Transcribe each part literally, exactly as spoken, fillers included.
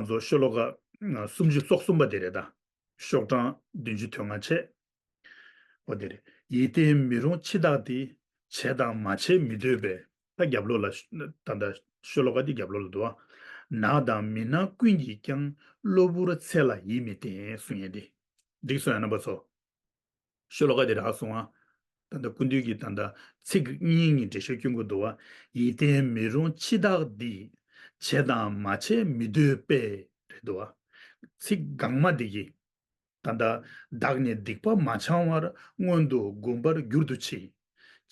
ཚོ་ཤོ་ལོ་ཀ་སུམ་ཅུ་སོ་གསུམ་པ་དེ་རེད་ད། ཤོག་གྲངས་བདུན་ཅུ་དོན་ལྔ་བྱས། འོ་དེ་རེད། ཡིད་བརྟན་མི་རུང་འཆི་བདག་འདི། བྱས་དང་མ་བྱས་མི་སྡོད་པས། ད་རྒྱབ་ལོགས་ལ་ད་ལྟ་ཤོ་ལོ་ཀ་འདི་རྒྱབ་ལོགས་ལ་འདུག་ཨ། ནགས་དང་མི་ནག་ཀུན་གྱིས་ཀྱང་། གློ་བུར་ཚེ་ལ་ཡིད་མི་བརྟན་གསུང་ཡས་འདི། འགྲིག་སོང་ཡ་རྣམ་པ་ཚོ། ཤོ་ལོ་ཀ་དེ་རག་སོང་ཨ། ད་ལྟ་སྐུ་མདུན་གྱིས་ད་ལྟ་ཚིག་གཉིས་གཉིས་འགྲེལ་བཤད་སྐྱོན་གྱི་འདུག་བ། ཡིད་བརྟན་མི་རུང་འཆི་བདག་འདི། བྱས་དང་མ་བྱས་མི་སྡོད་པས། རེད་འདུག་བ། ཚིག་སྒང་མ་འདི་གིས། ད་ལྟ་བདག་ནི་སྡིག་པ་མ་འཆང་བར། སྔོན་དུ་འགུམ་པར་འགྱུར་དུ་མཆི།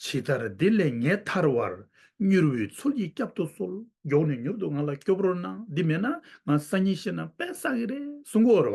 ཇི་ལྟར་འདི་ལས་ངེས་ཐར་བར། མྱུར་བའི་ཚུལ་གྱིས་བསྐྱབ་ཏུ་གསོལ། མགྱོགས་ནས་མྱུར་དུ་ང་ལ་སྐྱོབ་རོགས་གནང་། འདི་མེད་ན་ང་སང་ཉིན་ཤི་ན་དཔེ་བསགས་ཀྱི་རེད་གསུང་གི་ཡོད་རེད་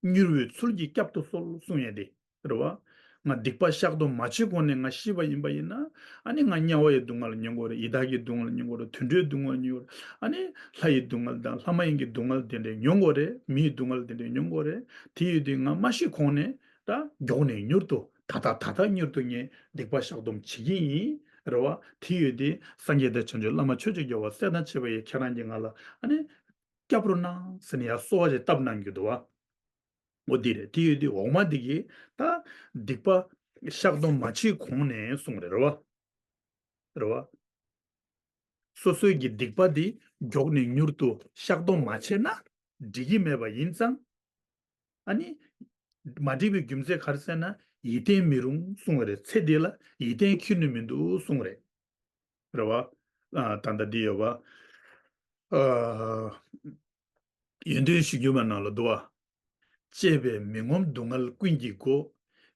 བ། མྱུར་བའི་ཚུལ་གྱིས་བསྐྱབ་ཏུ་གསོལ་གསུང་ཡས་དེ་རེད་བ། ང་སྡིག་པ་བཤགས་སྡོམ་མ་བྱས་གོང་ནས་ང་ཤི་བ་ཡིན་པ་ཡིན་ན། ཨ་ནི་ང་དམྱལ་བ་ཡི་སྡུག་བསྔལ་མྱོང་དགོས་རེད། ཡི་དྭགས་ཀྱི་སྡུག་བསྔལ་མྱོང་དགོས་རེད། དུད་འགྲོའི་སྡུག་བསྔལ་མྱོང་དགོས་རེད། ཨ་ནི་ལྷ་ཡི་སྡུག་བསྔལ་དང་ལྷ་མ་ཡིན་གྱི་སྡུག་བསྔལ་དེ་འདྲས་མྱོང་དགོས་རེད། མིའི་སྡུག་བསྔལ་དེ་འདྲས་མྱོང་དགོས་རེད། དེ་ཡོད་དུས་ང་མ་ཤི་གོང་ནས་ད་མགྱོགས་ནས་མྱུར་དུ་ད་ལྟ་ད་ལྟ་མྱུར་དུ་ངས་སྡིག་པ་བཤགས་སྡོམ་བྱེད་ཀྱི་ཡིན་རེད་བ། དེ་ཡོད་དུས་སངས་རྒྱས་དང་བྱང་ཆུབ་བླ་མ་ཆོས་ཀྱི་རྒྱལ་བ་སྲས་དང་བཅས་པ་ཡིས་ཁྱེད་རང་གིས་ང་ལ་ཨ་ནི་སྐྱབས་རོགས་གནང་ཟེར་ནས་ཡར་གསོལ་བ་ཞིག་བཏབ་གནང་རྒྱུ་འདུག་བ། འོ་འདི་རེད། དེ་ཡོད་དུས་འོག་མ་འདི་གིས་ད་སྡིག་པ་བཤགས་སྡོམ་མ་བྱས་གོང་ནས་གསུངས་རེད་རེད་བ། རེད་བ། སོ་སོའི་གི་སྡིག་པ་འདི་མགྱོགས་ནས་མྱུར་དུ་བཤགས་སྡོམ་མ་བྱས་ན་འགྲིག་གི་མེད་པ་ཡིན་ཙང་། ཨ་ནི། མ་འགྲིག་པའི་རྒྱུ་མཚན་ག་རེ་ཟེར་ན་ཡིད་བརྟན་མི་རུང་གསུངས་པ་རེད། ཚེ་འདི་ལ་ཡིད་བརྟན་ཁྱོན་ནས་མི་འདུག་གསུངས་པ་རེད། རེད་བ། ཨ། ད་ལྟ་འདི་ཡོད་བ། ཨ། ཡོན་ཏན་གཞིར་གྱུར་མ་ནང་ལ་འདུག་བ། གཅེས་པས་མི་ངོམས་སྡུག་བསྔལ་ཀུན་གྱི་སྒོ།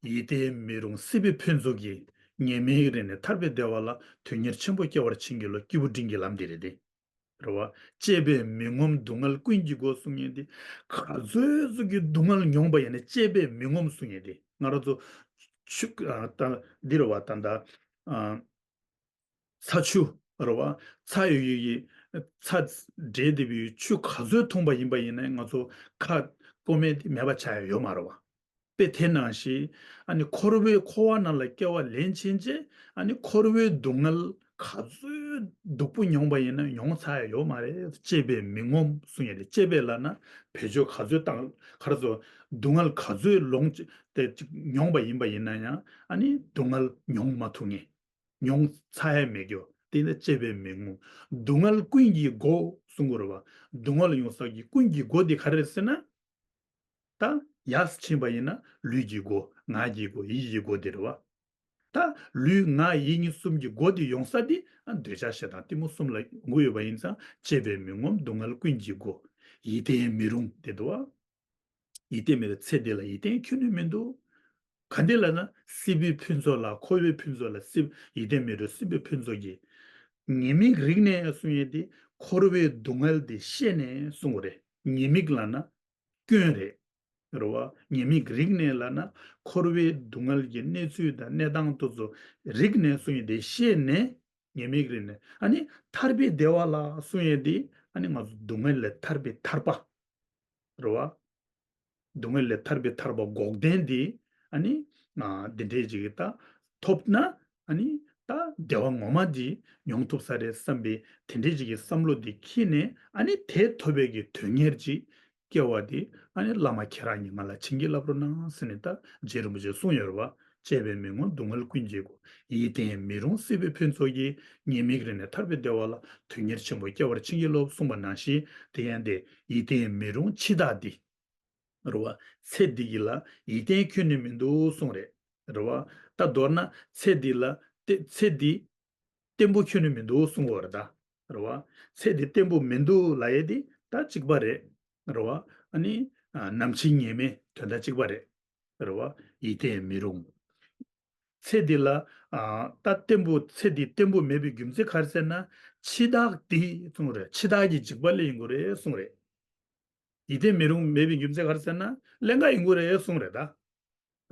ཡིད་བརྟན་མི་རུང་སྲིད་པའི་ཕུན་ཚོགས་ཀྱི། ཉེས་དམིགས་རིག་ནས་ཐར་པའི་བདེ་བ་ལ། དོན་གཉེར་ཆེན་པོ་སྐྱེ་བར་བྱིན་གྱིས་རློབས། སྐྱེས་བུ་འབྲིང་གི་ལམ་འདི་རེད་དེ། རེད་བ། གཅེས་པས་མི་ངོམས་སྡུག་བསྔལ་ཀུན་གྱི་སྒོ་གསུང་མཁན་དེ། ག་ཚོད་ཙམ་གྱི་སྡུག་བསྔལ་མྱོང་པ་ཡིན་ན་གཅེས་པས་མི་ངོམས་གསུང་མཁན་དེ། ང་རང་ཚོ་ཆུ། ཨ། ད་འདི་རེད་བ། ད་ད། ཨ། ཚྭ་ཆུ་རེད་བ། ཚྭ་ཡོད་ཡོད་ཀྱི་ཚྭ་འདྲེས་བསྡད་པའི་ཆུ་ག་ཚོད་འཐུང་པ་ཡིན་པ་ཡིན་ན་ང་ཚོ་ཁ་སྐོམ་མེད་དེ་མེད་པ་ཆགས་ཡ་ཡོད་མ་རེད་བ། དཔེ་དེ་ནང་བཞིན་ཨ་ནི་འཁོར་བའི་འཁོར་བ་ནང་ལ་སྐྱེ་བ་ལེན་ཕྱིན་ཆད་ཨ་ནི་འཁོར་བའི་སྡུག་བསྔལ་ག་ཚོད་སྡུག་པོ་མྱོང་པ་ཡིན་ན་མྱོང་ཚར་ཡ་ཡོད་མ་རེད། གཅེས་པས་མི་ངོམས་གསུང་ཡ་རེད། གཅེས་པས་ལབ་ན་བེད་སྤྱོད་ག་ཚོད་བཏང་ག་རེ་ཟེར། སྡུག་བསྔལ་ག་ཚོད་ལོངས་ཏེ་མྱོང་པ་ཡིན་པ་ཡིན་ན་ཡང་ཨ་ནི་སྡུག་བསྔལ་མྱོང་མ་ཐུབ་མཁན། མྱོང་ཚར་ཡ་མེད་རྒྱུ་དེ་ནི་གཅེས་པས་མི་ངོམས། སྡུག་བསྔལ་ཀུན་གྱི་སྒོ་གསུང་གི་རེད་བ། སྡུག་བསྔལ་ཡོང་ས་ཀྱི་ཀུན་གྱི་སྒོ་དེ་ག་རེ་རེད་ཟེར་ན། ད་ཡར་ཕྱིན་པ་ཡིན་ན་ལུས་ཀྱི་སྒོ། ངག་གི་སྒོ། ཡིད་ཀྱི་སྒོ་དེ་རེད་བ། ད་ལུས་ངག་ཡིད་གཉིས་གསུམ་གྱི་སྒོ་དེ་ཡོང་ས་དེ་ཨ་འདོད་ཆགས་ཞེ་སྡང་གཏི་མུག་གསུམ་ལ་ཡོང་གི་ཡོད་པ་ཡིན་ཙང་གཅེས་པས་མི་ངོམས་སྡུག་བསྔལ་ཀུན་གྱི་སྒོ། ཡིད་བརྟན་མི་རུང་དེ་འདུག་བ། ཡིད་བརྟན་མི་རུང་། ཚེ་འདི་ལ་ཡིད་བརྟན་ཁྱོན་ནས་མི་འདུག་ག་འདི་ལ་ན་སྲིད་པའི་ཕུན་ཚོགས་ལ། འཁོར་བའི་ཕུན་ཚོགས་ལ་སྲིད། ཡིད་བརྟན་མི་རུང་སྲིད་པའི་ཕུན་ཚོགས་ཀྱི། ཉེས་དམིགས་རིག་ནས་གསུང་ཡས་དེ་འཁོར་བའི་སྡུག་བསྔལ་དེ་ཤེས་ནས་གསུང་བ་རེད། ཉེས་དམིགས་ལ་ན་སྐྱོན་རེད། རེད་བ། ཉེས་དམིགས་རིག་ནས་ལ་ན་འཁོར་བའི་སྡུག་བསྔལ་གྱི་གནས་ཚུལ་དང་གནས་སྟངས་དེ་ཚོ་རིག་ནས་གསུང་ཡས་དེ་ཤེས་ནས། ཉེས་དམིགས་རིག་ནས། ཨ་ནི་ཐར་པའི་བདེ་བ་ལ་གསུང་ཡས་དེ་ཨ་ནི་ང་ཚོ་སྡུག་བསྔལ་ལས་ཐར་པའི་ཐར་པ། རེད་བ། སྡུག་བསྔལ་ལས་ཐར་པའི་ཐར་པ་འགོག་བདེན་དེ་ཨ་ནི་ཨ་འདི་འདྲའི་ཅིག་གི་ད་ཐོབ་ན་ཨ་ནི་ད་བདེ་བ་ངོ་མ་དེ་མྱོང་ཐུབ་ས་རེད་བསམ་པའི་དེ་འདྲའི་ཅིག་གི་བསམ་བློ་དེ་འཁྱེར་ནས་ཨ་ནི་དེ་ཐོབ་པའི་གི་དོན་གཉེར་ཅིག་སྐྱེ་བ་དེ་ཨ་ནི་བླ་མ་ཁྱེད་རང་གཉིས་ང་ལ་བྱིན་གྱིས་བརླབ་རོགས་གནང་ཟེར་ནས་ད་རྗེ་རིན་པོ་ཆེས་གསུངས་ཡོད་རེད་བ། གཅེས་པས་མི་ངོམས་སྡུག་བསྔལ་ཀུན་གྱི་སྒོ། ཡིད་བརྟན་མི་རུང་སྲིད་པའི་ཕུན་ཚོགས་ཀྱི། ཉེས་དམིགས་རིག་ནས་ཐར་པའི་བདེ་བ་ལ། དོན་གཉེར་ཆེན་པོ་སྐྱེ་བར་བྱིན་གྱིས་རློབས་གསུངས་པ་ནང་བཞིན་དེ་ཡང་དེ་ཡིད་བརྟན་མི་རུང་འཆི་བདག་འདི། རེད་བ། ཚེ་འདི་གི་ལ་ཡིད་བརྟན་ཁྱོན་ནས་མི་འདུག་གསུངས་རེད། རེད་བ། ད་མདོར་ན་ཚེ་འདི་ལ་ཏེ་ཚེ་འདི་བརྟན་པོ་ཁྱོན་ནས་མི་འདུག་གསུང་གི་ཡོད་རེད་ད། རེད་བ། ཚེ་འདི་བརྟན་པོ་མི་འདུག་ལབ་ཡས་འདི་ད་གཅིག་པ་རེད། རེད་བ། ཨ་ནི་ཨ་ནམ་འཆི་ངེས་མེད་དོན་དག་གཅིག་པ་རེད། རེད་བ། ཡིད་བརྟན་མི་རུང་། ཚེ་འདི་ལ་ཨ་ད་བརྟན་པོ་ཚེ་འདི་བརྟན་པོ་མེད་པའི་རྒྱུ་མཚན་ག་རེ་ཟེར་ན་འཆི་བདག་འདི་གསུངས་རེད། འཆི་བདག་གི་འཇིགས་པ་སླེབས་ཡོང་གི་རེད་གསུངས་རེད། ཡིད་བརྟན་མི་རུང་མེད་པའི་རྒྱུ་མཚན་ག་རེ་ཟེར་ན་ཀླན་ཀ་ཡོང་གི་རེད་གསུངས་རེད་ད།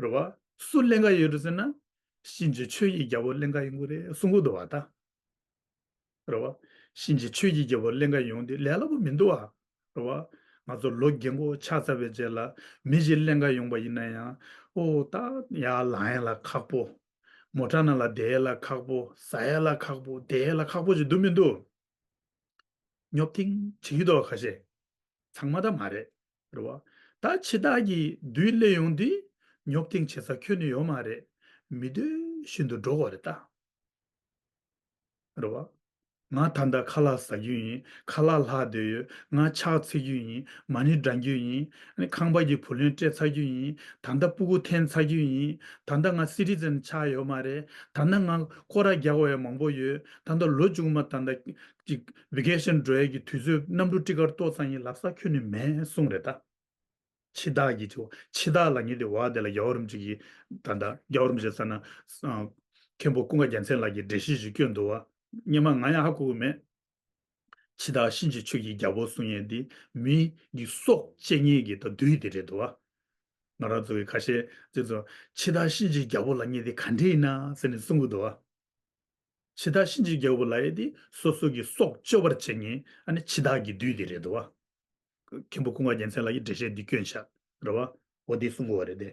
རེད་བ། སུ་ཀླན་ཀ་ཡོང་གི་རེད་ཟེར་ན། གཤིན་རྗེ་ཆོས་ཀྱི་རྒྱལ་པོ་ཀླན་ཀ་ཡོང་གི་རེད་གསུང་གི་འདུག་བ་ད། རེད་བ། གཤིན་རྗེ་ཆོས་ཀྱི་རྒྱལ་པོ་ཀླན་ཀ་ཡོང་དེ་ལས་སླ་པོ་མི་འདུག་བ། རེད་བ། ང་ཚོ་ལོ་རྒན་གོག་ཆགས་ཚར་བའི་རྗེས་ལ་མི་ཞིག་ཀླན་ཀ་ཡོང་པ་ཡིན་ན་ཡང་། ཨོ་ད་ཡར་ལངས་ཡ་ལ་ཁག་པོ། མོ་ཊ་ནང་ལ་བསྡད་ཡ་ལ་ཁག་པོ། ཟ་ཡ་ལ་ཁག་པོ། བསྡད་ཡ་ལ་ཁག་པོ་ཞིག་འདུག་མི་འདུག་ཉོབ་ཐིང་བྱེད་ཀྱི་འདུག་བ་ཁ་ཤས། ཚང་མ་ད་མ་རེད། རེད་བ། ད་འཆི་བདག་གི་བདུད་སླེབས་ཡོང་དུས་ཉོབ་ཐེངས་བྱེད་ས་ཁྱོན་ནས་ཡོད་མ་རེད། མི་འདོད་བཞིན་དུ་འགྲོ་དགོས་རེད་ད། རེད་བ། ང་ད་ལྟ་ཁ་ལག་ཟ་རྒྱུ་ཡིན། ཁ་ལག་ལྷག་བསྡད་ཡོད། ང་ཕྱག་འཚལ་རྒྱུ་ཡིན། མ་ཎི་བགྲང་རྒྱུ་ཡིན། ཨ་ནི་ཁང་པ་གི་བུ་ལོན་སྤྲད་ཚར་རྒྱུ་ཡིན། ད་ལྟ་སྤུ་གུ་འཐེན་ཚར་རྒྱུ་ཡིན། ད་ལྟ་ང་སི་ཊི་ཛན་ཆགས་ཡོད་མ་རེད། ད་ལྟ་ང་སྐོར་ར་རྒྱག་དགོས་ཡ་མང་པོ་ཡོད། ད་ལྟ་ལོ་མཇུག་མ་ད་ལྟ་ཅིག་ཝེ་ཀེ་ཤན་འགྲོ་ཡ་གི་དུས་ཚོད་གནམ་གྲུ་ཊི་ཀཊ་ཏོག་ཙམ་ཡིན། ལབ་ས་ཁྱོན་ནས་མེད་གསུངས་རེད་ད། འཆི་བདག་གི་དྲི་བ། འཆི་བདག་ལབ་མཁན་དེ་བ་དེ་ལ་རྒྱལ་བ་རིན་པོ་ཆེ་གིས་ད་ལྟ་རྒྱལ་བ་རིན་པོ་ཆེ་ཟེར་ན། ཨ། མཁན་པོ་ཀུན་དགའ་རྒྱལ་མཚན་ལགས་ཀྱིས་འགྲེལ་བཤད་ཞིག་བསྐྱོན་འདུག་བ། སྔོན་མ་ང་ཡང་ཧ་གོ་གི་མེད། འཆི་བདག་གཤིན་རྗེ་ཆོས་ཀྱི་རྒྱལ་པོ་གསུང་མཁན་དེ་མི་གི་སྲོག་བཅད་མཁན་གྱི་ད་བདུད་དེ་རེད་འདུག་བ། ང་རང་ཚོ་གི་ཁ་ཤས་ཚོས་ཚོ་འཆི་བདག་གཤིན་རྗེ་རྒྱལ་པོ་ལབ་མཁན་དེ་ག་འདྲ་ཡིན་ན་ཟེར་ནས་གསུང་གི་འདུག་བ། འཆི་བདག་གཤིན་རྗེ་རྒྱལ་པོ་ལབ་ཡས་དེ་སོ་སོ་གི་སྲོག་གཅོད་པར་བྱེད་མཁན་ཨ་ནི་འཆི་བདག་གི་བདུད་དེ་རེད་འདུག་བ། མཁན་པོ་ཀུན་དགའ་རྒྱལ་མཚན་ལགས་ཀྱིས་འགྲེལ་བཤད་འདི་བསྐྱོན་ཤག། རེད་བ། འོ་དེ་གསུང་གི་ཡོད་རེད་དེ།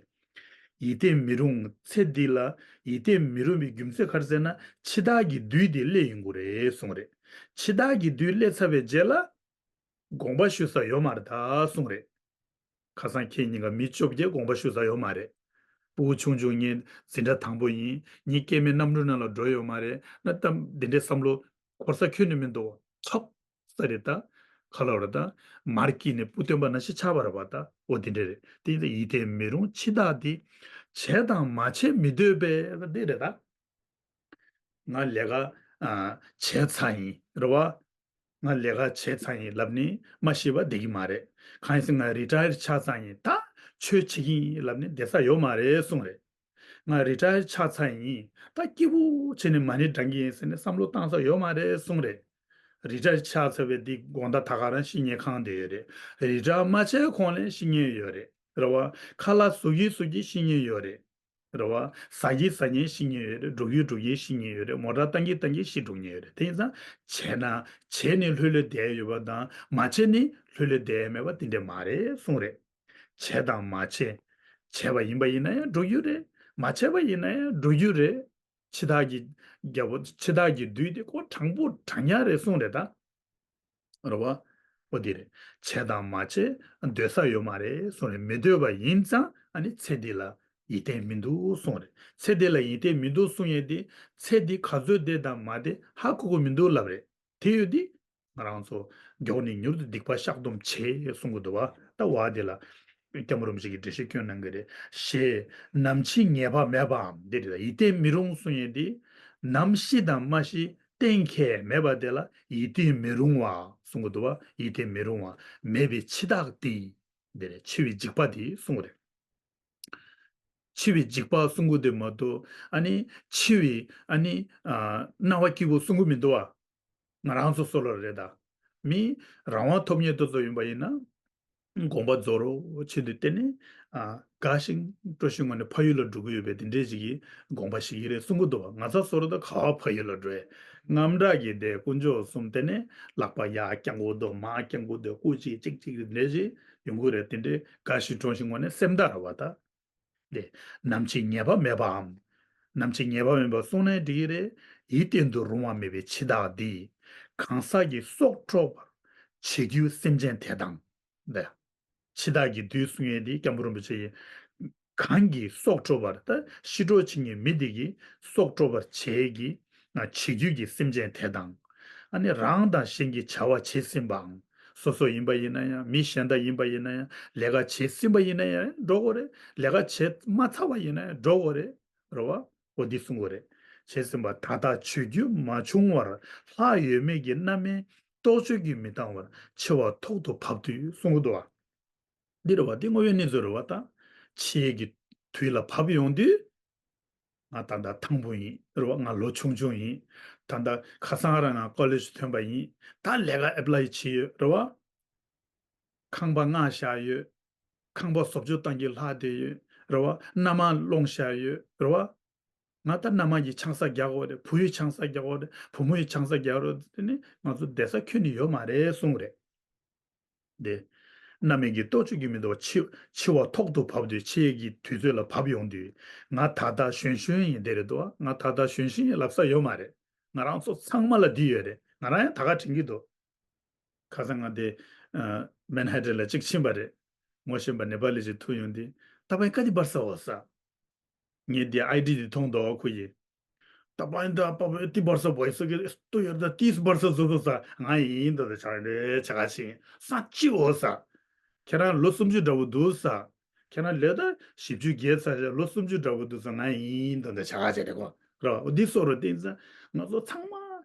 ཡིད་བརྟན་མི་རུང་། ཚེ་འདི་ལ་ཡིད་བརྟན་མི་རུང་བའི་རྒྱུ་མཚན་ག་རེ་ཟེར་ན། འཆི་བདག་གི་བདུད་དེ་སླེབས་ཡོང་གི་རེད་གསུངས་རེད། འཆི་བདག་གི་བདུད་སླེབས་ཚར་བའི་རྗེས་ལ་དགོངས་པ་ཞུ་ས་ཡོད་མ་རེད་ད་གསུངས་རེད། ཁ་སང་ཁྱེད་གཉིས་ཀ་མི་བཅོ་བརྒྱད་དགོངས་པ་ཞུ་ས་ཡོད་མ་རེད། སྤུ་གུ་ཆུང་ཆུང་ངའི་འཛིན་གྲྭ་དང་པོ་ཡིན། ངའི་སྐྱེ་དམན་གནམ་གྲུ་ནང་ལ་འགྲོ་ཡོད་མ་རེད་ན་ད་འདི་འདྲའི་བསམ་བློ་འཁོར་ས་ཁྱོན་ནས་མི་འདུག་བ། ཁབ་ས་རེད་ད། ག་ལབ་རེད་ད། མར་སྐྱེས་ནས་སྤུ་སྟོན་པ་ནང་བཞིན་ཆགས་པ་རེད་བ་ད། འོ་དེ་འདྲ་རེད། དེ་ཡིན་ཙང་ཡིད་བརྟན་མི་རུང་འཆི་བདག་འདི། བྱས་དང་མ་བྱས་མི་འདོད་པས་འདི་རེད་ད། ང་ལས་ཀ་ཨ་བྱས་ཚར་ཡིན་རེད་བ། ང་ལས་ཀ་བྱས་ཚར་ཡིན་ལབ་ནས་མ་ཤི་བ་བསྡད་ཀྱི་མ་རེད། གང་ཡིན་ཟེར་ང་རི་ཊ་ཡར་ཆགས་ཚར་ཡིན། ད་ཆོས་བྱེད་ཀྱི་ཡིན་ལབ་ནས་བསྡད་ས་ཡོད་མ་རེད་གསུངས་རེད། ང་རི་ཊ་ཡར་ཆགས་ཚར་ཡིན། ད་སྐྱིད་པོ་བྱས་ནས་མ་ཎི་བགྲང་གི་ཡིན་ཟེར་ནས་བསམ་བློ་བཏང་ས་ཡོད་མ་རེད་གསུངས་རེད། རི་ཊ་ཡར་ཆགས་ཚར་བའི་འདི་དགོང་དག་ད་ག་རང་བཤེས་གཉེན་ཁང་བསྡད་ཡོད་རེད། རི་ཊ་ཡར་མ་ཆགས་གོང་ལ་བཤེས་གཉེན་ཡོད་རེད། རེད་བ། ཁ་ལག་བཟོ་གི་བཟོ་གི་བཤེས་གཉེན་ཡོད་རེད། རེད་བ། ཟ་གི་ཟ་གི་བཤེས་གཉེན་ཡོད་རེད། འགྲོ་གི་འགྲོ་གི་བཤེས་གཉེན་ཡོད་རེད། མོ་ཊ་བཏང་གི་བཏང་གི་ཤི་འགྲོ་མཁན་ཡོད་རེད། དེ་ཡིན་ཙང་བྱས་ན་བྱས་ནས་ལྷོད་ལྷོད་བསྡད་ཡོད་པ་དང་མ་བྱས་ནས་ལྷོད་ལྷོད་བསྡད་ཡ་མེད་པ་དེ་འདྲ་མ་རེད་གསུངས་རེད། བྱས་དང་མ་བྱས། བྱས་པ་ཡིན་པ་ཡིན་ན་ཡང་འགྲོ་རྒྱུ་རེད། མ་བྱས་པ་ཡིན་ན་ཡང་འགྲོ་རྒྱུ་རེད། འཆི་བདག་གི་རྒྱལ་པོ་འཆི་བདག་གི་བདུད་དེ་ཁོ་དྲང་པོ་དྲང་ཡ་རེད་གསུངས་རེད་ད། རེད་བ། འོ་དེ་རེད། བྱས་དང་མ་བྱས་འདོད་ས་ཡོད་མ་རེད་གསུངས་རེད། མི་འདོད་པ་ཡིན་ཙང་ཨ་ནི་ཚེ་འདི་ལ་ཡིད་བརྟན་མི་འདུག་གསུངས་རེད། ཚེ་འདི་ལ་ཡིད་བརྟན་མི་འདུག་གསུངས་ཡས་དེ་ཚེ་འདི་ག་ཚོད་བསྡད་དང་མ་བསྡད་ཧ་གོ་གི་མི་འདུག་ལབ་རེད། དེ་ཡོད་དེ། ང་རང་ཚོ་མགྱོགས་ནས་མྱུར་དུ་སྡིག་པ་བཤགས་སྡོམ་བྱེད་གསུང་གི་འདུག་བ། ད་བ་དེ་ལ་སྐྱབས་མགོན་རིན་པོ་ཆེ་གིས་འགྲེལ་བཤད་བསྐྱོན་གནང་གི་རེད། ཞེས་ནམ་འཆི་ངེས་པ་མེད་པའམ་འདི་རེད། ཡིད་བརྟན་མི་རུང་གསུང་ཡས་འདི་ནམ་ཤི་དང་མ་ཤི་གཏན་འཁེལ་མེད་པ་དེ་ལ་ཡིད་བརྟན་མི་རུང་བ་གསུང་གི་འདུག་བ། ཡིད་བརྟན་མི་རུང་བ་མེད་པའི་འཆི་བདག་འདི་འདི་རེད། འཆི་བའི་འཇིགས་པ་འདི་གསུང་གི་རེད། འཆི་བའི་འཇིགས་པ་གསུང་གི་འདུག་མ་གཏོགས་ཨ་ནི་འཆི་བའི་ཨ་ནི་ཨ་སྣང་བ་སྐྱིད་པོ་གསུང་གི་མི་འདུག་བ། ང་རང་ཚོ་སོ་སོ་ལ་རེད་ད། མི་རང་དབང་ཐོབ་མཁན་དེ་ཚོ་ཡིན་པ་ཡིན་ན། དགོངས་པ་རྫོགས་རོགས་བྱེད་དུས་དེ་ནི། ཨ་དགའ་ཞིང་སྤྲོ་ཞིང་ངོ་ནས་ཕ་ཡུལ་ལ་འགྲོ་གི་ཡོད་པའི་དེ་འདྲའི་ཞིག་གིས་དགོངས་པ་བཞེས་ཀྱི་རེད་གསུང་གི་འདུག་བ། ང་ཚོ་སོ་སོ་ད་ག་བ་ཕ་ཡུལ་ལ་འགྲོ་ཡས། དངངས་སྐྲག་གིས་དེ་དཀོན་མཆོག་གསུམ་དེ་ནི་ལག་པ་ཡར་བརྐྱང་དགོས་འདུག་མར་བརྐྱང་དགོས་འདུག་སྐུ་གཅིག་གཅིག་གཅིག་དེ་འདྲའི་ཞིག་ཡོང་གི་རེད། དེ་འདྲའི་དགའ་ཞིང་སྤྲོ་ཞིང་ངོ་ནས་སེམས་ཐག་རེད་བ་ད། ཏེ། ནམ་འཆི་ངེས་པ་མེད་པའམ། ནམ་འཆི་ངེས་པ་མེད་པ་གསུངས་ནའི་འགྲིག་གི་རེད། ཡིད་བརྟན་དུ་རུང་བ་མེད་པའི་འཆི་བདག་འདི། གང་ཟག་གི་སྲོག་འཕྲོག་པར་བྱེད་རྒྱུའི་སེམས་ཅན་དེ་དང་། འདི། འཆི་བདག་གི་བདུད་གསུང་ཡས་འདི་སྐྱབས་མགོན་རིན་པོ་ཆེ་ཡིས། གང་གི་སྲོག་འཕྲོག་པར་ད་ཤི་འཕྲོག་བྱེད་མཁན་མི་འདི་གི་སྲོག་འཕྲོག་པར་བྱེད་ཀྱི། བྱེད་རྒྱུ་གི་སེམས་ཅན་དེ་དང་། ཨ་ནི་རང་དང་གཞན་གྱི་བྱ་བ་བྱེད་ཟིན་པའང་། སོ་སོ་ཡིན་པ་ཡིན་ན་ཡང་མི་གཞན་དག་ཡིན་པ་ཡིན་ན་ཡང་ལས་ཀ་བྱེད་ཟིན་པ་ཡིན་ན་ཡང་འགྲོ་དགོས་རེད། ལས་ཀ་བྱེད་མ་ཚར་བ་ཡིན་ན་ཡང་འགྲོ་དགོས་རེད། རེད་བ། འོ་འདི་གསུང་དགོས་རེད། བྱེད་ཟིན་པ་ད་ལྟ་བྱེད་རྒྱུ་མ་བྱུང་བར་ལྷག་ཡོད་མེད་ཀྱི་རྣམ་སྨིན་རྟོག་དཔྱོད་ཀྱིས་མི་འདང་བར་འཆི་བ་ཐོག་ཏུ་བབ་དུས་གསུང་གི་འདུག་བ། འདི་རེད་བ། འདི་དངོས་ཡོད་གནས་ཚུལ་རེད་བ་ད། འཆི་ཡས་ཀྱི་དུས་ལ་བབ་ཡོང་དུས། ང་ད་ལྟ་དང་པོ་ཡིན་རེད་བ། ང་ལོ་ཆུང་ཆུང་ཡིན། ད་ལྟ་ཁ་སང་རང་ང་ཀོ་ལེཇ་ཐོན་པ་ཡིན། ད་ལས་ཀ་ཨེ་པ་ལའི་བྱས་ཡོད་རེད་བ། ཁང་པ་མངགས་བཞག་ཡོད། ཁང་པ་བཟོ་བཅོས་བཏང་གི་ལྷག་བསྡད་ཡོད་རེད་བ། མནའ་མ་སློང་བཞག་ཡོད་རེད་བ། ང་ད་མནའ་མ་གི་ཆང་ས་རྒྱག་དགོས་རེད། བུ་ཡི་ཆང་ས་རྒྱག་དགོས་རེད། བུ་མོ་ཡི་ཆང་ས་རྒྱག་དགོས་རེད། དེ་ནི་ང་ཚོ་བསྡད་ས་ཁྱོན་ནས་ཡོད་མ་རེད་གསུངས་རེད། དེ། རྣམ་སྨིན་གྱི་རྟོག་དཔྱོད་ཀྱིས་མི་འདང་བར་འཆི་འཆི་བ་ཐོག་ཏུ་བབ་དུས། འཆི་ཡས་ཀྱི་དུས་ཚོད་ལ་བབ་ཡོང་དུས། ང་ད་ལྟ་གཞོན་གཞོན་ཡིན་དེ་རེད་འདུག་ང་ད་ལྟ་གཞོན་གཞོན་ཡིན་ལབ་ས་ཡོད་མ་རེད། ང་རང་ཚོ་ཚང་མ་ལ་འདི་ཡོད་རེད། ང་རང་ཡང་ད་ག་དྲན་གྱི་འདུག་ཁ་སང་ང་དེ་ཨ་མན་ཧ་ཏན་ལ་གཅིག་ཕྱིན་པ་རེད། ངོ་ཤེས་པ་ནེ་པ་ལི་ཅིག་ཐུག་ཡོང་དུས་ད་ཕར་ཡིན་ཀ་དེ་བར་ས་འོ་ས། ངས་དེ་ཨའི་ཌི་དེ་མཐོང་འདུག་ཁོ་ཡིས། ད་ཕར་ཡིན་ད་པ་པ་ཏི་བར་ས་བོ་ཡིན་ས་གི་ཏུ་ཡོད་ད་ཏིས་བར་ས་བཟོ་བཟོ་ས་ང་ཡིན་ད་ད་ཆ་རེད་ཆ་ག་ཕྱིན་ས་ཅི་འོ་ས། ཁྱེད་རང་ལོ་སུམ་ཅུ་འདྲ་བོ་འདུག་ས། ཁྱེད་རང་ལོས་ད་བཞི་བཅུ་བརྒལ་ཚར་ཤག་ལོ་སུམ་ཅུ་འདྲ་བོ་འདུག་ས་ང་ཡིན་ད་ད་ཆ་ག་བྱས་རེད་གོ། རོ་འདི་སོ་རོ་བསྟན་ས་ང་ཚོ་ཚང་མ་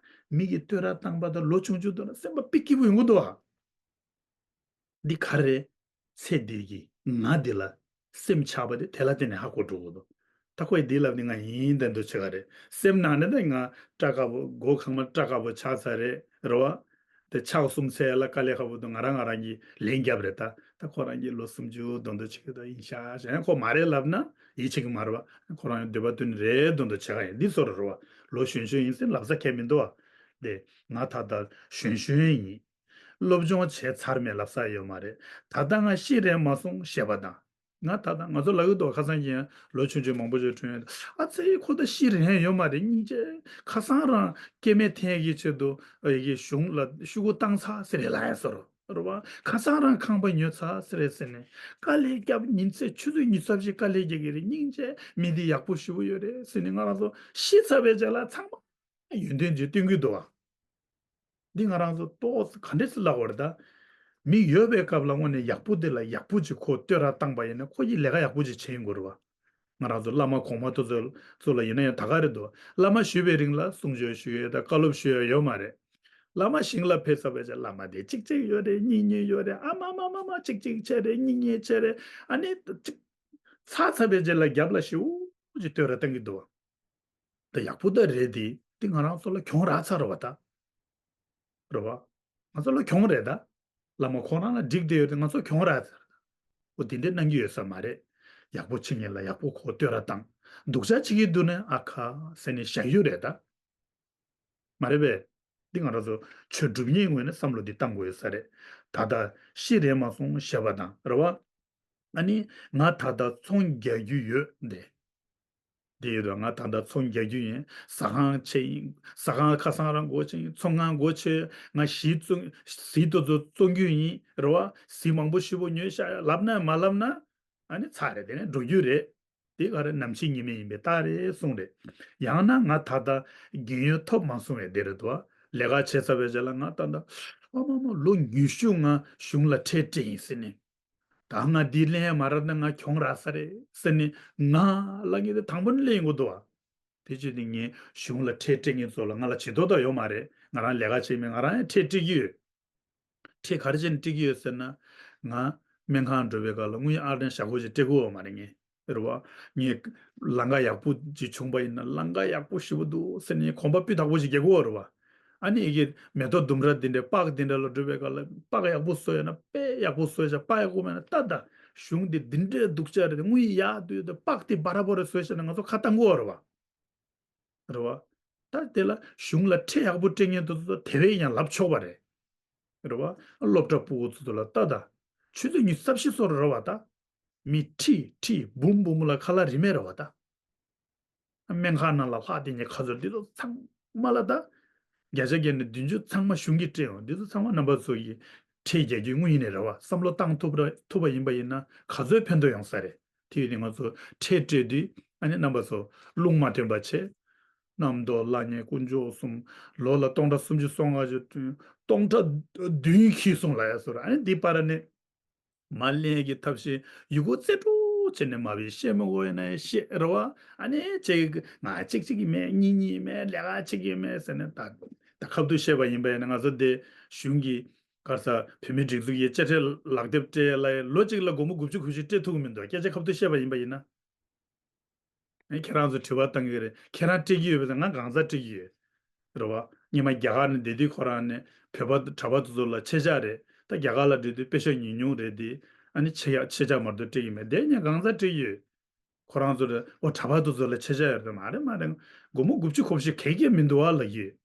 མི་གི་བསྟོད་ར་བཏང་པ་དང་ལོ་ཆུང་ཆུང་འདུག་ན་སེམས་པ་ཕིག་སྐྱིད་པོ་ཡོང་གི་འདུག་ཨ། འདི་ག་རེ། ཚེ་འདི་གི་ང་འདི་ལ་སེམས་ཆགས་པ་དེ་དེ་ལ་བརྟེན་ནས་ཧ་གོ་འགྲོ་གི་འདུག་ད་ཁོས་འདི་ལབ་ནི་ང་ཡིན་དེ་འདུག་བྱེད་ག་རེད། སེམས་ནང་ནས་ད་ང་སྐྲ་དཀར་པོ་མགོ་གང་མ་སྐྲ་དཀར་པོ་ཆགས་ཚར་རེད་རེད་བ། དེ་ཕྱག་གསུམ་འཚལ་ལ་དཀའ་ལས་ཁག་པོ་འདུག་ང་རང་ང་རང་གིས་ལན་བརྒྱབ་རེད་ད། ད་ཁོ་རང་གིས་ལོ་སུམ་ཅུ་འདོན་འདོན་བྱེད་ཀྱི་འདུག་ཡིན་ཤག་ཞེས་ཁོ་མ་རེད་ལབ་ན་ཡིད་ཆེས་ཀྱི་མ་རེད་བ། ཁོ་རང་འདོད་པ་བཏོན་རེད་འདོན་འདོན་བྱེད་ག་ཡིན་འདི་ཚོ་རེད་རེད་བ། ལོ་གཞོན་གཞོན་ཡིན་ཟེར་ལབ་ས་ཁྱད་མི་འདུག་བ། དེ་ང་ད་ལྟ་གཞོན་གཞོན་ཡིན། སློབ་སྦྱོང་བྱས་ཚར་མེད་ལབ་ས་ཡོད་མ་རེད། ད་ལྟ་ང་ཤི་རན་མ་སོང་ཞེས་པ་དང་། ང་ད་ལྟ་ང་ཚོ་ལབ་ཀྱི་འདུག་ཁ་སང་གི་ཡང་ལོ་ཆུང་ཆུང་མང་པོ་ཞིག་ཐོན་ཡོད། ཨ་ཙི་ཁོ་ད་ཤི་རན་ཡོད་མ་རེད་སྙིང་རྗེ། ཁ་སང་རང་སྐྱེ་དམན་འཐེན་ཡག་གི་ཆེད་དུ་ཡ་གི་གཞུང་ལ་ཤོག་གུ་བཏང་ཚར་ཟེར་རེད་ལབ་ཡ་སོ་རོ་རེད་བ། ཁ་སང་རང་ཁང་པ་ཉོས་ཚར་ཟེར་རེད་ཟེར་ནས་དཀའ་ལས་བརྒྱབ་ཉིན་མཚན་ཆུ་ཚོད་ཉི་ཤུ་རྩ་བཞི་དཀའ་ལས་རྒྱག་གི་རེད་སྙིང་རྗེ། མི་འདི་ཡག་པོ་ཞེ་པོ་ཡོད་རེད་ཟེར་ནས་ང་རང་ཚོ་ཤི་ཚར་བའི་རྗེས་ལ་ཚང་མ། ཡོན་ཏན་ཅིག་སྟོན་གྱི་འདུག་བ། འདི་ང་རང་ཚོ་ཏོག་ཙམ་ག་འདྲས་སེ་ལབ་དགོས་རེད་ད། མི་ཡོད་པའི་སྐབས་ལ་དངོས་གནས་ཡག་པོ་དེ་ལ་ཡག་པོ་ཅིག་ཁོ་བསྟོད་ར་བཏང་པ་ཡིན་ན་ཁོ་ཡིས་ལས་ཀ་ཡག་པོ་ཅིག་བྱེད་ཡོང་གི་རེད་བ། ང་རང་ཚོ་བླ་མ་གོང་མ་དེ་ཚོ་ཚོ་ལ་ཡིན་ན་ཡང་ད་ག་རེད་འདུག་བླ་མ་ཞུས་པའི་རིང་ལ་གསུང་ཆོས་ཞུ་ཡས་དང་བཀའ་སློབ་ཞུ་ཡས་ཡོད་མ་རེད། བླ་མ་ཞིང་ལ་ཕེབས་ཚར་བའི་རྗེས་བླ་མ་དེ་གཅིག་གཅིག་ཡོད་རེད་གཉིས་གཉིས་ཡོད་རེད་ཨ་མ་མ་མ་མ་གཅིག་གཅིག་བྱས་རེད་གཉིས་གཉིས་བྱས་རེད་ཨ་ནི་གཅིག་ཚར་ཚར་བའི་རྗེས་ལ་རྒྱབ་ལ་ཞེ་པོ་ཅིག་བསྟོད་ར་བཏང་གི་འདུག་བ། ད་ཡག་པོ་ད་རེད་དེ། དེ་ང་རང་ཚོ་ལ་གྱོང་རག་ཚར་རེད་བ་ད། རེད་བ། ང་ཚོ་ལ་གྱོང་རེད་ད། བླ་མ་ཁོང་རང་ལ་འགྲིག་བསྡད་ཡོད་དེ་ང་ཚོ་གྱོང་རག་ཚར། འོ་དེ་འདྲས་གནང་གི་ཡོད་ས་མ་རེད། ཡག་པོ་བྱེད་མཁན་ལ་ཡག་པོ་གོ་བསྟོད་ར་བཏང་། སྡུག་ཅག་བྱེད་ཀྱི་འདུག་ན་ཨ་ཁ་ཟེར་ནས་བཞག་རྒྱུ་རེད་ད། མ་རེད་པས། འདི་ང་རང་ཚོ་ཆོས་སྒྲུབ་མཁན་ངོས་ནས་བསམ་བློ་འདི་བཏང་དགོས་ཡོད་ས་རེད། ད་ལྟ་ཤི་རན་མ་སོང་ཞེས་པ་དང་རེད་བ། ཨ་ནི་ང་ད་ལྟ་ཚོང་རྒྱག་རྒྱུ་ཡོད་འདི། འདི་ཡོད་དོ་ང་ད་ལྟ་ཚོང་རྒྱག་རྒྱུ་ཡིན། ཟ་ཁང་ཆེ་ཡིན། ཟ་ཁང་ཁ་སང་རང་སྒོ་ཕྱེ་ཡིན། ཚོང་ཁང་སྒོ་ཕྱེ་ང་གཞིས་བཙུགས་གཞིས་དེ་ཚོ་བཙོང་རྒྱུ་ཡིན་རེད་བ། གཞིས་མང་པོ་ཞེ་པོ་ཉོས་ཤག་ལབ་ན་མ་ལབ་ན་ཨ་ནི་ཚར་རེད་དེ་ནས་འགྲོ་རྒྱུ་རེད། དེ་ག་རེ་ནམ་འཆི་ཉི་མའི་ཡིན་པའི་རྟགས་རེད་གསུངས་རེད། ཡང་ན་ང་ད་ལྟ་རྒན་ཡོལ་ཐོབ་མ་སོང་བའི་དེ་རེད་དོ། ལས་ཀ་བྱས་ཚར་བའི་རྗེས་ལ་ང་ད་ལྟ་ཨ་མ་མ་ལོ་ཉི་ཤུ་ང་གཞུང་ལ་ཁྲལ་སྤྲད་ཡིན་ཟེར་ནས། ད་ང་འདི་ལེན་ཡ་མ་རག་ན་ང་གྱོང་རག་ས་རེད་ཟེར་ནས་ང་ལ་ངས་དེ་དང་པོ་ནས་ལེན་དགོས་འདུག་བ། དེ་བྱས་ཏེ་ངས་གཞུང་ལ་ཁྲལ་སྤྲད་མཁན་ཚོ་ལ་ང་ལ་བྱེད་ཐོག་ད་ཡོད་མ་རེད། ང་རང་ལས་ཀ་བྱེད་མེད་ང་རང་ཡང་ཁྲལ་སྤྲད་ཀྱི་ཡོད། ཁྲལ་ག་རེ་བྱས་ནས་སྤྲད་ཀྱི་ཡོད་ཟེར་ན། ང་སྨན་ཁང་འགྲོ་བའི་སྐབས་ལ་དངུལ་ཨར་ཏན་ཞག་པོ་ཅིག་སྤྲད་དགོས་པ་མ་རེད་ངས། རེད་བ། ངས་ལང་ཀ་ཡག་པོ་ཅིག་བྱུང་པ་ཡིན་ན་ལང་ཀ་ཡག་པོ་ཞེ་པོ་འདུག་ཟེར་ནས་གོམ་པ་སྤུས་དག་པོ་ཞིག་རྒྱག་དགོས་རེད་བ། ཨ་ནི་ཡི་གེ་མེ་ཏོག་ལྡུམ་ར་འདི་འདྲའི་པགས་འདི་འདྲ་ལ་འགྲོ་བའི་སྐབས་ལ་པགས་ཡག་པོ་བཟོ་ཡ་ན་དཔེ་ཡག་པོ་བཟོ་ཡ་ཤག་པགས་ཡག་པོ་མེད་ན་ལྟ་ད། གཞུང་འདི་འདི་འདྲའི་སྡུག་ཅག་རེད་དངུལ་ཡག་འདུག་ད་པགས་འདི་བ་ར་བོ་རེ་བཟོས་ཤག་ན་ང་ཚོ་ཁ་བཏང་དགོས་རེད་བ། རེད་བ། ད་དེ་ལ་གཞུང་ལ་ཁྲལ་ཡག་པོ་སྤྲད་མཁན་དེ་ཚོ་དེ་བས་ཡང་ལབ་ཆོག་པ་རེད། རེད་བ། སློབ་གྲྭ་ཕྲུ་གུ་ཚོ་ཚོ་ལ་ལྟ་ད། ཆུ་ཚོད་ཉི་ཤུ་རྩ་བཞི་སོ་རེད་བ་ད། མི་ཁྲི་ཁྲི་འབུམ་འབུམ་ལ་ཁ་ལག་རིན་མེད་རེད་བ་ད། སྨན་ཁང་ནང་ལ་ལྷག་དེ་ཉིད་ག་ཚོད་འདི་ཚོ་ཚང་མ་ལ་ད། བརྒྱ་ཆ་བརྒྱ་ནས་བདུན་ཅུ་ཚང་མ་གཞུང་གིས་སྤྲད་ཡོང་འདི་ཚོ་ཚང་མ་རྣམ་པ་ཚོ་གིས་ཁྲལ་རྒྱག་རྒྱུའི་དངུལ་ཡིན་ནི་རེད་བ། བསམ་བློ་བཏང་ཐུབ་ར་ཐུབ་པ་ཡིན་པ་ཡིན་ན་ག་ཚོད་ཕན་ཐོགས་ཡོང་ས་རེད། དེ་ཡིན་ནི་ང་ཚོ་ཁྲལ་སྤྲད་དུས་ཨ་ནི་རྣམ་པ་ཚོ་རླུང་མ་ཐོན་པ་བྱས། རྣམ་རྟོག་བླ་ཉེ་དཀོན་མཆོག་གསུམ། ལོ་ལ་སྟོང་ཕྲག་སུམ་ཅུ་སོ་ལྔ་ཅིག་བསྐྲུན། སྟོང་ཕྲག་བདུན་ཁྱེར་སོང་ལབ་ཡ་སོ་ར་ཨ་ནི་འདི་པར་ནས། མ་ལེན་གྱི་ཐབས་ཤེས་ཡི་གུ་རྩེ་དྲུག་བྱས་ནས་མ་བི་བཤད་མི་དགོས་ཡིན་ན་བཤད་རེད་བ། ཨ་ནི་ཅིག་ང་གཅིག་གཅིག་གི་མེད་གཉིས་གཉིས་མེད་ལས་ཀ་གཅིག་གི་མེད་ཟེར་ནས་ད་ད་ཁ་ཐུག་བཤད་པ་ཡིན་པ་ཡིན་ན་ང་ཚོ་དེ་གཞུང་གི་ག་རེ་ཟ་བོད་མིའི་སྒྲིག་འཛུགས་ཀྱི་དཔྱ་ཁྲལ་ལག་དེབ་སྤྲད་ལ་ལོ་གཅིག་ལ་སྒོར་མོ་དགུ་བཅུ་གོ་བཞི་སྤྲད་ཐུབ་ཀྱི་མི་འདུག་སྐད་ཆ་ཁ་ཐུག་བཤད་པ་ཡིན་པ་ཡིན་ན། ཨེ་ཁྱེད་རང་ཚོ་དྲི་བ་བཏང་གི་རེད། ཁྱེད་རང་སྤྲད་ཀྱི་ཡོད་པས་ང་གང་ཟག་སྤྲད་ཀྱི་ཡོད། རེད་བ། སྔོན་མ་རྒྱ་གར་ནས་བསྡད་དུས་ཁོ་རང་ནས་བོད་པ་གྲྭ་པ་དེ་ཚོ་ལ་ཆད་ཆག་རེད། ད་རྒྱ་གར་ལ་བསྡད་དུས་པེ་ཤག་ཉུང་ཉུང་རེད་དེ། ཨ་ནི་ཆད་ཡག་ཆད་ཆག་མ་གཏོགས་སྤྲད་ཀྱི་མེད་དེ་ངས་གང་ཟག་སྤྲད་ཀྱི་ཡོད། ཁོ་རང་ཚོ་ལ་ཨོ་གྲྭ་པ་དེ་ཚོ་ལ་ཆད་ཆག་ཡོད་རེད་མ་རེད་མ་རེད། སྒོར་མོ་དགུ་བཅུ་གོ་བཞི་གས་ཀྱི་མི་འདུག་བ་ལབ་ཀྱི་ཡོད།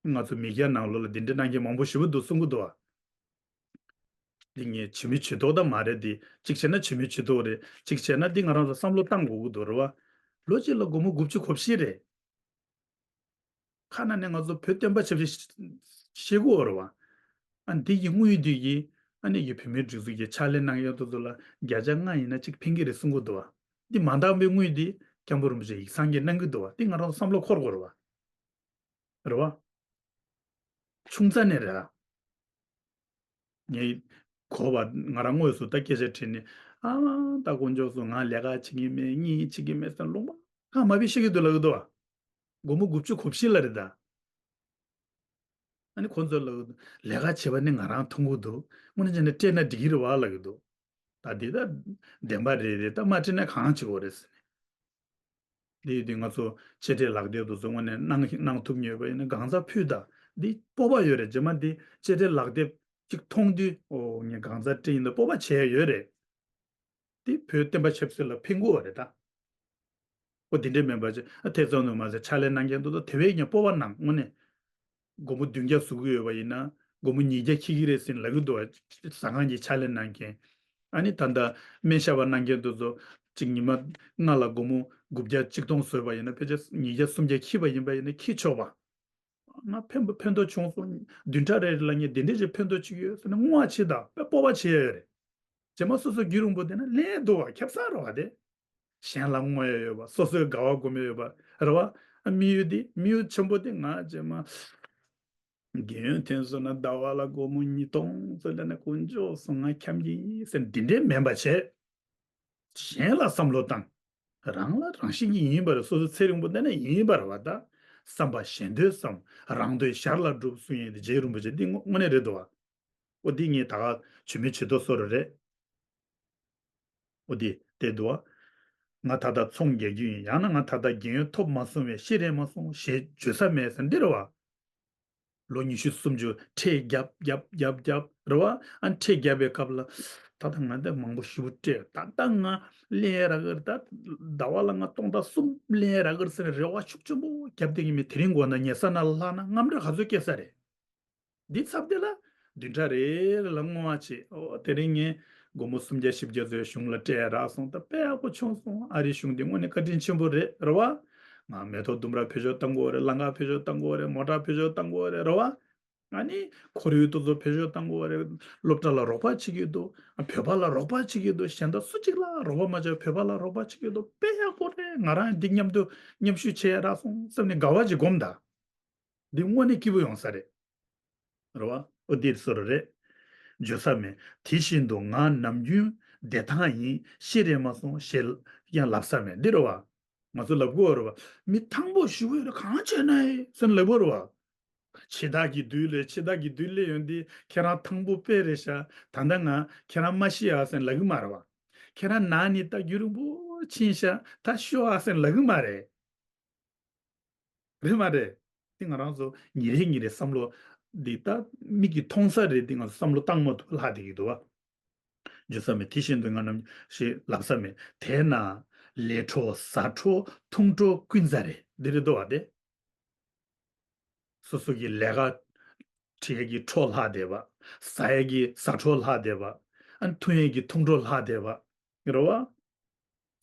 ང་ཚོ་མི་སྐྱ་ནང་ལོགས་ལ་འདི་འདྲ་གནང་མཁན་མང་པོ་ཞེ་པོ་འདུག་གསུང་གི་འདུག་བ། འདི་ངས་བྱེད་མི་བྱེད་མདོག་ད་མ་རེད་དེ། གཅིག་བྱས་ན་བྱེད་མི་བྱེད་མདོག་རེད། གཅིག་བྱས་ན་འདི་ང་རང་ཚོ་བསམ་བློ་བཏང་དགོས་ཀྱི་འདུག་རེད་བ། ལོ་གཅིག་ལ་སྒོར་མོ་དགུ་བཅུ་གོ་བཞི་རེད། ཁ་ནང་ནས་ང་ཚོ་བོད་བསྟན་པ་ཆབ་སྲིད་ཤེས་དགོས་རེད་བ། ཨ་འདི་གི་དངུལ་འདི་གི་ཨ་ནི་ཡི་བོད་མིའི་སྒྲིག་འཛུགས་ཀྱི་ཕྱག་ལས་གནང་ཡག་ཏུ་ཚོ་ལ་བརྒྱ་ཆ་ལྔ་ཡིན་ན་གཅིག་ཕན་གྱི་རེད་གསུང་གི་འདུག་བ། འདི་མ་འདང་པའི་དངུལ་འདི་སྐྱབས་མགོན་རིན་པོ་ཆེ་ཡིག་ཚང་གིས་གནང་གི་འདུག་བ། འདི་ང་རང་ཚོ་བསམ་བློ་འཁོར་དགོས་རེད་བ། རེད་བ། ཆུང་ཙག་ནས་རེད། ངས་གོ་བ་ང་རང་དངོས་སུ་ད་སྐད་ཆ་དྲིས་ནས་ཨ་མ་ད་དཀོན་མཆོག་གསུམ་ང་ལས་ཀ་བྱེད་ཀྱི་མེད། གཉིད་བྱེད་ཀྱི་མེད་ཟེར་ལུང་པ་གང་མ་བི་ཤེས་ཀྱི་འདུག་ལབ་ཀྱི་འདུག་བ། སྒོར་མོ་དགུ་བཅུ་གོ་བཞི་ལ་རེད་ད། ཨ་ནི་ཁོང་ཚོ་ལ་ལས་ཀ་བྱེད་པ་ནི་ང་རང་མཐོང་གི་འདུག་དངོས་གནས་བྱས་ན་སྤྲད་ན་འགྲིག་གི་རེད་བ་ལབ་ཀྱི་འདུག་ད་འདི་ད་བདེན་པ་རེད་རེད། ད་མ་སྤྲད་ན་གང་བྱེད་དགོས་རེད་ཟེར་ནས། འདི་ཡིན་དུས་ང་ཚོ་གཅེས་སྤྲས་ལག་དེབ་དེ་ཚོ་དངོས་གནས་གནང་གནང་ཐུབ་མྱོང་ཡོད་པ་ཡིན་ན་གང་ཟག་ཕུད་ད། འདི་སྤོབས་པ་ཡོད་རེད། རྗེས་མ་འདི་གཅེས་སྤྲས་ལག་དེབ་ཅིག་མཐོང་དུས་ཨོ་ངས་གང་ཟག་སྤྲད་ཡིན་ད་སྤོབས་པ་བྱས་ཡོད་རེད། དེ་བོད་བསྟན་པ་ཆབ་སྲིད་ལ་ཕན་གྱི་ཡོད་རེད་ད། ཨོ་དེ་འདྲས་མིན་པ་ཅི་ཨ་ཐེ་ཚོམ་ནོར་མ་ཟེར་ཕྱག་ལས་གནང་མཁན་དེ་ཚོ་དེ་བས་ཀྱང་སྤོབས་པ་གནང་དངོས་གནས། སྒོར་མོ་བདུན་བརྒྱ་བཟོ་གི་ཡོད་པ་ཡིན་ན་སྒོར་མོ་ཉིས་བརྒྱ་འཁྱེར་གྱི་རེད་ཟེར་ལབ་ཀྱི་འདུག་བ། ཟ་ཁང་གི་ཕྱག་ལས་གནང་མཁན། ཨ་ནི་ད་ལྟ་སྨན་ཞབས་པ་གནང་མཁན་དེ་ཚོ་གཅིག་ཉི་མ་ལྔ་ལ་སྒོར་མོ་དགུ་བརྒྱ་གཅིག་སྟོང་བཟོས་པ་ཡིན་ན་ཕལ་ཆེར་ཉིས་བརྒྱ་སུམ་བརྒྱ་འཁྱེར་བ་ཡིན་པ་ཡིན་ན་འཁྱེར་ཆོག་པ། ང་ཕན་པ་ཕན་ཐོགས་བྱུང་སོང་། བདུན་ཕྲག་རེ་རེ་ལ་ངས་འདི་འདྲས་ཅིག་ཕན་ཐོགས་བྱེད་ཀྱི་ཡོད་ཟེར་ནས་བསྔོ་བ་བྱེད་དང་དཔེ་སྤོབས་པ་བྱེད་ཡ་ཡོད་རེད། རྗེས་མ་སོ་སོ་རྒྱུན་རིང་པོ་བསྡད་ན་ལན་འདུག་བ། ཁེ་བཟང་རེད་བ་དེ། གཞན་ལ་བསྔོ་ཡ་ཡོད་པ། སོ་སོའི་དགའ་བ་སྒོམ་ཡ་ཡོད་པ་རེད་བ། དམིགས་ཡུལ་དེ་དམིགས་ཡུལ་ཆེན་པོ་དེ་ང་རྗེས་མ་རྒན་ཡོལ་ཐོན་སོང་ན་ཟླ་བ་ལ་སྒོར་མོ་ཉིས་སྟོང་ཙམ་ལེན་ན་དཀོན་མཆོག་གསུམ་ང་འཁྱམ་གྱི་ཡིན་ཟེར་འདི་འདྲས་མིན་པ་བྱས། གཞན་ལ་བསམ་བློ་བཏང་། རང་ལ་རང་བཞིན་གྱིས་ཡིན་པ་རེད། སོ་སོ་ཚེ་རིང་པོ་བསྡད་ན་ཡིན་པ་རེད་བ་ད། བསམ་པ་གཞན་དོན་བསམ། རང་དོན་ཞར་ལ་སྒྲུབ་གསུང་ཡས་དེ་རྗེ་རིན་པོ་ཆེ་འདི་དངོས་དངོས་གནས་རེད་འདུག་བ། ཨོ་འདི་ངས་ད་ག་ཇི་མི་ཇི་ལྟར་བཟོ་རུ་རེད། ཨོ་འདི་དེ་འདུག་བ། ང་ད་ལྟ་ཚོང་རྒྱག་རྒྱུ་ཡིན། ཡང་ན་ང་ད་ལྟ་རྒན་ཡོལ་ཐོབ་མ་སོང་བས་ཤི་རན་མ་སོང་ཞེས་བརྗོད་ས་མེད་ཟེར་འདི་རེད་བ། ལོ་ཉི་ཤུ་སུམ་ཅུ་ཁྲལ་རྒྱབ་རྒྱབ་རྒྱབ་རྒྱབ་རེད་བ། ཨ་ཁྲལ་རྒྱབ་པའི་སྐབས་ལ་ད་ལྟ་ང་འདི་མང་པོ་ཞེ་པོ་སྤྲད། ད་ལྟ་ང་ལེན་ར་གི་རེད། ད་ཟླ་བ་ལ་ང་སྟོང་ཕྲག་གསུམ་ལེན་ར་གི་རེད་ཟེར་ནས་རེ་བ་ཤུགས་ཆེན་པོ་རྒྱབ་བསྡད་ཀྱི་མེད། དེ་རིང་དགོང་དག་ཉལ་ས་ན་ལྷག་ན་དངངས་སྐྲག་ག་ཚོད་སྐྱེ་ས་རེད། འདི་ཚབ་དེ་ལ་བདུན་ཕྲག་རེ་རེ་ལ་བསྔོ་བ་བྱེད། ཨོ་དེ་རིང་ངས་སྒོར་མོ་སུམ་བརྒྱ་བཞི་བརྒྱ་ཚོའི་གཞུང་ལ་སྤྲད་རག་སོང་། ད་དཔེ་ཡག་པོ་བྱུང་སོང་། ཨ་རིའི་གཞུང་འདི་དངོས་གནས་བཀའ་དྲིན་ཆེན་པོ་རེད་རེད་བ། ང་མེ་ཏོག་ལྡུམ་ར་བེད་སྤྱོད་བཏང་དགོས་རེད། ལམ་ཁ་བེད་སྤྱོད་བཏང་དགོས་རེད། མོ་ཊ་བེད་སྤྱོད་བཏང་དགོས་རེད་རེད་བ། ཨ་ནི་ཁོར་ཡུག་དེ་ཚོ་བེད་སྤྱོད་བཏང་དགོས་རེད། སློབ་གྲྭ་ལ་རོགས་པ་བྱེད་ཀྱི་འདུག་བོད་པ་ལ་རོགས་པ་བྱེད་ཀྱི་འདུག་གཞན་དག་སུ་གཅིག་ལ་རོགས་པ་མ་བྱས་བོད་པ་ལ་རོགས་པ་བྱེད་ཀྱི་འདུག་དཔེ་ཡག་པོ་རེད། ང་རང་འདི་མཉམ་དུ་མཉམ་ཞུགས་བྱས་རག་སོང་བསམ་ནས་དགའ་བ་ཅིག་སྒོམ་ད། འདི་དངོས་གནས་སྐྱིད་པོ་ཡོང་ས་རེད། རེད་བ། ཨོ་འདིར་སོ་རེད། འཇོ་ས་མེད། དེ་བཞིན་དུ་ང་ནམ་རྒྱུན་བདེ་ཐང་ཡིན། ཤི་རན་མ་སོང་ཞེས་ཡང་ལབ་ས་མེད། འདི་རེད་བ། ང་ཚོ་ལབ་དགོས་རེད་བ། མི་ཐང་པོ་ཞུ་བོ་རེད། གང་བྱས་ན་ཨེ་ཟེར་ལབ་དགོས་རེད་བ། འཆི་བདག་གི་བདུད་ལས་འཆི་བདག་གི་བདུད་ལས་ཡོང་དེ་ཁྱེད་རང་ཐང་པོ་དཔེ་རེད་ཤག་ད་ལྟ་ང་ཁྱེད་རང་མ་ཤི་ཨ་ཟེར་ལབ་གི་མ་རེད་བ། ཁྱེད་རང་ན་ནི་ད་རྒྱུན་རིང་པོ་ཕྱིན་ཤག་ད་ཤོག་ཨ་ཟེར་ལབ་གི་མ་རེད། རེད་མ་རེད། འདི་ང་རང་ཚོ་ཉིན་རེ་ཉིན་རེ་བསམ་བློ་འདི་ལྟ་མིག་གིས་མཐོང་ས་རེད། འདི་ང་ཚོ་བསམ་བློ་བཏང་མ་ཐུབ་ལྷག་བསྡད་ཀྱི་འདུག་བ། འཇུ་ས་མེད་དེ་བཞིན་དུ་ང་ནམ་ཞེས་ལབ་ས་མེད། དེས་ན་ལས་འཕྲོ་ཟ་འཕྲོ་འཐུང་འཕྲོ་ཀུན་ཟད་རེད། འདི་རེད་འདུག་བ་དེ། སོ་སོ་གི་ལས་ཀ་བྱེད་ཀྱི་འཕྲོ་ལྷག་བསྡད་པ། ཟ་ཡས་ཀྱི་ཟ་འཕྲོ་ལྷག་བསྡད་པ། ཨ་ནི་འཐུང་ཡས་ཀྱི་འཐུང་འཕྲོ་ལྷག་བསྡད་པ། རེད་བ།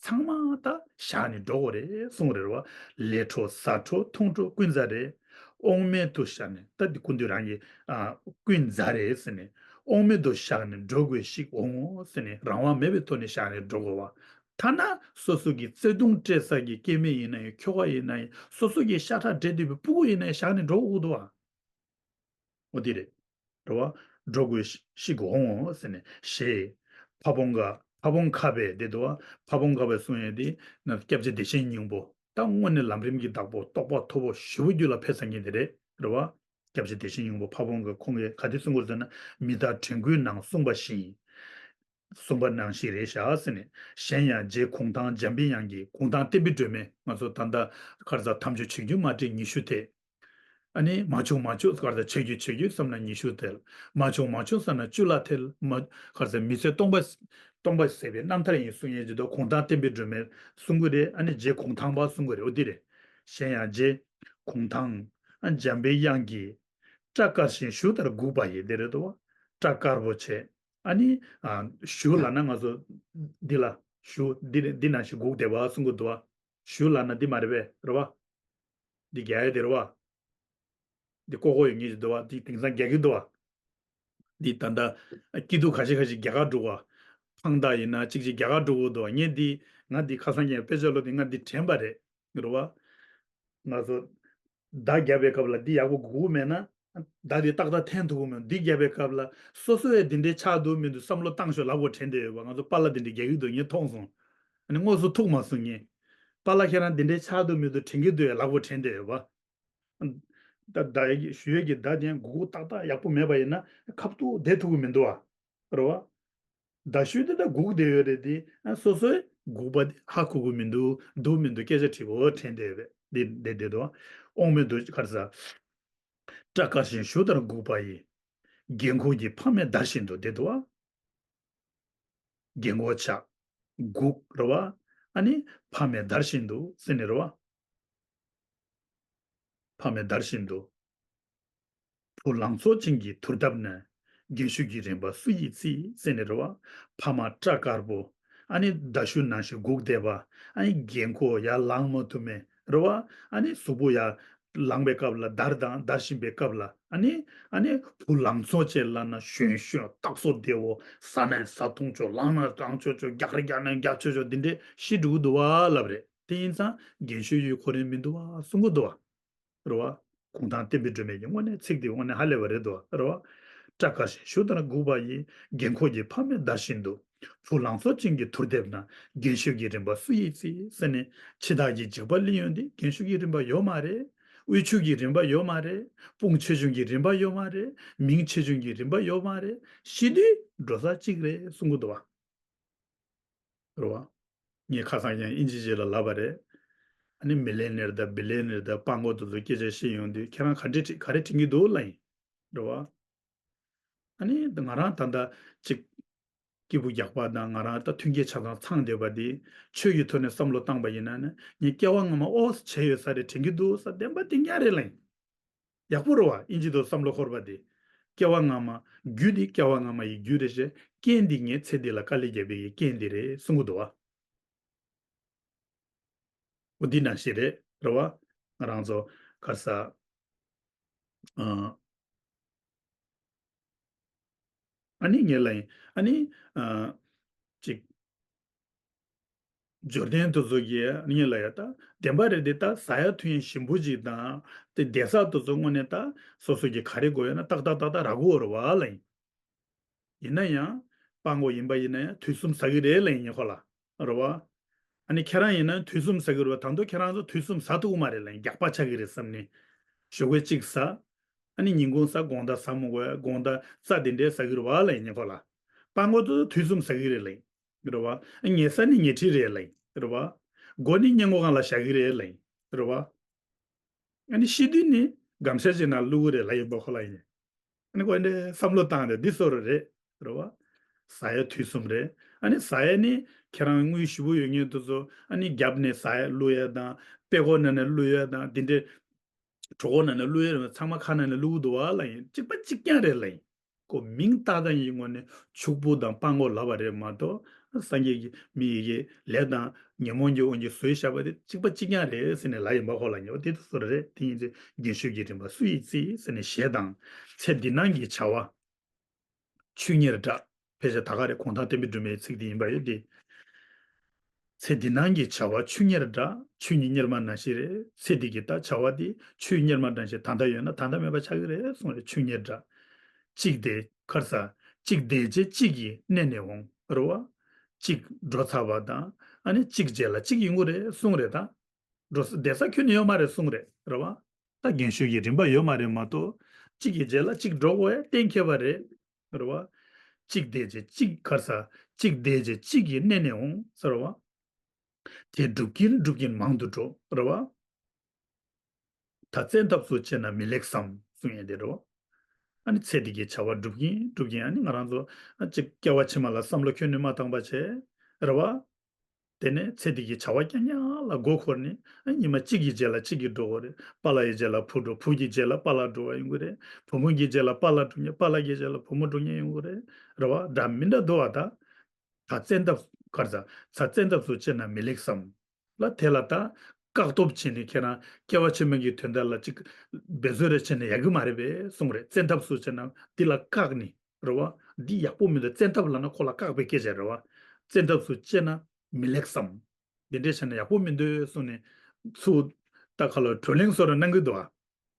ཚང་མ་ད་བཞག་ནས་འགྲོ་དགོས་རེད་གསུངས་རེད་བ། ལས་འཕྲོ་ཟ་འཕྲོ་འཐུང་འཕྲོ་ཀུན་ཟད་རེད། དབང་མེད་དུ་བཞག་ནས་ད་འདི་ཀུན་འདུས་རང་གི་ཨ་ཀུན་ཟད་རེད་ཟེར་ནས། དབང་མེད་དུ་བཞག་ནས་འགྲོ་དགོས་ཤིག་འོང་ངོ་ཟེར་ནས་རང་དབང་མེད་པའི་ཐོག་ནས་བཞག་ནས་འགྲོ་དགོས་བ། ཐ་ན་སོ་སོ་གི་བརྩེ་དུང་སྤྲད་ས་གི་སྐྱེ་དམན་ཡིན་ན་ཡང་ཁྱོ་ག་ཡིན་ན་ཡང་སོ་སོ་གི་ཤ་ཁྲག་འདྲེས་བསྡད་པའི་སྤུ་གུ་ཡིན་ན་ཡང་བཞག་ནས་འགྲོ་དགོས་འདུག་བ། འོ་དེ་རེད། རེད་བ། འགྲོ་དགོས་ཤིག་འོང་ཟེར་ནས་ཞེས། ཕ་བོང་ཁ་ཕ་བོང་ཁ་པས་དེ་འདུག་བ། ཕ་བོང་ཁ་པས་གསུང་ཡས་དེ་ན་སྐྱབས་རྗེ་བདེ་ཆེན་སྙིང་པོ་ད་དངོས་གནས་ལམ་རིམ་གྱི་བདག་པོ་རྟོགས་པ་མཐོ་པོ་ཞེ་པོ་རྒྱུད་ལ་ཕེབས་ས་ངེས་དེ་རེད། རེད་བ། སྐྱབས་རྗེ་བདེ་ཆེན་སྙིང་པོ་ཕ་བོང་ཁ་ཁོང་གིས་ག་དེ་གསུང་གི་ཡོད་ཟེར་ན་མི་རྟག་དྲན་སྐུལ་ནང་གསུངས་པ་བཞིན། གསུངས་པ་ནང་བཞིན་རེད་ཤག་ཟེར་ནས། གཞན་ཡང་རྗེ་གུང་ཐང་འཇམ་པའི་དབྱངས་ཀྱིས་གུང་ཐང་བསྟན་པའི་སྒྲོན་མེ་ང་ཚོ་ད་ལྟ་ཁར་ས་ཐམས་ཅད་བྱེད་རྒྱུ་མ་བྲིས་ཉི་ཤུ་ཐལ། ཨ་ནི་མ་བྱུང་མ་བྱུང་ཁར་ས་བྱེད་རྒྱུ་བྱེད་རྒྱུ་བསམ་ན་ཉི་ཤུ་ཐལ། མ་བྱུང་མ་བྱུང་བསམ་ན་བཅུ་ལ་ཐལ། མ་ཁར་ས་མི་ཚེ་སྟོང་པ་སྟོང་པ་ཟད་པའི་རྣམ་ཐར་ཡིན་གསུང་ཡས་ཇི་ལྟར་གུང་ཐང་བསྟན་པའི་སྒྲོན་མེ་གསུང་གི་རེད། ཨ་ནི་རྗེ་གུང་ཐང་པ་གསུང་གི་རེད། འོ་འདི་རེད། གཞན་ཡང་རྗེ་གུང་ཐང་ཨ་འཇམ་པའི་དབྱངས་ཀྱིས། སྐྲ་དཀར་ཞིང་གཞུ་ལྟར་སྒུག་པ་ཡི་དེ་རེད་དོ། སྐྲ་དཀར་པོ་བྱས། ཨ་ནི། ཨ་གཞུ་ལབ་ན་ང་ཚོ། འདི་ལ་གཞུ་འདི་འདི་ནང་བཞིན་སྒུག་བསྡད་པ་གསུང་གི་འདུག་བ། གཞུ་ལབ་ན་འདི་མ་རེད་པས་རེད་བ། འདི་རྒྱག་ཡ་དེ་རེད་བ། འདི་ཀོ་ཀོ་ཡོད་ངེས་ཀྱི་འདུག་བ། འདི་དེང་སང་རྒྱག་གི་འདུག་བ། འདི་ད་ལྟ་སྐྱིད་སྡུག་ཁ་ཤས་ཁ་ཤས་རྒྱ་གར་འགྲོ་བ། འཕང་ཐང་ཡིན་ན་གཅིག་གཅིག་རྒྱ་གར་འགྲོ་གི་འདུག་བ། ངས་འདི་ང་འདི་ཁ་སང་ངས་དཔེ་ཆ་ཀློག་དུས་ང་འདི་དྲན་པ་རེད། རེད་བ། ང་ཚོ་མདའ་རྒྱབ་པའི་སྐབས་ལ་འདི་ཡག་པོ་སྒུག་གི་མེད་ན། མདའ་འདི་ཏག་ཏག་འཐེན་ཐུབ་ཀྱི་མེད། འདི་རྒྱབ་པའི་སྐབས་ལ་སོ་སོ་ཡང་འདི་འདྲའི་ཆགས་འདུག་མི་འདུག་བསམ་བློ་བཏང་ཤོག་ལབ་དགོས་དྲན་བསྡད་ཡོད་པ། ང་ཚོ་པཱ་ལགས་འདི་འདྲའི་རྒྱག་གི་འདུག་ངས་མཐོང་སོང་། ཨ་ནི་དངོས་སུ་ཐུག་མ་སོང་ངས། པཱ་ལགས་ཁྱེད་རང་འདི་འདྲའི་ཆགས་འདུག་མི་འདུག་དྲན་གྱི་འདུག་ཡ་ལབ་དགོས་དྲན་བསྡད་ཡོད་པ། ད་ད་ཡ་གི་ཞུ་ཡས་ཀྱི་མདའ་དེ་ཡང་སྒུག་སྒུག་ཏག་ཏག་ཡག་པོ་མེད་པ་ཡིན་ན་ཁ་ཐུག་བསྡད་ཐུབ་ཀྱི་མི་འདུག་ཨ། རེད་བ། མདའ་གཞུ་དེ་ད་སྒུག་བསྡད་ཡོད་རེད་དེ། ཨ་སོ་སོའི་སྒུག་པ་དེ་ཧ་གོ་གི་མི་འདུག་འདུག་མི་འདུག་སྐད་ཆ་དྲི་དགོས་དྲན་བསྡད་ཡོད་པས། འདི་འདི་བསྡད་འདུག་ཨ། དབང་མེད་དུ་གར་ས། སྐྲ་དཀར་ཞིང་གཞུ་ལྟར་སྒུག་པ་ཡི། རྒན་འཁོགས་ཀྱི་ཕ་མས་འདར་བཞིན་དུ་བསྡད་འདུག་ཨ། རྒན་འཁོགས་ཆགས། སྒུག་རེད་བ། ཨ་ནི་ཕ་མས་འདར་བཞིན་དུ་ཟེར་ནས་རེད་བ། ཕ་མས་འདར་བཞིན་དུ། བུ་ལང་ཚོ་ཅན་གྱི་དུར་འདབས་ན། རྒན་ཤོས་ཀྱི་རིམ་པ་སུ་ཡིས་བརྩིས་ཟེར་ནས་རེད་བ། ཕ་མ་སྐྲ་དཀར་པོ། ཨ་ནི་མདའ་གཞུ་ནང་བཞིན་སྒུག་བསྡད་པ། ཨ་ནི་རྒན་འཁོགས་ཡར་ལངས་མ་ཐུབ་མེད་རེད་བ། ཨ་ནི་གཟུགས་པོ་ཡར་ལངས་པའི་སྐབས་ལ་འདར་དང་འདར་བཞིན་པའི་སྐབས་ལ། ཨ་ནི་ཨ་ནི་བུ་ལང་ཚོ་ཅན་ལབ་ན་གཞོན་གཞོན་སྟག་སོ་བདེ་བོ། ཟ་ན་ཟ་འཐུང་ཆོག་ལངས་ན་ལངས་ཆོག་ཆོག་རྒྱག་རེ་རྒྱག་ན་རྒྱག་ཆོག་ཆོག་འདི་འདྲས་ཤི་འགྲོ་གི་འདུག་བ་ལབ་རེད། དེ་ཡིན་ཙང་རྒན་ཤོས་ཡོད་ཁོ་རང་མི་འདུག་བ་གསུང་གི་འདུག་བ། རེད་བ། གུང་ཐང་བསྟན་པའི་སྒྲོན་མེ་ཡིས་དངོས་གནས་ཚིག་འདི་དངོས་གནས་ཧ་ལས་པ་རེད་འདུག་བ། རེད་བ། སྐྲ་དཀར་ཞིང་གཞུ་ལྟར་སྒུག་པ་ཡི། རྒན་འཁོགས་ཀྱི་ཕ་མས་འདར་བཞིན་དུ། བུ་ལང་ཚོ་ཅན་གྱི་དུར་འདེབས་ན། རྒན་ཤོས་ཀྱི་རིམ་པ་སུ་ཡིས་བརྩིས་ཟེར་ནས། འཆི་བདག་གི་འཇིགས་པ་གླེང་ཡོང་དུས་རྒན་ཤོས་ཀྱི་རིམ་པ་ཡོད་མ་རེད། དབུལ་ཕྱུག་གི་རིམ་པ་ཡོད་མ་རེད། དཔུང་ཆེ་ཆུང་གི་རིམ་པ་ཡོད་མ་རེད། མིང་ཆེ་ཆུང་གི་རིམ་པ་ཡོད་མ་རེད། ཤི་དུས་འགྲོ་ས་གཅིག་རེད་གསུང་གི་འདུག་བ། རེད་བ། ངས་ཁ་སང་ཡང་ཨིན་ཇི་ཞིག་ལ་ལབ་པ་རེད། ཨ་ནི་མི་ལེ་ནེར་དང་བི་ལེ་ནེར་དང་སྤྲང་པོ་དེ་ཚོ་སྐད་ཆ་བཤད་ཡོང་དུས་ཁྱེད་རང་ག་འདྲས་ག་རེ་དྲན་གྱི་འདུག་ལབ་ཡིན། རེད་བ། ཨ་ནི་ང་རང་ད་ལྟ་ཅིག་སྐྱིད་པོ་རྒྱག་པ་དང་ང་རང་ད་མཐུན་རྐྱེན་ཆ་ཚང་ཚང་བསྡད་པ་འདི་ཆོས་ཀྱི་ཐོག་ནས་བསམ་བློ་བཏང་པ་ཡིན་ན་ནི་ངས་སྐྱེ་བ་སྔ་མ་ཨོ་བྱས་ཡོད་ས་རེད་དྲན་གྱི་འདུག་ས་བདེན་པ་འདི་སྙན་རེད་ལབ་ཡིན། ཡག་པོ་རེད་བ། ཨིན་ཇི་དུ་བསམ་བློ་འཁོར་བ་དེ། སྐྱེ་བ་སྔ་མ། རྒྱུ་དེ་སྐྱེ་བ་སྔ་མ་ཡི་རྒྱུ་རེད་ཤེ། རྐྱེན་འདི་ངས་ཚེ་འདི་ལ་དཀའ་ལས་བརྒྱབ་པའི་རྐྱེན་འདི་རེད་གསུང་གི་འདུག་བ། འོ་འདི་ནང་བཞིན་རེད་རེད་བ། ང་རང་ཚོ་ག་ས། ཨ། ཨ་ནི་ངས་ལབ་ཡིན། ཨ་ནི། ཨ། ཅིག་འབྱོར་ལྡན་དེ་ཚོ་གིས་ཨ་ནི་ངས་ལབ་ཡ་ད། བདེན་པ་རེད་དེ་ད་ཟ་ཡ་འཐུང་ཡ་ཞིམ་པོ་ཅིག་དང་། དེ་བསྡད་ས་དེ་ཚོ་དངོས་གནས་ད་སོ་སོ་གི་ག་རེ་དགོས་ཡོད་ན་ཏག་ཏག་ཏག་ཏག་རག་གི་ཡོད་རེད་བ་ལབ་ཡིན། ཡིན་ན་ཡང་། སྤྲང་པོ་ཡིན་པ་ཡིན་ན་ཡང་དུས་གསུམ་ཟ་གི་རེད་ལབ་ཡིན་ངས་ཁོ་ལ། རེད་བ། ཨ་ནི་ཁྱེད་རང་ཡིན་ན་དུས་གསུམ་ཟ་གི་རེད་བ། ད་དུང་ཁྱེད་རང་ཚོ་དུས་གསུམ་ཟ་ཐུབ་ཀྱི་མ་རེད་ལབ་ཡིན། རྒྱགས་པ་ཆགས་ཀྱི་རེད་བསམ་ནས། ཞོགས་ཀས་གཅིག་ཟ། ཨ་ནི་ཉིན་གུང་ཟ། དགོང་དག་ཟ་མི་དགོས་ཡ། དགོང་དག་རྩྭ་དེ་འདྲས་ཟ་གི་རེད་བ་ལབ་ཡིན་ངས་ཁོ་ལ། སྤྲང་པོ་དེ་ཚོ་དུས་གསུམ་ཟ་གི་རེད་ལབ་ཡིན། རེད་བ། ཨ་ཉལ་ས་ནི་ཉལ་ཁྲི་རེད་ལབ་ཡིན། རེད་བ། སྒོ་ནི་སྔས་མགོ་སྒང་ལ་བཞག་གི་རེད་ལབ་ཡིན། རེད་བ། ཨ་ནི་ཤི་དུས་ནི་སྒམ་ཤ་ཅིག་ནང་བླུག་གི་རེད་ལབ་ཡིན་པ་ཁོ་ལ་ཡིན། ཨ་ནི་ཁོ་འདྲའི་བསམ་བློ་བཏང་སྟེ་འདི་བཟོ་འདྲ་རེད། རེད་བ། ཟ་ཡ་དུས་གསུམ་རེད། ཨ་ནི་ཟ་ཡ་ནི་ཁྱེད་རང་དངུལ་ཞེ་པོ་ཡོད་མཁན་དེ་ཚོ་ཨ་ནི་རྒྱབ་ནས་ཟ་ཡ་བླུག་ཡ་དང་། དཔྲལ་ཀོ་ནང་ནས་བླུག་ཡ་དང་། འདི་འདྲའི་གྲོད་ཁོག་ནང་ནས་བླུག་ཡ་རེད། ཚང་མ་ཁ་ནང་ནས་བླུག་གི་འདུག་བ་ལབ་ཡིན། གཅིག་པ་གཅིག་རྐྱང་རེད་ལབ་ཡིན། ཁོ་མིང་བཏགས་སྟངས་ཀྱི་ངོས་ནས་ཕྱུག་པོ་དང་སྤྲང་པོ་ལབ་པ་རེད་མ་གཏོགས། སངས་རྒྱས་ཀྱི་མི་ཡི་གེ་ལས་དང་ཉོན་མོངས་ཀྱི་དབང་གིས་བཟོས་བཞག་པ་དེ་གཅིག་པ་གཅིག་རྐྱང་རེད་ཟེར་ནས་ལབ་ཡིན་པ་ཁོ་ལ་ཉེ་བ་དེ་དུ་བཟོ་རེད། དེ་ཡིན་ཚེ་རྒན་ཤོས་ཀྱི་རིམ་པ་སུ་ཡིས་བརྩིས་ཟེར་ནས་ཞེས་དང་། ཚེ་འདི་སྣང་གི་བྱ་བ། ཆོས་ཉེར་བསྒྲགས། ཕལ་ཆེར་ད་ག་རེ་གུང་ཐང་བསྟན་པའི་སྒྲོན་མེའི་ཚིག་དེ་ཡིན་པ་ཡོད་དེ། ཚེ་འདི་སྣང་གི་བྱ་བ་ཆོས་ཉེར་བསྒྲགས། ཆོས་ཉིད་གཉེར་མ་ནང་བཞིན་རེད། ཚེ་འདི་གི་ད་བྱ་བ་དེ་ཆོས་གཉེར་མ་ནང་བཞིན་ད་ལྟ་ཡོད་ན་ད་ལྟ་མེད་པ་ཆགས་ཀྱི་རེད་གསུངས་རེད། ཆོས་ཉེར་བསྒྲགས། གཅིག་བདེ་གར་ས། གཅིག་བདེ་བྱེད་གཅིག་གི་གནས་ནས་འོང་རེད་བ། གཅིག་འགྲོ་ཚར་བ་དང་། ཨ་ནི་གཅིག་རྗེས་ལ་གཅིག་ཡོང་གི་རེད་གསུངས་རེད་ད། འགྲོ་ས་བསྡད་ས་ཁྱོན་ནས་ཡོད་མ་རེད་གསུངས་རེད་རེད་བ། ད་རྒན་ཤོས་ཀྱི་རིམ་པ་ཡོད་མ་རེད་མ་གཏོགས། གཅིག་གི་རྗེས་ལ་གཅིག་འགྲོ་དགོས་ཡ་གཏན་འཁེལ་བ་རེད། རེད་བ། གཅིག་བདེ་བྱེད་གཅིག་གར་ས། གཅིག་བདེ་བྱེད་གཅིག་གི་གནས་ནས་འོང་ཟེར་བ། དེ་སྒྲུབ་ཀྱིན་སྒྲུབ་ཀྱིན་མང་དུ་འགྲོ་རེད་བ། ད་བཙན་ཐབས་སུ་བྱས་ན་མི་ལེགས་སམ་གསུང་ཡས་དེ་རེད་བ། ཨ་ནི་ཚེ་འདི་གི་བྱ་བ་སྒྲུབ་ཀྱིན་སྒྲུབ་ཀྱིན་ཨ་ནི་ང་རང་ཚོ་ཨ་ཅིག་སྐྱེ་བ་ཕྱི་མ་ལ་བསམ་བློ་ཁྱོན་ནས་མ་བཏང་པ་བྱས། རེད་བ། དེ་ནས་ཚེ་འདི་གི་བྱ་བ་རྐྱང་རྐྱང་ལ་མགོ་འཁོར་ནས་ཨ་ཉི་མ་གཅིག་གི་རྗེས་ལ་གཅིག་གིས་འགྲོ་དགོས་རེད། པཱ་ལགས་ཀྱི་རྗེས་ལ་བུ་འགྲོ། བུ་གི་རྗེས་ལ་པཱ་ལགས་འགྲོ་བ་ཡོང་གི་རེད། བུ་མོ་གི་རྗེས་ལ་པཱ་ལགས་འགྲོ་མཁན། པཱ་ལགས་ཀྱི་རྗེས་ལ་བུ་མོ་འགྲོ་མཁན་ཡོང་གི་རེད། རེད་བ། འདྲ་མི་འདྲ་འདུག་བ་ད། ད་བཙན་ཐབས་གར་ས། ད་བཙན་ཐབས་སུ་བྱས་ན་མི་ལེགས་སམ། ལ་དེ་ལ་ད་བཀག་སྡོམ་བྱས་ནས་ཁྱེད་རང་སྐྱེ་བ་ཕྱི་མ་གི་དོན་དག་ལ་ཅིག་འབད་རྩོལ་རེ་བྱས་ན་ཡག་གི་མ་རེད་པས་གསུངས་རེད། བཙན་ཐབས་སུ་བྱས་ན་འདི་ལ་བཀག་ནས། རེད་བ། འདི་ཡག་པོ་མི་འདུག་བཙན་ཐབས་ལབ་ན་ཁོ་ལ་བཀག་པའི་སྐད་ཆ་རེད་བ། བཙན་ཐབས་སུ་སྤྱད་ན་མི་ལེགས་སམ། འདི་འདྲས་བྱས་ན་ཡག་པོ་མི་འདུག་གསུངས་ནས་ཚུར་ད་ཁ་ལོ་བགྲོ་གླེང་བཟོ་འདྲ་གནང་གི་འདུག་བ།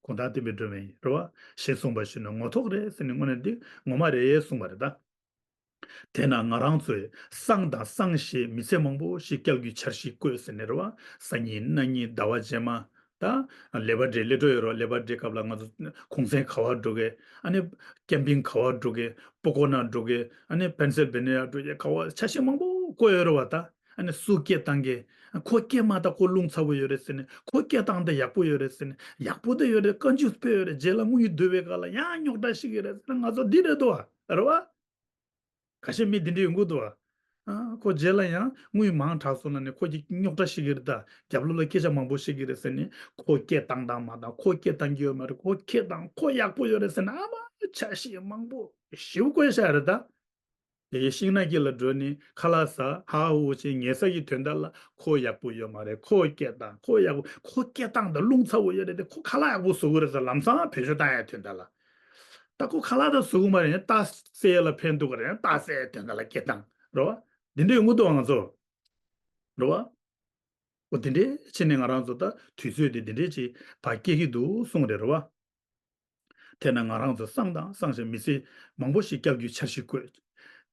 གུང་ཐང་བསྟན་པའི་སྒྲོན་མེ་ཡིན་རེད་བ། ཞེས་གསུངས་པ་ཞུས་ན་ངོ་ཐོག་རེད་ཟེར་ནས་དངོས་གནས་འདི་ངོ་མ་རེད་གསུངས་པ་རེད་ད། དེས་ན་ང་རང་ཚོས་སངས་དང་སངས་ཞེས་མི་ཚེ་མང་པོ་ཞིག་བསྐྱལ་རྒྱུའི་འཆར་གཞི་བཀོད་ཟེར་ནས་རེད་བ། སང་ཉིན་གནངས་ཉིན་ཟླ་བ་རྗེས་མ། ད་ལེ་བར་ཌེ་སླེབས་འགྲོ་ཡོད་རེད་བ། ལེ་བར་ཌེ་སྐབས་ལ་ང་ཚོ་གུང་སེང་ག་བར་འགྲོ་གི། ཨ་ནི་ཀེམ་པིང་ག་བར་འགྲོ་གི། སྤོ་ཀོ་ན་འགྲོ་གི། ཨ་ནི་པེན་སིལ་བྷེ་ནི་ཡ་འགྲོ་གི། ག་བར་འཆར་གཞི་མང་པོ་བཀོད་ཡོད་རེད་བ། ད་ཨ་ནི་སུ་སྐད་བཏང་གི། ཁོ་སྐད་མ་བཏང་ཁོ་རླུང་ཚ་པོ་ཡོད་རེད་ཟེར་ནས། ཁོ་སྐད་བཏང་ད་ཡག་པོ་ཡོད་རེད་ཟེར་ནས། ཡག་པོ་ད་ཡོད་རེད། བཀའ་འགྱུར་སྤེལ་ཡོད་རེད། རྗེས་ལ་དངུལ་བསྡུ་བའི་སྐབས་ལ་ཡང་རྙོག་དྲ་ཞིག་ཡོད་རེད་ཟེར་ན་ང་ཚོ་འདི་རེད་འདུག་བ། རེད་བ། ཁ་ཤས་མི་འདི་འདྲ་ཡོང་གི་འདུག་བ། ཨ། ཁོ་རྗེས་ལ་ཡང་དངུལ་མང་དྲགས་སོང་ན་ནི་ཁོ་གི་རྙོག་དྲ་ཞིག་གི་རེད། ད་རྒྱབ་ལོགས་ལ་སྐད་ཆ་མང་པོ་བཤད་གི་རེད་ཟེར་ནས། ཁོ་སྐད་བཏང་བཏང་མ་བཏང་། ཁོ་སྐད་བཏང་གི་ཡོད་མ་རེད། ཁོ་སྐད་བཏང་ཁོ་ཡག་པོ་ཡོད་རེད་ཟེར་ནས། ཨ་མ་འཆར་གཞི་མང་པོ་ཞེ་པོ་བཀོད་བཞག་རེད་ད། དེ་གི་ཤིང་ནགས་དཀྱིལ་ལ་འགྲོ་ནས་ཁ་ལག་ཟ་ཧ་ཧུ་བྱས་ཉལ་ས་གི་དོན་དག་ལ་ཁོ་ཡག་པོ་ཡོད་མ་རེད། ཁོ་སྐད་བཏང་ཁོ་ཡག་པོ། ཁོ་སྐད་བཏང་ད་རླུང་ཚ་པོ་ཡོད་རེད་དེ། ཁོ་ཁ་ལག་ཡག་པོ་བཟོ་གི་རེད་ཟེར། ལམ་སང་བེད་སྤྱོད་བཏང་ཡ་དོན་དག་ལ། ད་ཁོ་ཁ་ལག་ད་བཟོ་གི་མ་རེད། རྟ་བསད་ལ་ཕན་ཐོགས་གི་རེད། རྟ་བསད་དོན་དག་ལ་སྐད་བཏང་རེད་བ། འདི་འདྲ་ཡོང་གི་འདུག་ང་ཚོ། རེད་བ། འོ་འདི་འདྲའི་ཕྱིན་ནས་ང་རང་ཚོ་ད་དུས་ཚོད་དེ་འདི་འདྲའི་ཅིག་ཕར་སྐྱེལ་གི་འདུག་གསུངས་རེད། རེད་བ། དེས་ན་ང་རང་ཚོ་སངས་དང་སངས་ཞེས་མི་ཚེ་མང་པོ་ཞིག་བསྐྱལ་རྒྱུའི་འཆར་གཞི་བཀོད།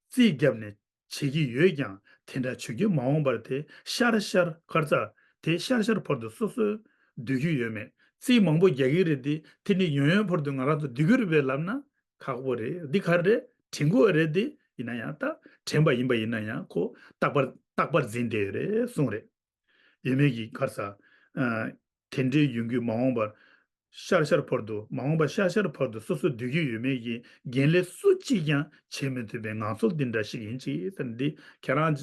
རྩིས་བརྒྱབ་ནས་བྱེད་ཀྱི་ཡོད་ཀྱང་། དེ་འདྲ་བྱེད་རྒྱུ་མ་འོངས་པར་དེ་ཤར་ཤར་གར་ཚ་དེ་ཤར་ཤར་བར་དུ་སོ་སོས་སྡོད་རྒྱུ་ཡོད་མེད། རྩིས་མང་པོ་རྒྱག་གི་རེད་དེ། དེ་ནི་ཡུན་ཡུན་བར་དུ་ང་རང་ཚོ་སྡོད་རྒྱུ་རེད་པས་ལབ་ན་ཁག་པོ་རེད། འདི་ག་རེད། དྲན་གྱི་རེད་དེ། ཡིན་ན་ཡང་ད་དྲན་པ་ཡིན་པ་ཡིན་ན་ཡང་ཁོ་རྟག་པར་རྟག་པར་འཛིན་བསྡད་ཡོད་རེད་གསུངས་རེད། ཡོད་མེད་ཀྱི་གར་ས། ཨ། དེ་འདྲའི་ཡོང་རྒྱུ་མ་འོངས་པར། ཤར་ཤར་བར་དུ་མ་འོངས་པར་ཤར་ཤར་བར་དུ་སོ་སོ་སྡོད་རྒྱུ་ཡོད་མེད་ཀྱི་འགན་ལེན་སུ་གཅིག་ཀྱང་བྱེད་མི་ཐུབ་པའི་ངང་ཚུལ་འདི་འདྲ་ཞིག་ཡིན་ཅིག་ཟེར་ནས། འདི་ཁྱེད་རང་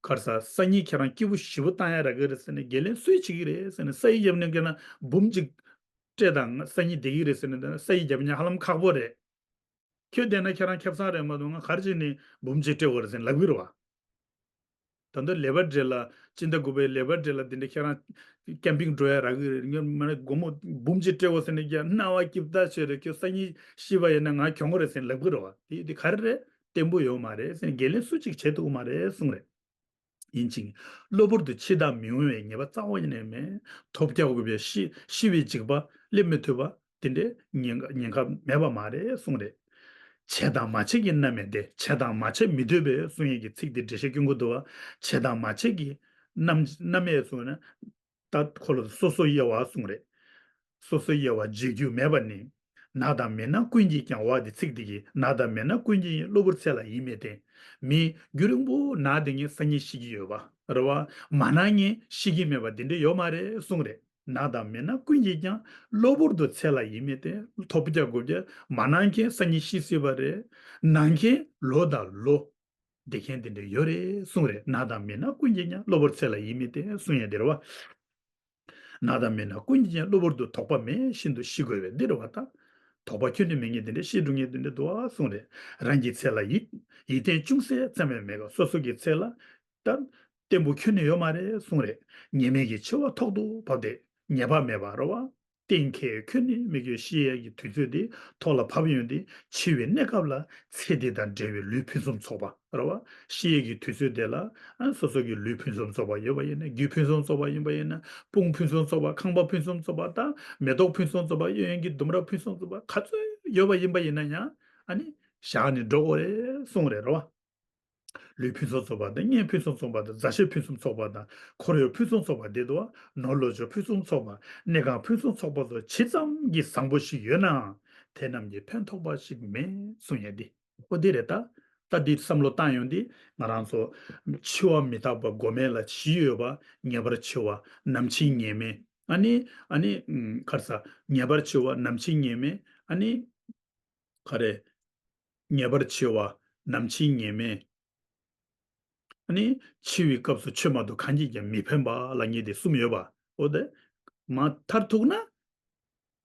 གར་ས་སང་ཉིན་ཁྱེད་རང་སྐྱིད་པོ་ཞེ་པོ་བཏང་ཡ་རག་གི་རེད་ཟེར་ནས་འགན་ལེན་སུས་བྱེད་ཀྱི་རེད་ཟེར་ནས། ས་ཡི་རྒྱབ་ནས་བཀལ་ན་འབུམ་གཅིག་སྤྲད་དང་སང་ཉིན་བསྡད་ཀྱི་རེད་ཟེར་ནས། ས་ཡི་རྒྱབ་ཉ་ཧ་ལམ་ཁག་པོ་རེད། ཁྱོད་བསྡད་ན་ཁྱེད་རང་ཁེ་བཟང་རེད་མ་གཏོགས་ང་ག་རེ་བྱས་ནས་འབུམ་གཅིག་སྤྲད་དགོས་རེད་ཟེར་ལབ་གི་རེད་བ། ད་ལྟ་ལེ་བར་ཌེ་ལ་སྤྱི་ཟླ་དགུ་པའི་ལེ་བར་ཌེ་ལ་འདི་འདྲ་ཁྱེད་རང་ཀེམ་པིང་འགྲོ་ཡ་རག་གི་རེད། ངས་མ་ནས་སྒོར་མོ་འབུམ་གཅིག་སྤྲད་དགོས་ཟེར་ནས་ཀྱང་རྣ་བ་སྐྱིད་པོ་ད་བྱས་རེད། ཁྱོད་སང་ཉིན་ཤི་བ་ཡིན་ན་ང་གྱོང་གི་རེད་ཟེར་ལབ་གི་རེད་བ། དེ་དེ་ག་རེ་རེད། བརྟན་པོ་ཡོད་མ་རེད་ཟེར་ནས་འགན་ལེན་སུ་གཅིག་བྱེད་ཐུབ་ཀྱི་མ་རེད་གསུངས་རེད། ཡིན་ཅིང་། གློ་བུར་དུ་འཆི་བདག་མི་འོང་བའི་ངེས་པ་རྩ་བ་ཉིད་ནས་མེད། ཐོབ་རྒྱག་དགོས་པའི་ཤི་ཤི་བའི་འཇིགས་པ་སླེབས་མི་ཐུབ་པ་དེ་འདྲའི་ཉེན་ཁ་ཉེན་ཁ་མེད་པ་མ་རེད་གསུངས་རེད། བྱས་དང་མ་བྱས་ཀྱི་རྣམ་སྨིན་ཏེ། བྱས་དང་མ་བྱས་མི་འདོད་པའི་གསུང་ཡིག་གི་ཚིག་འདི་འགྲེལ་བཤད་སྐྱོན་གྱི་འདུག་བ། བྱས་དང་མ་བྱས་ཀྱི་རྣམ་རྣམ་སྨིན་གསུངས་ན། ད་ཁོ་ལ་སོ་སོ་དབྱེ་བ་གསུངས་རེད། སོ་སོ་དབྱེ་བ་འབྱེད་རྒྱུ་མེད་པ་ནི། ན་དང་མེད་ན་ཀུན་གྱིས་ཀྱང་བ་དེ་ཚིག་དེ་གིས། ན་དང་མེད་ན་ཀུན་གྱིས་གློ་བུར་ཚེ་ལ་ཡིད་མི་བརྟན། མི་རྒྱུན་རིང་པོ་ན་དེ་ངས་སང་ཉིན་ཤི་གི་ཡོད་པ་རེད་བ། མ་ན་ངས་ཤི་གི་མེད་པ་དེ་འདྲ་ཡོད་མ་རེད་གསུངས་རེད། ན་དང་མེད་ན་ཀུན་གྱིས་ཀྱང་གློ་བུར་དུ་ཚེ་ལ་ཡིད་མི་བརྟན། ཐོབ་རྒྱག་དགོས་རྒྱག་མ་ན་མཁན་སང་ཉིན་ཤི་སྲིད་པ་རེད། ན་མཁན་ལོ་དང་ལོ་བསྡད་མཁན་དེ་འདྲ་ཡོད་རེད་གསུངས་རེད། ན་དང་མེད་ན་ཀུན་གྱིས་ཀྱང་གློ་བུར་ཚེ་ལ་ཡིད་མི་བརྟན་གསུང་ཡ་དེ་རེད་བ། ན་དང་མེད་ན་ཀུན་གྱིས་ཀྱང་གློ་བུར་དུ་དོགས་པ་མེད་བཞིན་དུ་ཤི་དགོས་པས་འདི་རེད་བ། ད་དོགས་པ་ཁྱོན་ནས་མེད་མཁན་དེ་འདྲ་ཤི་འགྲོ་མཁན་དེ་འདྲ་འདུག་ཨ་གསུངས་རེད། རང་གི་ཚེ་ལ་ཡིད་ཡིད་བརྟན་ཅུང་ཟད་ཙམ་ཡང་མེད་པ། སོ་སོ་གི་ཚེ་ལ་ད་བརྟན་པོ་ཁྱོན་ནས་ཡོད་མ་རེད་གསུངས་རེད། ཉེས་མེད་ཀྱི་འཆི་བ་ཐོག་ཏུ་བབས་ཏེ་ཉེས་པ་མེད་པ་རེད་བ། གཏན་འཁེལ་ཁྱོན་ནས་མི་དགོས། ཤི་ཡས་ཀྱི་དུས་ཚོད་དེ་ཐོག་ལ་བབས་ཡོང་དུས་འཆི་བའི་གནས་སྐབས་ལ་ཚེ་འདི་དང་འབྲེལ་བའི་ལུས་ཕུན་སུམ་ཚོགས་པ་རེད་བ། ཤི་ཡས་ཀྱི་དུས་ཚོད་དེ་ལ་ཨ་སོ་སོ་གི་ལུས་ཕུན་སུམ་ཚོགས་པ་ཡོད་པ་ཡིན་ན། རྒྱུ་ཕུན་སུམ་ཚོགས་པ་ཡིན་པ་ཡིན་ན། དཔུང་ཕུན་སུམ་ཚོགས་པ། ཁང་པ་ཕུན་སུམ་ཚོགས་པ། ད་མེ་ཏོག་ཕུན་སུམ་ཚོགས་པ། གཡས་གཡོན་གྱི་ལྡུམ་ར་ཕུན་སུམ་ཚོགས་པ་ག་ཚོད་ཡོད་པ་ཡིན་པ་ཡིན་ན་ཡང་། ཨ་ནི་བཞག་ནས་འགྲོ་དགོས་རེད་གསུངས་རེད་རོ། ལུས་ཕུན་སུམ་ཚོགས་པ་དང་། གཉེན་ཕུན་སུམ་ཚོགས་པ་དང་། མཛའ་བཤེས་ཕུན་སུམ་ཚོགས་པ་དང་། འཁོར་གཡོག་ཕུན་སུམ་ཚོགས་པ་དེ་དང་། ནོར་ལོངས་སྤྱོད་ཕུན་སུམ་ཚོགས་པ། གནས་ཁང་ཕུན་སུམ་ཚོགས་པ་སོགས་ཇི་ཙམ་གྱིས་བཟང་པོ་ཞིག་ཡོད་ནའང་དེ་རྣམས་ཀྱིས་ཕན་ཐོགས་པ་ཞིག་མེད་གསུང་ཡས་འདི། ཨོ་དེ་རེད་ད། ད་འདི་བསམ་བློ་བཏང་ཡོང་དུས་ང་རང་ཚོ་འཆི་བ་མི་རྟག་པ་མགོ་མེད་ལ་ཞི་ཡོད་པ། ངེས་པར་འཆི་བ་ནམ་འཆི་ངེས་མེད། ཨ་ནི་ཨ་ནི་ཨུམ་ག་རེ་ཟ། ངེས་པར་འཆི་བ་ནམ་འཆི་ངེས་མེད། ཨ་ནི། ག་རེ། ངེས་པར་འཆི་བ་ནམ་འཆི་ངེས་མེད། ཨ་ནི་འཆི་བའི་སྐབས་སུ་ཆོས་མ་གཏོགས་གང་གིས་ཀྱང་མི་ཕན་པ་ལབ་མཁན་དེ་གསུམ་ཡོད་པ། ཨོ་དེ་མ་མཐར་ཐུག་ན།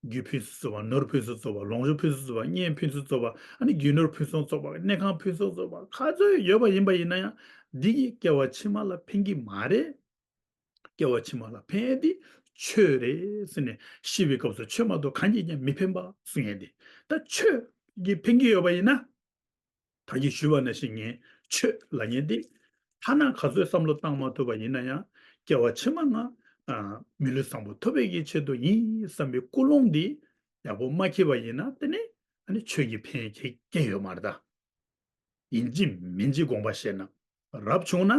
རྒྱུ་ཕུན་སུམ་ཚོགས་པ། ནོར་ཕུན་སུམ་ཚོགས་པ། ལོངས་སྤྱོད་ཕུན་སུམ་ཚོགས་པ། གཉེན་ཕུན་སུམ་ཚོགས་པ། ཨ་ནི་རྒྱུ་ནོར་ཕུན་སུམ་ཚོགས་པ། གནས་ཁང་ཕུན་སུམ་ཚོགས་པ་ག་ཚོད་ཡོད་པ་ཡིན་པ་ཡིན་ན་ཡང་འདི་གིས་སྐྱེ་བ་ཕྱི་མ་ལ་ཕན་གྱི་མ་རེད། སྐྱེ་བ་ཕྱི་མ་ལ་ཕན་ཡས་དེ་ཆོས་རེད་ཟེར་ནས། ཤི་བའི་སྐབས་སུ་ཆོས་མ་གཏོགས་གང་གིས་ཀྱང་མི་ཕན་པ་གསུང་ཡས་དེ། ད་ཆོས་ཀྱིས་ཕན་གྱི་ཡོད་པ་ཡིན་ན། ད་གིན་ཞུས་པ་ནང་བཞིན་ངས་ཆོས་ལབ་མཁན་དེ་ཐ་ན་ག་ཚོད་བསམ་བློ་བཏང་མ་ཐུབ་པ་ཡིན་ན་ཡང་སྐྱེ་བ་ཕྱི་མ་ང་ཨ་མི་ལུས་བཟང་པོ་ཐོབ་པའི་གི་ཆེད་དུ་ཡིན་བསམ་པའི་ཀུན་སློང་འདི་ཡག་པོ་མ་འཁྱེར་བ་ཡིན་ན་དེ་ནི་ཨ་ནི་ཆོས་ཀྱི་ཕན་ཡོན་གང་ཡང་ཡོད་མ་རེད་ད། ཡིན་གཅིག་མིན་གཅིག་དགོངས་པ་བཞེས་ན། རབ་བྱུང་ན་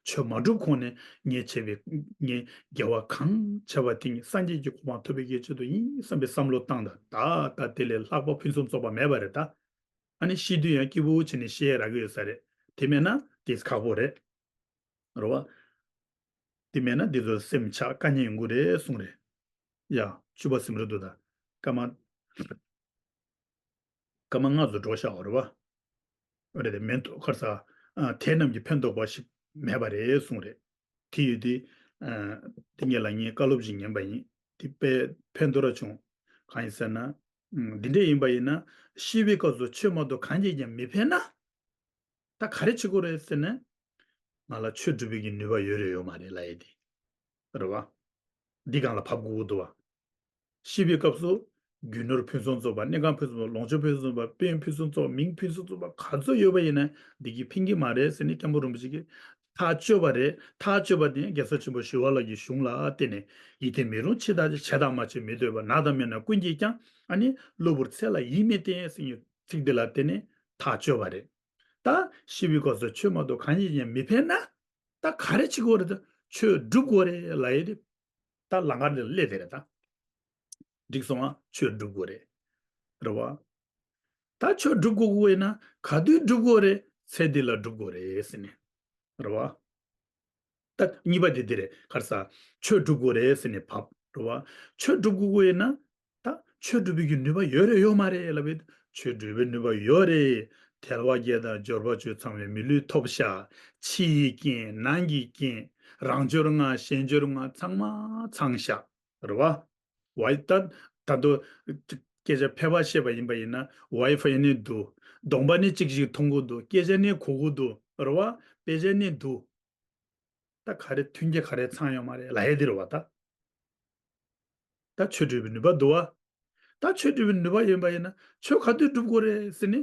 ཆོས་མ་སྒྲུབ་གོང་ནས་ངས་བྱས་པའི་ངས་དགེ་བ་གང་བྱས་པ་དེ་ཉིད་སངས་རྒྱས་ཀྱི་གོ་འཕང་ཐོབ་པའི་གི་ཆེད་དུ་ཡིན་བསམ་པའི་བསམ་བློ་བཏང་དང་ད་ད་དེ་ལས་ལྷག་པ་ཕུན་སུམ་ཚོགས་པ་མེད་པ་རེད་ད། ཨ་ནི་ཤི་དུས་ཡང་སྐྱིད་པོ་བྱས་ནས་ཤི་ཡས་རག་གི་ཡོད་ས་རེད། དེ་མེད་ན་དེ་ཁག་པོ་རེད། རེད་བ། དེ་མེད་ན་འདི་ཚོ་སེམས་ཆགས་དཀའ་ངལ་ཡོང་གི་རེད་གསུངས་རེད། ཡ། བཅུ་པ་ཟིན་རེད་འདུག་ད། སྐར་མ། སྐར་མ་ལྔ་ཙམ་འགྲོ་བཞག་པ་རེད་བ། རེད་དེ་མེད་འདུག་ཁར་ས། ཨ། དེ་རྣམས་ཀྱི་ཕན་འདོགས་པ་ཞིག་མེད་པ་རེད་གསུངས་རེད། དེ་ཡོད་དེ། ཨ། དེ་ངེད་ལ་ངའི་བཀའ་སློབ་ཅིག་ཉན་པ་ཡིན། དེ་དཔེ་ཕན་ཐོགས་ར་བྱུང་། གང་ཡིན་ཟེར་ན། ཨ། འདི་འདྲས་ཡིན་པ་ཡིན་ན། ཤི་བའི་སྐབས་སུ་ཆོས་མ་གཏོགས་གང་གིས་ཀྱང་མི་ཕན་ན། ད་ག་རེ་བྱེད་དགོས་རེད་ཟེར་ན། ང་ལ་ཆོས་སྒྲུབ་པའི་གི་ནུས་པ་ཡོད་རེད་ཡོད་མ་རེད་ལབ་ཡས་དེ། རེད་བ། འདི་སྒང་ལ་བབས་དགོས་ཀྱི་འདུག་བ། ཤི་བའི་སྐབས་སུ། རྒྱུ་ནོར་ཕུན་སུམ་ཚོགས་པ། གནས་ཁང་ཕུན་སུམ་ཚོགས་པ། ལོངས་སྤྱོད་ཕུན་སུམ་ཚོགས་པ། དཔལ་ཡོན་ཕུན་སུམ་ཚོགས་པ། མིང་ཕུན་སུམ་ཚོགས་པ་ག་ཚོད་ཡོད་པ་ཡིན་ན་འདི་གིས་ཕན་གྱི་མ་རེད་ཟེར་ནས་སྐྱབས་མགོན་རིན་པོ་ཆེ་གིས་ཐག་གཅོད་པ་རེད། ཐག་གཅོད་པ་དེ་རྒྱལ་སྲས་ཆེན་པོ་ཞི་བ་ལྷ་གི་གཞུང་ལ་བརྟེན་ནས། ཡིད་བརྟན་མི་རུང་ཕྱི་དང་བྱས་དང་མ་བྱས་མི་འདོད་པ། ན་དང་མི་ན་ཀུན་གྱིས་ཀྱང་། ཨ་ནི་གློ་བུར་ཚེ་ལ་ཡིད་མི་བརྟན་ཟེར་ཡོད། ཚིག་འདི་ལ་བརྟེན་ནས་ཐག་གཅོད་པ་རེད། ད་ཤི་བའི་སྐབས་སུ་ཆོས་མ་གཏོགས་གང་ཡིན་ཡང་མི་ཕན་ན། ད་ག་རེ་བྱེད་དགོས་རེད། ད་ཆོས་སྒྲུབ་དགོས་རེད་ལབ་ཡས་དེ། ད་ལམ་ཁ་འདི་ལ་སླེབས་དེ་རེད་ད། འགྲིག་སོང་ང་། ཆོས་སྒྲུབ་དགོས་རེད། རེད་བ། ད་ཆོས་སྒྲུབ་དགོས་དགོས་ཡིན་ན་ག་དུས་སྒྲུབ་དགོས་རེད། ཚེ་འདི་ལ་སྒྲུབ་དགོས་རེད་ཟེར་ནས། རེད་བ། ད་གཉིས་པ་དེ་འདི་རེད། ག་རེ་ཟ། ཆོས་སྒྲུབ་དགོས་རེད་ཟེར་ནས་བབས། རེད་བ། ཆོས་སྒྲུབ་དགོས་དགོས་ཡིན་ན། ད་ཆོས་སྒྲུབ་པའི་གི་ནུས་པ་ཡོད་རེད་ཡོད་མ་རེད་ལབ་པས། ཆོས་སྒྲུབ་པའི་ནུས་པ་ཡོད་རེད། ཐལ་བ་བརྒྱད་དང་འབྱོར་པ་བཅུ་ཚང་བའི་མི་ལུས་ཐོབ་ཤག་ཕྱི་ཡི་རྐྱེན་ནང་གི་རྐྱེན། རང་འབྱོར་ལྔ་གཞན་འབྱོར་ལྔ་ཚང་མ་ཚང་ཤག་རེད་བ། ཝའི་ད། ད་དུང་སྐད་ཆ་ཕལ་པ་བཤད་པ་ཡིན་པ་ཡིན་ན་ཝའི་ཕའི་ནི་འདུག་གདོང་པ་ནི་གཅིག་ཞིག་མཐོང་གི་འདུག་སྐད་ཆ་ནི་གོ་གི་འདུག་རེད་བ། དཔེ་ཆ་ནི་འདུག་ད་ག་རེ་མཐུན་རྐྱེན་ག་རེ་ཚང་ཡོད་མ་རེད་ལབ་ཡས་དེ་རེད་བ་ད། ད་ཆོས་སྒྲུབ་པའི་ནུས་པ་འདུག་བ། ད་ཆོས་སྒྲུབ་པའི་ནུས་པ་ཡོད་པ་ཡིན་ན་ཆོས་ག་དུས་སྒྲུབ་དགོས་རེད་ཟེར་ནི།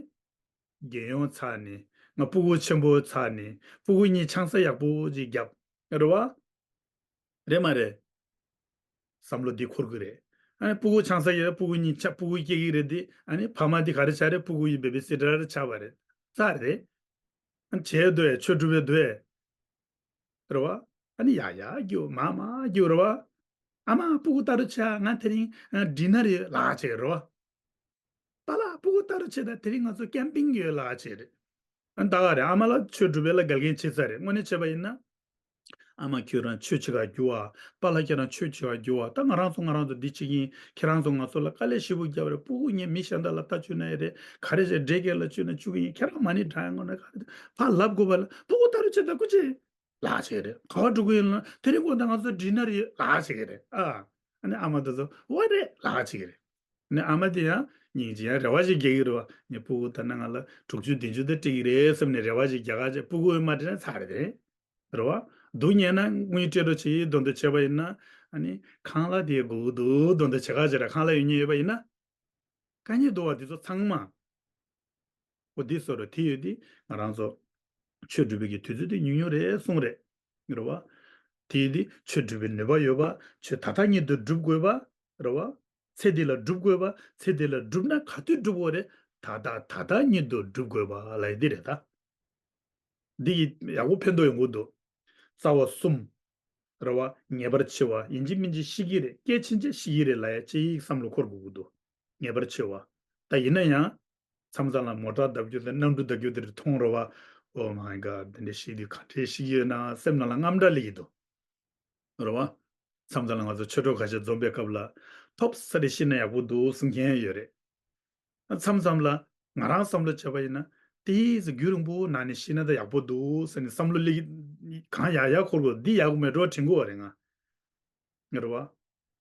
རྒྱལ་ཡོངས་ཚར་ནས། ང་སྤུ་གུ་ཆེན་པོ་ཚར་ནས་སྤུ་གུ་གཉིས་ཆང་ས་ཡག་པོ་ཅིག་བརྒྱབ། རེད་བ། རེད་མ་རེད། བསམ་བློ་འདི་འཁོར་གི་རེད། ཨ་ནི་སྤུ་གུ་ཆང་ས་ཡོད། སྤུ་གུ་གཉིས་ཆ་སྤུ་གུ་སྐྱེ་གི་རེད་དེ། ཨ་ནི་ཕ་མ་འདི་ག་རེ་ཆགས་རེད། སྤུ་གུ་ཡི་བེ་བི་སི་ཊར་ཆགས་པ་རེད། ཚར་རེད། ཨ་ནི་བྱས་འདུག་ཨེ། ཆོས་སྒྲུབ་པའི་འདུག་ཨེ། རེད་བ། ཨ་ནི་ཡ་ཡ་རྒྱུག་མ་མ་རྒྱུག་རེད་བ། ཨ་མ་སྤུ་གུ་ལྟ་རུ་ཆ། ང་དེ་རིང་ཨ་ཌི་ནར་ཡོད་ལབ་བྱས་རེད་བ། པཱ་ལགས་སྤུ་གུ་ལྟ་རུ་ཆ་ད། དེ་རིང་ང་ཚོ་ཀེམ་པིང་ཡོད་ལབ་བྱས་རེད། ཨ་ནི་ད་ག་རེད། ཨ་མ་ལགས་ཆོས་སྒྲུབ་པའི་ལ་འགལ་རྐྱེན་བྱེད་ས་རེད། དངོས་གནས་བྱས་པ་ཡིན་ན། ཨ་མ་ཁྱོད་རང་ཆོས་བྱེད་ག་རྒྱུག་ཨ། པཱ་ལགས་ཁྱེད་རང་ཆོས་བྱེད་ག་རྒྱུག་ཨ། ད་ང་རང་ཚོ་ང་རང་ཚོ་འདི་བྱེད་ཀྱི་ཡིན། ཁྱེད་རང་ཚོ་ང་ཚོ་ལ་དཀའ་ལས་ཞེ་པོ་བརྒྱབ་རེད། སྤུ་གུ་ངས་མི་གཞན་དག་ལ་ལྟ་བཅུག་ན་ཡི་རེད། ག་རེ་བྱས་འདྲེ་རྒན་ལ་བཅུག་ན་བཅུག་གི་ཡིན། ཁྱེད་རང་མ་ཎི་བགྲང་ཡ་ངོ་ན་ག་རེ་ཕར་ལབ་དགོས་པ་ལ། སྤུ་གུ་ལྟ་རུ་ཆ་ད་སྐུ་མཁྱེན་ལབ་བྱས་རེད། ག་པར་འགྲོ་གི་ཡིན་ལབ་ན། དེ་རིང་དགོང་དག་ང་ཚོ་ཌི་ནར་ཡོད་ལབ་བྱས་རེད། ཨ། ཨ་ནི་ཨ་མ་དེ་ཚོ་འོ་རེད་ལབ་བྱས་རེད། ནི་ཨ་མ་དེ་ཡང་སྙིང་རྗེ་ཡང་རེ་བ་ཞིག་རྒྱག་གི་རེད་བ། ངའི་སྤུ་གུ་ད་ནངས་ལ་དྲུག་ཅུ་བདུན་ཅུ་དེ་སྤྲད་ཀྱི་རེད་བསམ་ནས་རེ་བ་ཞིག་རྒྱག་ག་བྱས། སྤུ་གུ་ཡོད་མ་དྲན་ན་ཚར་རེད་དེ། རེད་བ། སྡུག་བསྔལ་ན་དངུལ་སྤྲད་རོགས་བྱེད་དོན་དུ་བྱས་པ་ཡིན་ན། ཨ་ནི་ཁང་གླ་དེ་དགོས་ཀྱི་འདུག་དོན་དུ་བྱེད་ག་བྱས་ར། ཁང་གླ་ཡོད་མཁན་ཡོད་པ་ཡིན་ན། དཀའ་ངལ་འདུག་བ་དེ་ཚོ་ཚང་མ། འོ་འདི་བཟོ་རེད། དེ་ཡོད་དེ་ང་རང་ཚོ་ཆོས་སྒྲུབ་པའི་གི་དུས་ཚོད་དེ་ཉུང་ཉུང་རེད་གསུངས་རེད། རེད་བ། དེ་ཡོད་དེ་ཆོས་སྒྲུབ་པའི་ནུས་པ་ཡོད་པ། ཆོས་ད་ལྟ་ཉིད་དུ་སྒྲུབ་དགོས་པ། རེད་བ། ཚེ་འདི་ལ་སྒྲུབ་དགོས་པ། ཚེ་འདི་ལ་སྒྲུབ་ན་ག་དུས་སྒྲུབ་དགོས་རེད། ད་ལྟ་ད་ལྟ་ཉིད་དུ་སྒྲུབ་དགོས་པ་ལབ་ཡ་འདི་རེད་ད། འདི་ཡིས་ཡག་པོ་ཕན་ཐོགས་ཡོང་གི་འདུག་རྩ་བ་གསུམ། རེད་བ། ངེས་པར་འཆི་བ། ཡིན་གཅིག་མིན་གཅིག་ཤི་གི་རེད། སྐྱེ་ཕྱིན་ཆད་ཤི་གི་རེད་ལབ་ཡ་ཅིག་བསམ་བློ་འཁོར་དགོས་ཀྱི་འདུག་ངེས་པར་འཆི་བ། ད་ཡིན་ན་ཡང་། མཚམས་མཚམས་ལ་མོ་ཊ་བརྡབ་རྒྱུ་དང་གནམ་གྲུ་བརྡབ་རྒྱུ་དེ་འདྲ་མཐོང་རེད་བ། Oh my God, འདི་འདྲ་ཤི་དུས་ག་འདྲས་ཤི་གི་ཡོད་ན་སེམས་ནང་ལ་དངངས་སྐྲག་སླེབས་ཀྱི་འདུག་རེད་བ། མཚམས་མཚམས་ལ་ང་ཚོ་ཆོས་གྲོགས་ཁ་ཤས་འཛོམས་པའི་སྐབས་ལ། ཐོབ་ས་རེ་ཤི་ན་ཡག་པོ་འདུག་གསུང་མཁན་ཡོད་རེད། མཚམས་མཚམས་ལ་ང་རང་བསམ་བློ་བྱས་པ་ཡིན་ན། དེ་ཟེར་རྒྱུན་རིང་པོ་ནང་ནས་ཤི་ན་ད་ཡག་པོ་འདུག་ཟེར་ནས་བསམ་བློ་སླེབས་ཀྱི། གང་ཡག་ཡག་འཁོར་དགོས། འདི་ཡག་པོ་མེད་འགྲོ་དྲན་གྱི་ཡོད་རེད་ང་། རེད་བ།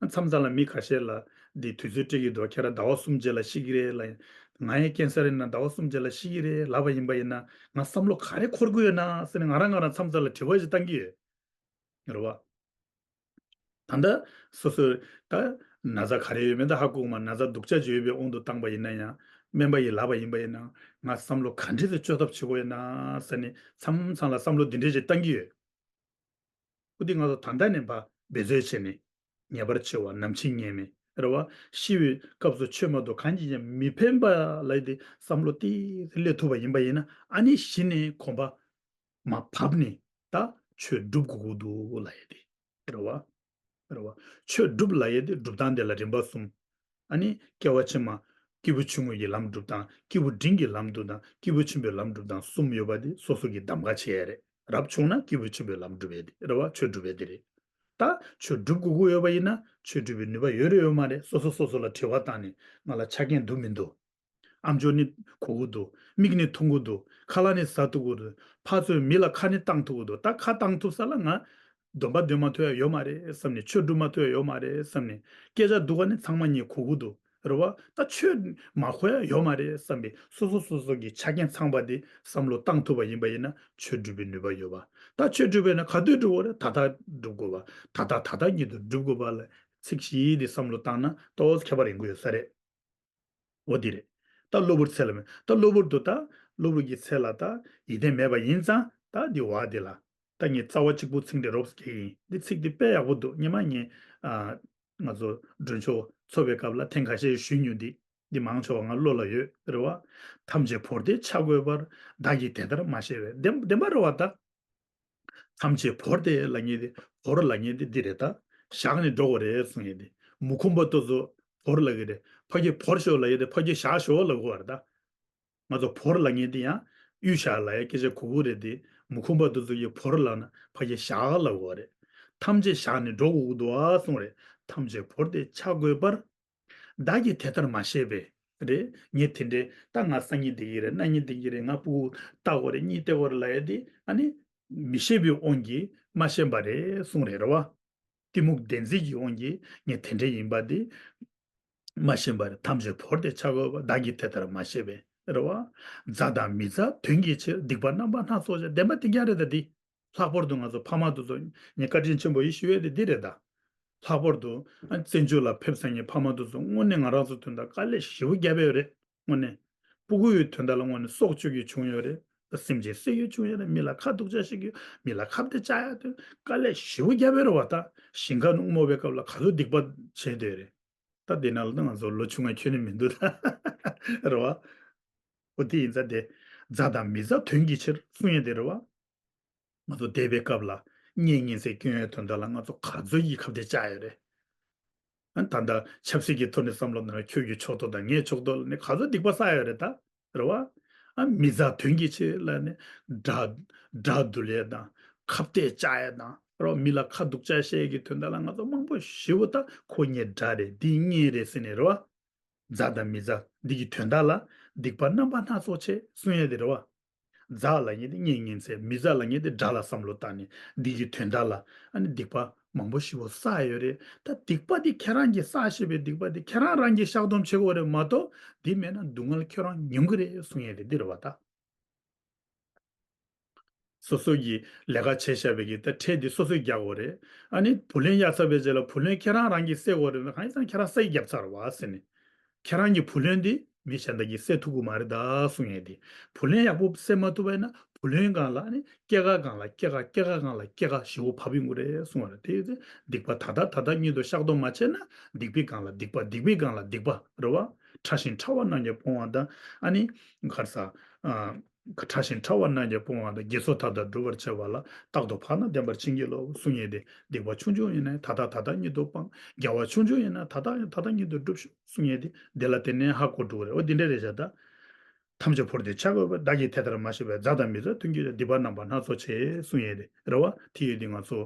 མཚམས་མཚམས་ལ་མི་ཁ་ཤས་ལ་འདི་དུས་ཚོད་སྤྲད་ཀྱི་འདུག་ཁྱེད་རང་ཟླ་བ་གསུམ་རྗེས་ལ་ཤི་གི་རེད་ལབ་ཡིན། ང་ཡང་ཀན་སར་ཡིན་ན་ཟླ་བ་གསུམ་རྗེས་ལ་ཤི་གི་རེད་ལབ་པ་ཡིན་པ་ཡིན་ན། ང་བསམ་བློ་ག་རེ་འཁོར་གྱི་ཡོད་ན་ཟེར་ནས་ང་རང་ང་རང་མཚམས་མཚམས་ལ་དྲི་བ་ཞིག་བཏང་གི་ཡོད། རེད་བ། ད་ལྟ་སོ་སོའི་ད་ན་ཚ་ག་རེ་ཡོད་མེད་ད་ཧ་གོ་གི་མ། ན་ཚ་སྡུག་ཅག་ཅིག་ཡོད་པའི་དབང་དུ་བཏང་པ་ཡིན་ན་ཡང་ སྨན་པ་ཡིས་ལབ་པ་ཡིན་པ་ཡིན་ན་ང་བསམ་བློ་ག་འདྲས་སེ་བཅོས་ཐབས་བྱེད་དགོས་ཡོད་ན་ཟེར་ནས་མཚམས་མཚམས་ལ་བསམ་བློ་འདི་འདྲས་ཅིག་བཏང་གི་ཡོད། ཨོ་དེ་ང་ཚོ་ད་ལྟ་ནས་ཕར་འབད་རྩོལ་བྱས་ནས་ངེས་པར་འཆི་བ་ནམ་འཆི་ངེས་མེད་རེད་བ། ཤི་བའི་སྐབས་སུ་ཆོས་མ་གཏོགས་གང་ཡིན་ཀྱང་མི་ཕན་པ་ལབ་ཡས་དེ་བསམ་བློ་ཏོག་ཙམ་སླེབས་ཐུབ་པ་ཡིན་པ་ཡིན་ན་ཨ་ནི་གཞི་ནས་གོམ་པ་མར་བབས་ནས་ད་ཆོས་སྒྲུབ་དགོས་ཀྱི་འདུག་ལབ་ཡས་དེ་རེད་བ། རེད་བ། ཆོས་སྒྲུབ་ལབ་ཡས་དེ་སྒྲུབ་སྟངས་དེ་ལ་རིམ་པ་གསུམ། ཨ་ནི་སྐྱེ་བ་ཕྱི་མ་སྐྱེས་བུ་ཆུང་ངུ་ཡི་ལམ་སྒྲུབ་སྟངས། སྐྱེས་བུ་འབྲིང་གི་ལམ་སྒྲུབ་སྟངས། སྐྱེས་བུ་ཆེན་པོའི་ལམ་སྒྲུབ་སྟངས་གསུམ་ཡོད་པ་དེ་སོ་སོ་གིས་གདམ་ག་བྱེད་ཡས་རེད། རབ་བྱུང་ན་སྐྱེས་བུ་ཆེན་པོའི་ལམ་སྒྲུབ་ཡས་དེ་རེད་བ། ཆོས་སྒྲུབ་ཡས་དེ་རེད། ད་ཆོས་སྒྲུབ་དགོས་ཀྱི་ཡོད་པ་ཡིན་ན་ཆོས་སྒྲུབ་པའི་ནུས་པ་ཡོད་རེད་ཡོད་མ་རེད། སོ་སོ་སོ་སོ་ལ་དྲི་བ་བཏང་ནས་ང་ལ་ཆ་རྐྱེན་འདུག་མི་འདུག་ཨམ་ཅོག་ནི་གོ་གི་འདུག་མིག་ནི་མཐོང་གི་འདུག་ཁ་ལག་ནི་ཟ་ཐུབ་ཀྱི་འདུག་ཕར་ཚུར་མི་ལ་ཁ་ནི་བཏང་ཐུབ་ཀྱི་འདུག་ད་ཁ་བཏང་ཐུབ་ས་ལ་ང་སྡོམ་པ་འདོན་མ་ཐུབ་ཡ་ཡོད་མ་རེད་བསམ་ནས། ཆོས་སྒྲུབ་མ་ཐུབ་ཡ་ཡོད་མ་རེད་བསམ་ནས། སྐད་ཆ་སྡུག་ག་ནི་ཚང་མ་ངས་གོ་གི་འདུག་རེད་བ། ད་ཆོས་མ་གོ་ཡ་ཡོད་མ་རེད་བསམ་པའི་སོ་སོ་སོ་སོ་གི་ཆ་རྐྱེན་ཚང་པ་དེ་བསམ་བློ་བཏང་ཐུབ་པ་ཡིན་པ་ཡིན་ན་ཆོས་སྒྲུབ་པའི་ནུས་པ་ཡོད་པ། ད་ཆོས་སྒྲུབ་པས་ན་ག་དུས་སྒྲུབ་དགོས་རེད། ད་ལྟ་སྒྲུབ་དགོས་པ། ད་ལྟ་ད་ལྟ་ཉིད་དུ་སྒྲུབ་དགོས་པ་ལ་ཚིག་བཞི་དེ་བསམ་བློ་བཏང་ན་ཏོག་ཙམ་ཁྱད་པར་ཡོང་གི་ཡོད་ས་རེད། འོ་འདི་རེད། ད་གློ་བུར་ཚེ་ལ་མེད། ད་གློ་བུར་དུ་ད་གློ་བུར་གྱི་ཚེ་ལ་ད་ཡིད་བརྟན་མེད་པ་ཡིན་ཙང་ད་འདི་བ་འདི་ལ་ད་ངས་རྩ་བ་གཅིག་པུ་ཚིག་འདི་རོབ་ཙམ་རྒྱག་གི་ཡིན། འདི་ཚིག་འདི་དཔེ་ཡག་པོ་འདུག་སྔོན་མ་ངས་ཨ་ང་ཚོ་མགྲོན་ཆོག་ཚོགས་པའི་སྐབས་ལ་ཐེངས་ཁ་ཤས་ཞུས་མྱོང་། འདི་འདི་མང་ཆེ་བ་ང་བློ་ལ་ཡོད་རེད་བ། ཐམས་ཅད་བོར་ཏེ་ཆ་བགོས་པར། བདག་གིས་དེ་ལྟར་མ་ཤེས་པས། བདེན་བདེན་པ་རེད་བ་ད། ཐམས་ཅད་བོར་ཏེ་ལབ་མཁན་དེ་བོར་ལབ་མཁན་དེ་འདི་རེད་ད། བཞག་ནས་འགྲོ་དགོས་རེད་གསུང་མཁན་དེ། མུ་ཁུམ་པ་དེ་ཚོ་བོར་ལབ་ཀྱི་རེད། ཕ་གི་བོར་ཤོག་ལབ་ཡས་དེ་ཕ་གི་བཞག་ཤོག་ལབ་དགོས་པ་རེད་ད། ང་ཚོ་བོར་ལབ་མཁན་དེ་ཡང་གཡུལ་བཞག་ལབ་ཡས་སྐད་ཆ་གོ་གི་རེད་དེ། མུ་ཁུམ་པ་དེ་ཚོ་གི་བོར་ལབ་ན་ཕ་གི་བཞག་ལབ་དགོས་པ་རེད། ཐམས་ཅད་བཞག་ནས་འགྲོ་དགོས་ཀྱི་འདུག་ཨ་གསུང་རེད། ཐམས་ཅད་བོར་ཏེ་ཆ་བགོས་པར། བདག་གིས་དེ་ལྟར་མ་ཤེས་པས། རེད། ངས་དེ་འདྲའི་ད་ང་སང་ཉིན་བསྡད་ཀྱི་རེད། གནངས་ཉིན་བསྡད་ཀྱི་རེད། ང་ཕྲུ་གུ་ལྟ་དགོས་རེད། གཉིད་སྟེར་དགོས་རེད་ལབ་ཡས་དེ་ཨ་ནི་མི་ཤེས་པའི་དབང་གིས་མ་ཤེས་པ་རེད་གསུང་རེད་རེད་བ། གཏི་མུག་བདེན་འཛིན་གྱི་དབང་གིས་ངས་དེ་འདྲ་ཡིན་པ་དེ་མ་ཤེས་པ་རེད། ཐམས་ཅད་བོར་ཏེ་ཆ་བགོས་པ། བདག་གིས་དེ་ལྟར་མ་ཤེས་པས་རེད་བ། མཛའ་དང་མི་མཛའ་དོན་གྱི་ཕྱིར། སྡིག་པ་རྣམ་པ་སྣ་ཚོགས་བྱས། བདེན་པ་དེ་རྐྱང་རེད་ད་འདི། ལྷག་པར་དུ་ང་ཚོ་ཕ་མ་དེ་ཚོ་ངས་བཀའ་དྲིན་ཆེན་པོ་ཡིན་ཞུ་ཡས་དེ་འདི་རེད་ད། ལྷག་པར་དུ་ཨ་བཙན་བྱོལ་ལ་ཕེབས་ས་ངའི་ཕ་མ་དེ་ཚོ་དངོས་གནས་ང་རང་ཚོ་དོན་དག་དཀའ་ལས་ཞེ་པོ་བརྒྱབ་ཡོད་རེད། དངོས་གནས། སྤུ་གུ་ཡི་དོན་དག་ལ་དངོས་གནས་སྲོག་གཅོད་ཀྱི་བྱུང་ཡོད་རེད། སེམས་ཅན་བསད་ཀྱི་བྱུང་ཡོད་རེད། མི་ལ་ཁ་སྡུག་ཅག་བྱེད་ཀྱི་ཡོད། མི་ལ་ཁ་གཏད་བཅག་ཡ་དེ་དཀའ་ལས་ཞེ་པོ་བརྒྱབ་ཡོད་རེད་བ་ད། ཞིང་ཁ་རྨོ་བའི་སྐབས་ལ་ག་ཚོད་སྡིག་པ་བྱས་བསྡད་ཡོད་རེད། ད་དེ་ནང་ལ་ད་ང་ཚོ་ལོ་ཆུང་ང་ཁྱོན་ནས་མི་འདུག་ད། རེད་བ། འོ་དེ་ཡིན་ཙང་དེ། མཛའ་དང་མི་མཛའ་དོན་གྱི་ཕྱིར་གསུང་ཡས་དེ་རེད་བ། ང་ཚོ་འདས་པའི་སྐབས་ལ་གཉེན་ཉེ་ཚན་སྐྱོན་ཡས་དོན་དག་ལ་ང་ཚོ་ག་ཚོད་ཀྱི་ཁ་གཏད་བཅག་ཡོད་རེད། ཨ་ད་ལྟ་ཆབ་སྲིད་ཀྱི་ཐོག་ནས་བསམ་བློ་ནང་ཁྱོད་ཀྱི་ཕྱོགས་གཏོགས་དང་ངའི་ཕྱོགས་གཏོགས་ལ་ནི་ག་ཚོད་སྡིག་པ་བསགས་ཡོད་རེད་ད། རེད་བ། ཨ་མི་མཛའ་དོན་གྱི་ཕྱིར་ལ་ནི་དགྲ་དགྲ་འདུལ་ཡས་དང་ཁ་གཏད་བཅག་ཡས་དང་རེད་བ། མི་ལ་ཁ་སྡུག་ཅག་བཤད་ཀྱི་དོན་དག་ལ་ང་ཚོ་མང་པོ་ཞེ་པོ་ད་ཁོ་ངའི་དགྲ་རེད། འདི་གཉེན་རེད་ཟེར་ནས་རེད་བ། མཛའ་དང་མི་མཛའ་འདི་གི་དོན་དག་ལ་སྡིག་པ་རྣམ་པ་སྣ་ཚོགས་བྱས་གསུང་ཡས་དེ་རེད་བ། མཛའ་ལབ་མཁན་དེ་གཉེན་ཉེ་ཚན། མི་མཛའ་ལབ་མཁན་དེ་དགྲ་ལ་བསམ་བློ་བཏང་ནས་འདི་གི་དོན་དག་ལ་ཨ་ནི་སྡིག་པ་མང་པོ་ཞེ་པོ་བསགས་ཡོད་རེད། ད་སྡིག་པ་དེ་ཁྱེད་རང་གིས་བསགས་ཤེས་པའི་སྡིག་པ་དེ་ཁྱེད་རང་རང་གིས་བཤགས་སྡོམ་བྱེད་དགོས་རེད་མ་གཏོགས་འདི་མེད་ན་སྡུག་བསྔལ་ཁྱོད་རང་མྱོང་གི་རེད་གསུང་ཡས་དེ་འདི་རེད་བ་ད། སོ་སོ་གིས་ལས་ཀ་བྱས་བཞག་པའི་གི་ད་ཁྲལ་འདི་སོ་སོས་རྒྱག་དགོས་རེད། ཨ་ནི་བུ་ལོན་གཡར་ཚར་བའི་རྗེས་ལ་བུ་ལོན་ཁྱེད་རང་རང་གིས་སེལ་དགོས་རེད། གང་ཡིན་ཟེར་ན་ཁྱེད་རང་སེལ་བརྒྱབ་ཚར་བ་ཟེར་ནས། ཁྱེད་རང་གི་བུ་ལོན་འདི་མི་གཞན་དག་གིས་སེལ་ཐུབ་ཀྱི་མ་རེད་ད་གསུང་ཡས་དེ། བུ་ལོན་ཡག་པོ་སེལ་མ་ཐུབ་པ་ཡིན་ན་བུ་ལོན་སྒང་ལ་ཨ་ནི་སྐྱེད་ཀ་སྒང་ལ་སྐྱེད་ཀ་སྐྱེད་ཀ་སྒང་ལ་སྐྱེད་ཀ་ཞེ་པོ་བབས་ཡོང་གི་རེད་གསུང་བ་རེད། དེ་ཡོད་ཚེ་སྡིག་པ་ད་ལྟ་ད་ལྟ་ཉིད་དུ་བཤགས་སྡོམ་མ་བྱས་ན་སྡིག་པའི་སྒང་ལ་སྡིག་པ། སྡིག་པའི་སྒང་ལ་སྡིག་པ་རེད་བ། ཕྲ་ཞིང་ཕྲ་བ་རྣམས་ཀྱང་སྤོང་བ་དང་། ཨ་ནི་ག་རེ་ཟ། ཨ། ཕྲ་ཞིང་ཕྲ་བ་རྣམས་ཀྱང་སྤོང་བ་དང་། དགེ་ཚོགས་མཐའ་དག་སྒྲུབ་པར་བྱ་བ་ལ། རྟག་ཏུ་བག་ན་བསྟེན་པར་བྱིན་གྱིས་རློབས་གསུང་ཡས་དེ། སྡིག་པ་ཆུང་ཆུང་ཡིན་ན་ད་ལྟ་ད་ལྟ་ཉིད་དུ་སྤང་། དགེ་བ་ཆུང་ཆུང་ཡིན་ན་ད་ལྟ་ཡང་ད་ལྟ་ཉིད་དུ་སྒྲུབ་ཤོག་གསུང་ཡས་དེ་འདི་ལ་དེ་ནས་ཧ་གོ་འགྲོ་གི་རེད། འོ་འདི་འདྲ་རེད་བཞག་ད། ཐམས་ཅད་བོར་ཏེ་ཆ་བགོས་པ། བདག་གིས་དེ་ལྟར་མ་ཤེས་པས། མཛའ་དང་མི་མཛའ་དོན་གྱི་སྡིག་པ་རྣམ་པ་སྣ་ཚོགས་བྱས་གསུང་ཡས་རེད། རེད་བ། དེ་ཡོད་དུས་ང་ཚོ་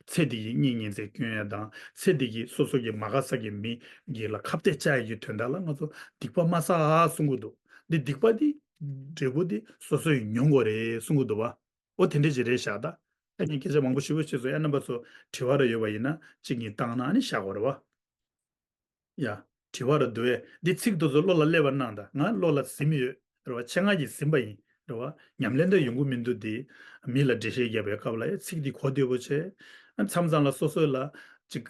ཚེ་འདི་ཡི་གཉེན་ཉེ་ཚན་སྐྱོན་ཡས་དང་། ཚེ་འདི་གི་སོ་སོ་གི་མ་དགའ་ས་གི་མི་གི་ལ་ཁ་གཏད་བཅག་ཡས་ཀྱི་དོན་དག་ལ་ང་ཚོ་སྡིག་པ་མ་བསགས་གསུང་གི་འདུག་འདི་སྡིག་པ་འདི་འབྲས་བུ་འདི་སོ་སོས་མྱོང་དགོས་རེད་གསུང་གི་འདུག་བ། འོ་དེ་འདྲ་ཅིག་རེད་བཞག་ད། ད་ངས་སྐད་ཆ་མང་པོ་ཞེ་པོ་བཤད་སོང་། ཡང་རྣམ་པ་ཚོ་དྲི་བ་རེ་ཡོད་པ་ཡིན་ན་གཅིག་གཉིས་བཏང་ན་ཨ་ནི་བཞག་དགོས་རེད་བ། ཡ། དྲི་བ་ར་འདུག་ཨེ། འདི་ཚིག་དེ་ཚོ་བློ་ལ་སླེབས་པ་གནང་དང་། ང་བློ་ལ་ཟིན་ཡོད་རེད་བ། ཆེད་མངགས་ཀྱིས་ཟིན་པ་ཡིན་རེད་བ། ཉམས་ལེན་དུ་ཡོང་གི་མི་འདུག་འདི་མི་ལ་འགྲེལ་བཤད་རྒྱབ་པའི་སྐབས་ལ་ཨེ་ཚིག་འདི་གོ་བདེ་པོ་བྱས། མཚམས་མཚམས་ལ་སོ་སོ་ལ་ཅིག་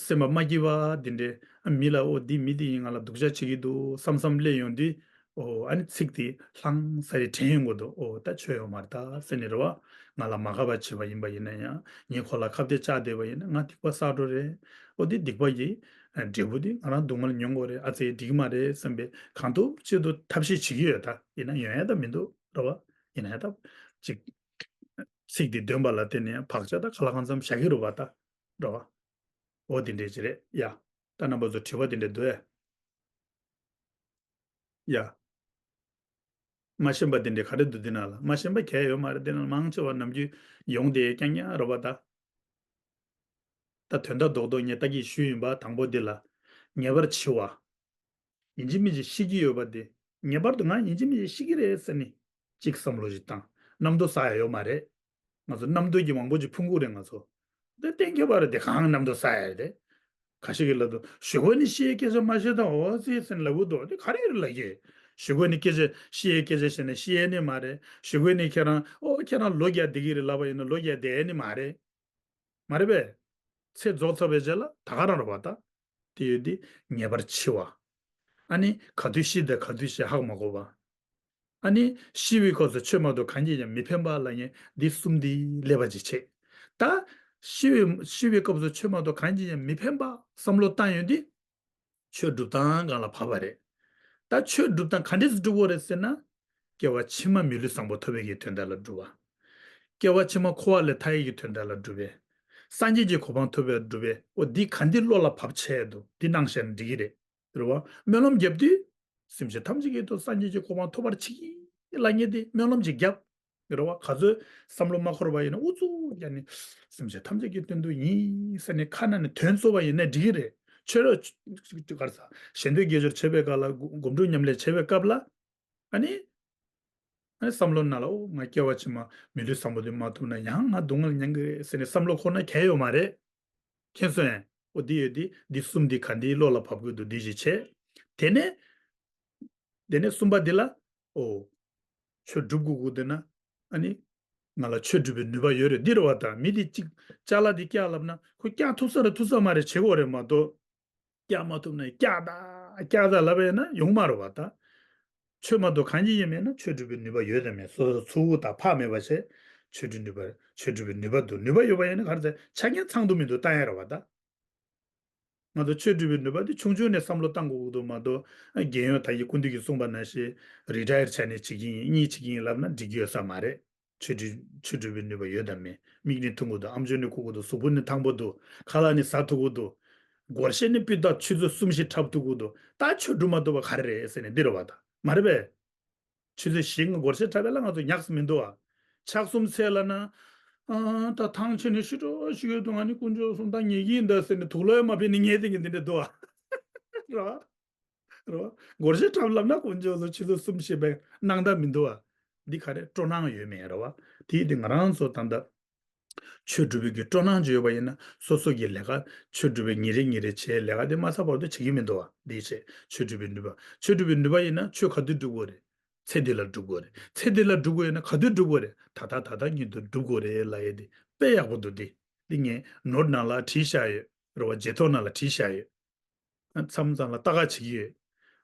སེམས་པ་མ་སྐྱིད་པ་འདི་འདྲས། མི་ལ་ཨོ་འདི་མི་འདི་ཡིན་ང་ལ་སྡུག་ཅག་བྱེད་ཀྱི་འདུག་བསམ་བསམ་སླེབས་ཡོང་དུས། ཨོ་ཨ་ནི་ཚིག་དེ་ལྷང་ས་རེ་དྲན་ཡོང་གི་འདུག་ཨོ་ད་ཆོས་ཡོད་མ་རེད་ད་ཟེར་ནས་རེད་བ། ང་ལ་མ་དགའ་བ་བྱས་པ་ཡིན་པ་ཡིན་ན་ཡང་ངས་ཁོ་ལ་ཁ་གཏད་བཅག་བསྡད་པ་ཡིན་ན་ང་སྡིག་པ་བསགས་འགྲོ་རེད། ཨོ་དེ་སྡིག་པ་ཡི་འབྲས་བུ་དེ་ང་རང་སྡུག་བསྔལ་མྱོང་དགོས་རེད། ཨ་ཙི་འགྲིག་མ་རེད་བསམ་པའི་གང་ཐུབ་ཅི་ཐུབ་ཐབས་ཤེས་བྱེད་ཀྱི་ཡོད། ད་ཡིན་ན་ཡོང་ཡ་ད་མི་འདུག་རེད་བ། ཡིན་ན་ཡང་ད་ཅིག་ཚིག་དེ་འདོན་པ་ལ་བརྟེན་ནས་བག་ཆགས་ད་ག་ལ་གང་འཚམ་བཞག་གི་རེད་བ་ད། རེད་བ། ཨོ་དེ་འདྲས་ཅི་རེད་ཡ། ད་རྣམ་པ་ཚོ་དྲི་བ་དེ་འདྲས་འདུག་ཨེ། ཡ། མ་ཤེས་པ་དེ་འདྲས་ག་རེ་འདུག་འདི་ན་ལ། མ་ཤེས་པ་གལ་ཡོད་མ་རེད། འདི་ན་མང་ཆེ་བ་ནམ་རྒྱུན་ཡོང་དེ་རྐྱང་རྐྱང་རེད་བ་ད། ད་དོན་དག་རྡོག་རྡོག་ངས་ལྟ་གི་ཞུས་ཡིན་པ། དང་པོ་འདི་ལ་ངེས་པར་འཆི་བ། ཡིན་གཅིག་མིན་གཅིག་ཤི་གི་ཡོད་པ་དེ། ངེས་པར་དུ་ང་ཡིན་གཅིག་མིན་གཅིག་ཤི་གི་རེད་ཟེར་ནས་གཅིག་བསམ་བློ་ཞིག་བཏང་། རྣམ་རྟོག་ཟ་ཡ་ཡོད་མ་རེད། ང་ཚོ་རྣམ་རྟོག་གི་མང་པོ་ཅིག་ཕུང་གི་རེད་ང་ཚོ། དེ་གཏན་འཁེལ་བ་རེད་དེ། གང་རྣམ་རྟོག་ཟ་ཡ་རེད་དེ། ཁ་ཤས་ཀྱིས་ལབ་འདུག་ཞུ་གོ་ནི་ཤི་ཡའི་སྐད་ཆ་མ་བཤད་དང་འོ་ཙི་ཟེར་ནས་ལབ་གི་འདུག་དེ་ག་རེ་ཡོད་རེད་ལབ་ཀྱི། ཞུ་གོ་ནི་སྐད་ཆ་ཤི་ཡའི་སྐད་ཆ་བཤད་ནས་ཤི་ཡ་ནི་མ་རེད། ཞུ་གོ་ནི་ཁྱེད་རང་ཨོ་ཁྱེད་རང་ལོ་བརྒྱ་བསྡད་ཀྱི་རེད་ལབ་པ་ཡིན་ན་ལོ་བརྒྱ་བསྡད་ཡ་ནི་མ་རེད། མ་རེད་པས། ཚེ་རྫོགས་ཚར་བའི་རྗེས་ལ་ད་ག་རང་རེད་བ་ད། དེ་ཡོད་དེ་ངེས་པར་འཆི་བ། ཨ་ནི་ག་དུས་ཤི་དང་ག་དུས་ཤི་ཧ་གོ་མ་གོ་བ། ཨ་ནི་ཤི་བའི་སྐབས་སུ་ཆོས་མ་གཏོགས་གང་གིས་ཀྱང་མི་ཕན་པ་ལབ་མཁན་འདི་གསུམ་འདི་ཀླད་པ་ཅིག་བྱེད། ད་ཤི་བའི་ཤི་བའི་སྐབས་སུ་ཆོས་མ་གཏོགས་གང་གིས་ཀྱང་མི་ཕན་པ་བསམ་བློ་བཏང་ཡོང་དུས། ཆོས་སྒྲུབ་སྟངས་སྒང་ལ་བབས་པ་རེད། ད་ཆོས་སྒྲུབ་སྟངས་ག་འདྲས་སེ་སྒྲུབ་དགོས་རེད་ཟེར་ན། སྐྱེ་བ་ཕྱི་མ་མི་ལུས་བཟང་པོ་ཐོབ་པའི་གི་དོན་དག་ལ་སྒྲུབ་པ། སྐྱེ་བ་ཕྱི་མ་འཁོར་བ་ལས་ཐར་ཡས་ཀྱི་དོན་དག་ལ་སྒྲུབ་པས། སངས་རྒྱས་ཀྱི་གོ་འཕང་ཐོབ་པའི་སྒྲུབ་པས། འོ་འདི་ག་འདི་བློ་ལ་བབས་བྱས་འདུག་འདི་གནང་བཞག་ན་འགྲིག་གི་རེད། རེད་བ། སྨོན་ལམ་བརྒྱབ་དུས། སེམས་ཅན་ཐམས་ཅད་ཀྱི་ཐོག་སངས་རྒྱས་ཀྱི་གོ་འཕང་ཐོབ་པར་བྱེད་ཀྱི་ལབ་མཁན་དེ་སྨོན་ལམ་ཅིག་བརྒྱབ། རེད་བ། ག་ཚོད་བསམ་བློ་མ་འཁོར་བ་ཡིན་ན་ཨུ་ཚུགས་རྒྱག་ནས་སེམས་ཅན་ཐམས་ཅད་ཀྱི་དོན་དུ་ཡིན་ཟེར་ནས་ཁ་ནང་ནས་དོན་གཙོ་བ་ཡིན་ན་འགྲིག་གི་རེད། ཆོས་ར་ག་རེ་ཟ། ཞལ་འདོན་དགེ་སྦྱོར་བྱེད་པའི་སྐབས་ལ་སྒོམ་སྒོམ་སྒྲུབ་ཉམས་ལེན་བྱེད་པའི་སྐབས་ལ། ཨ་ནི། ཨ་ནི་བསམ་བློ་ནང་ལ་ཨོ་ང་སྐྱེ་བ་ཕྱི་མ་མི་ལུས་བཟང་པོ་དེ་མ་ཐོབ་ན་ཡང་ང་སྡུག་བསྔལ་མྱང་གི་རེད་ཟེར་ནས་བསམ་བློ་འཁོར་ན་གལ་ཡོད་མ་རེད། མཁྱེན་སོང་ངས། ཨོ་འདི་ཡོད་འདི་འདི་གསུམ་འདི་ག་འདི་བློ་ལ་བབས་དགོས་འདུག་འདི་ཞིག་བྱས། དེ་ནས། དེ་ནས་གསུམ་པ་འདི་ལ། ཨོ། ཆོས་སྒྲུབ་དགོས་དགོས་འདི་ན། ཨ་ནི། ང་ལ་ཆོས་སྒྲུབ་པའི་ནུས་པ་ཡོད་རེད་འདི་རེད་བ་ད། མི་འདི་གཅིག་ཅ་ལག་འདི་བཀྱག་ལབ་ན་ཁོ་བཀྱག་ཐུབ་ས་རེད་ཐུབ་ས་མ་རེད་བྱེད་དགོས་རེད་མ་གཏོགས། བཀྱག་མ་ཐུབ་ན་བཀྱག་ད་བཀྱག་ད་ལབ་པ་ཡིན་ན་ཡོང་མ་རེད་བ་ད། ཆོས་མ་གཏོགས་གང་ཅི་ཡིན་མེད་ན་ཆོས་སྒྲུབ་པའི་ནུས་པ་ཡོད་དམ་མེད་སོ་སོ་ཚུགས་ད་ཕར་མེད་པ་བྱས། ཆོས་སྒྲུབ་ནུས་པ་ཆོས་སྒྲུབ་པའི་ནུས་པ་འདུག་ནུས་པ་ཡོད་པ་ཡིན་ན་ག་རེ་ཟེར་ཆ་རྐྱེན་ཚང་འདུག་མི་འདུག་ལྟ་ཡ་རེད་བ་ད། ང་ཚོ་ཆོས་སྒྲུབ་པའི་ནུས་པ་དེ་ཆུང་ཆུང་ནས་བསམ་བློ་བཏང་དགོས་ཀྱི་འདུག་མ་གཏོགས་རྒན་ཡོལ་ད་ཡི་སྐུ་མདུན་གྱིས་གསུངས་པ་ནང་བཞིན་རི་ཊ་ཡར་བྱས་ནས་བྱེད་ཀྱི་ཡིན་གཉིས་བྱེད་ཀྱི་ཡིན་ལབ་ན་འགྲིག་གི་ཡོད་ས་མ་རེད། ཆོས་སྒྲུབ་ཆོས་སྒྲུབ་པའི་ནུས་པ་ཡོད་དམ་མེད། མིག་ནི་མཐོང་གི་འདུག་ཨམ་ཅོག་ནི་གོ་གི་འདུག་གཟུགས་པོ་ནི་ཐང་པོ་འདུག་ཁ་ལག་ནི་ཟ་ཐུབ་ཀྱི་འདུག་སྒོར་གཞས་ནི་སྤུས་དག་ཆུ་ཚོད་གསུམ་བཞི་འཁྲབ་ཐུབ་ཀྱི་འདུག་ད་ཆོས་སྒྲུབ་མ་ཐུབ་པ་ག་རེ་རེད་ཟེར་ནས་འདི་རེད་བ་ད་མ་རེད་པས། ཆུ་ཚོད་བཞི་ལྔ་སྒོར་གཞས་འཁྲབ་པ་ལ་ང་ཚོ་ཉག་གཅིག་མི་འདུག་ཨ། ཕྱག་གསུམ་འཚལ་ལབ་ན། ཨ་ད་ཐང་ཆད་ནས་ཤི་འགྲོ་ཞིག་ཡོད་འདུག་ང་ནི་དཀོན་མཆོག་གསུམ་ད་ཉལ་གྱི་ཡིན་ད་ཟེར་ནས་དུག་ལོག་ཡང་མ་ཕན་ནས་ཉལ་བསྡད་མཁན་འདི་འདྲ་འདུག་ཨ། རེད་བ། རེད་བ། སྒོར་གཞས་འཁྲབ་ལབ་ན་དཀོན་མཆོག་གསུམ་ཆུ་ཚོད་གསུམ་བཞི་པའི་སྣང་དག་མི་འདུག་ཨ། འདི་ག་རེ་སྤྲོ་སྣང་ཡོད་མེད་རེད་བ། དེ་དེ་ང་རང་ཚོ་ད་ལྟ། ཆོས་སྒྲུབ་པའི་གི་སྤྲོ་སྣང་ཅིག་ཡོད་པ་ཡིན་ན་སོ་སོ་གི་ལས་ཀ་ཆོས་སྒྲུབ་པའི་ཉིན་རེ་ཉིན་རེ་བྱེད་ལས་ཀ་དེ་མ་ཚར་བར་དུ་བྱེད་ཀྱི་མི་འདུག་བ། འདི་བྱེད་ཆོས་སྒྲུབ་པའི་ནུས་པ་ཆོས་སྒྲུབ་པའི་ནུས་པ་ཡིན་ན་ཆོས་ག་དུས་སྒྲུབ་དགོས་རེད། ཚེ་འདི་ལ་སྒྲུབ་དགོས་རེད། ཚེ་འདི་ལ་སྒྲུབ་དགོས་ཡིན་ན་ག་དུས་སྒྲུབ་དགོས་རེད། ད་ལྟ་ད་ལྟ་ཉིད་དུ་སྒྲུབ་དགོས་རེད་ལབ་ཡས་དེ་དཔེ་ཡག་པོ་འདུག་སྟེ། འདི་ངས་ནོར་ནང་ལ་བྲིས་བཞག་ཡོད་རེད་བ། བརྗེད་ཐོ་ནང་ལ་བྲིས་བཞག་ཡོད། མཚམས་མཚམས་ལ་ལྟ་ག་བྱེད་ཀྱི་ཡོད།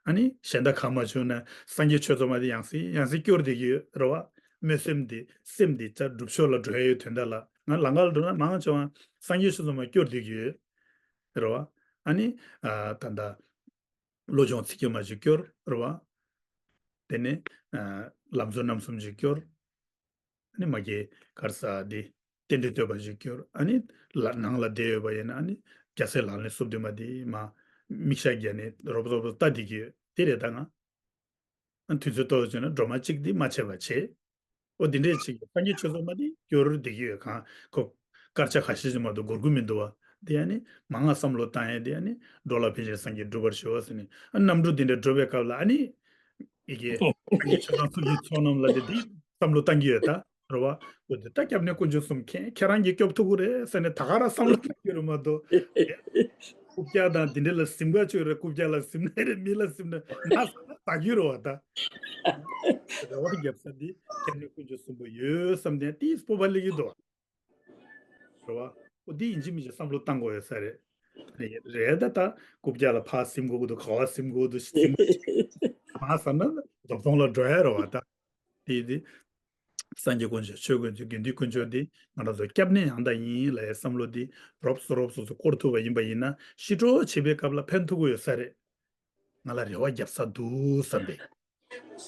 ཨ་ནི་གཞན་དག་གང་མ་བྱུང་ན་སངས་རྒྱས་ཆོས་ཚོགས་མ་དེ་ཡང་སེ་ཡང་སེ་སྐྱོར་བསྡད་ཀྱི་ཡོད་རེད་བ། སྨོན་སེམས་དེ་སེམས་དེ་ཅག་སྒྲུབ་ཕྱོགས་ལ་འགྲོ་ཡ་ཡོད་དོན་དག་ལ་ང་ལམ་ཁ་ལ་འགྲོ་ན་མང་ཆེ་བ་སངས་རྒྱས་ཆོས་ཚོགས་མ་སྐྱོར་བསྡད་ཀྱི་ཡོད་རེད་བ། ཨ་ནི་ད་ལྟ་བློ་སྦྱོང་ཚིག་བརྒྱད་མ་ཅིག་སྐྱོར་རེད་བ། དེ་ནས་ལམ་གཙོ་རྣམ་གསུམ་ཅིག་སྐྱོར། ཨ་ནི་མ་གི་གར་ས་དེ་རྟེན་འབྲེལ་བསྟོད་པ་ཞིག་སྐྱོར། ཨ་ནི་ལ་ནང་ལ་བསྡད་ཡོད་པ་ཡིན་ན་ཨ་ནི་རྒྱལ་སྲས་ལག་ལེན་སོ་བདུན་མ་དེ་མ་མིག་ཞགས་བརྒྱབ་ནས་རོབ་རོབ་རོབ་ལྟ་བསྡད་ཀྱི་ཡོད་དེ་རེད་ད་ང་། ཨ་དུས་ཚོད་ཏོག་ཙམ་བྱུང་ན་སྒྲོལ་མ་གཅིག་དེ་མ་ཆད་པ་བྱེད། ཨོ་དེ་འདྲས་ཅིག་སངས་རྒྱས་ཆོས་ཚོགས་མ་དེ་སྐྱོར་བསྡད་ཀྱི་ཡོད་གང་ཁོ་དཀར་ཆག་ཁ་ཤས་ཅིག་མ་གཏོགས་འགོར་གི་མི་འདུག་བ། དེ་ཨ་ནི་མ་ང་བསམ་བློ་བཏང་ཡས་དེ་ཨ་ནི་འགྲོ་ལ་ཕན་ཕྱིར་སངས་རྒྱས་འགྲུབ་པར་ཤོག་ཟེར་ནས་ཨ་གནམ་གྲུ་དེ་འདྲས་འགྲོ་བའི་སྐབས་ལ་ཨ་ནི། ཡི་གེ་ཆོས་ཚང་ཚུགས་ཀྱི་ཚོགས་རྣམས་ལ་དེ་དེ་བསམ་བློ་བཏང་གི་ཡོད་ད་རེད་བ། འོ་དེ་ད་སྐྱབས་གནས་དཀོན་མཆོག་གསུམ་མཁྱེན་ཁྱེད་རང་གིས་སྐྱོབ་ཐུབ་ཀྱི་རེད་ཟེར་ནས་ད་ག་རང་བསམ་བློ་བཏང་གི་རེད་མ་གཏོགས། རྐུབ་བཀྱག་དང་དེ་འདྲ་ལ་གཟིམ་ག་ཆོད་རེད། རྐུབ་བཀྱག་ལ་གཟིམ་ནའི་རེད་མི་ལ་གཟིམ་ན་ང་ཟ་ན་ཟ་གི་རེད་བ་ད། རེ་བ་རྒྱབ་ས་འདི་སྐྱབས་གནས་དཀོན་མཆོག་གསུམ་པོ་ཡོད་བསམ་ནས་ཏིས་སྤོབས་པ་སླེབས་ཀྱི་འདུག་རེད་བ། འོ་འདི་ཡིན་གཅིག་མིན་གཅིག་བསམ་བློ་བཏང་དགོས་ཡོད་ས་རེད། རེད་ད། ད་རྐུབ་བཀྱག་ལ་ཕར་ཟིན་དགོས་ཀྱི་འདུག་ག་བ་ཟིན་དགོས་ཀྱི་འདུག་ཟིན་དགོས་མ་བསམ་ན་རྫོགས་སྟོང་ལ་འགྲོ་ཡ་རེད་བ། ད་དེ་དེ་སངས་རྒྱས་དཀོན་མཆོག་ཆོས་དཀོན་མཆོག་དགེ་འདུན་དཀོན་མཆོག་འདི་ང་རང་ཚོ་སྐྱབས་གནས་ཡང་དག་ཡིན་ལབ་ཡའི་བསམ་བློ་འདི་རོབ་སོ་རོབ་སོ་སོ་བསྐོར་ཐུབ་པ་ཡིན་པ་ཡིན་ན་ཤི་གྲོགས་བྱེད་པའི་སྐབས་ལ་ཕན་ཐོགས་ཀྱི་ཡོད་ས་རེད། ང་ལ་རེ་བ་རྒྱབ་ས་འདུག་བསམ་པས།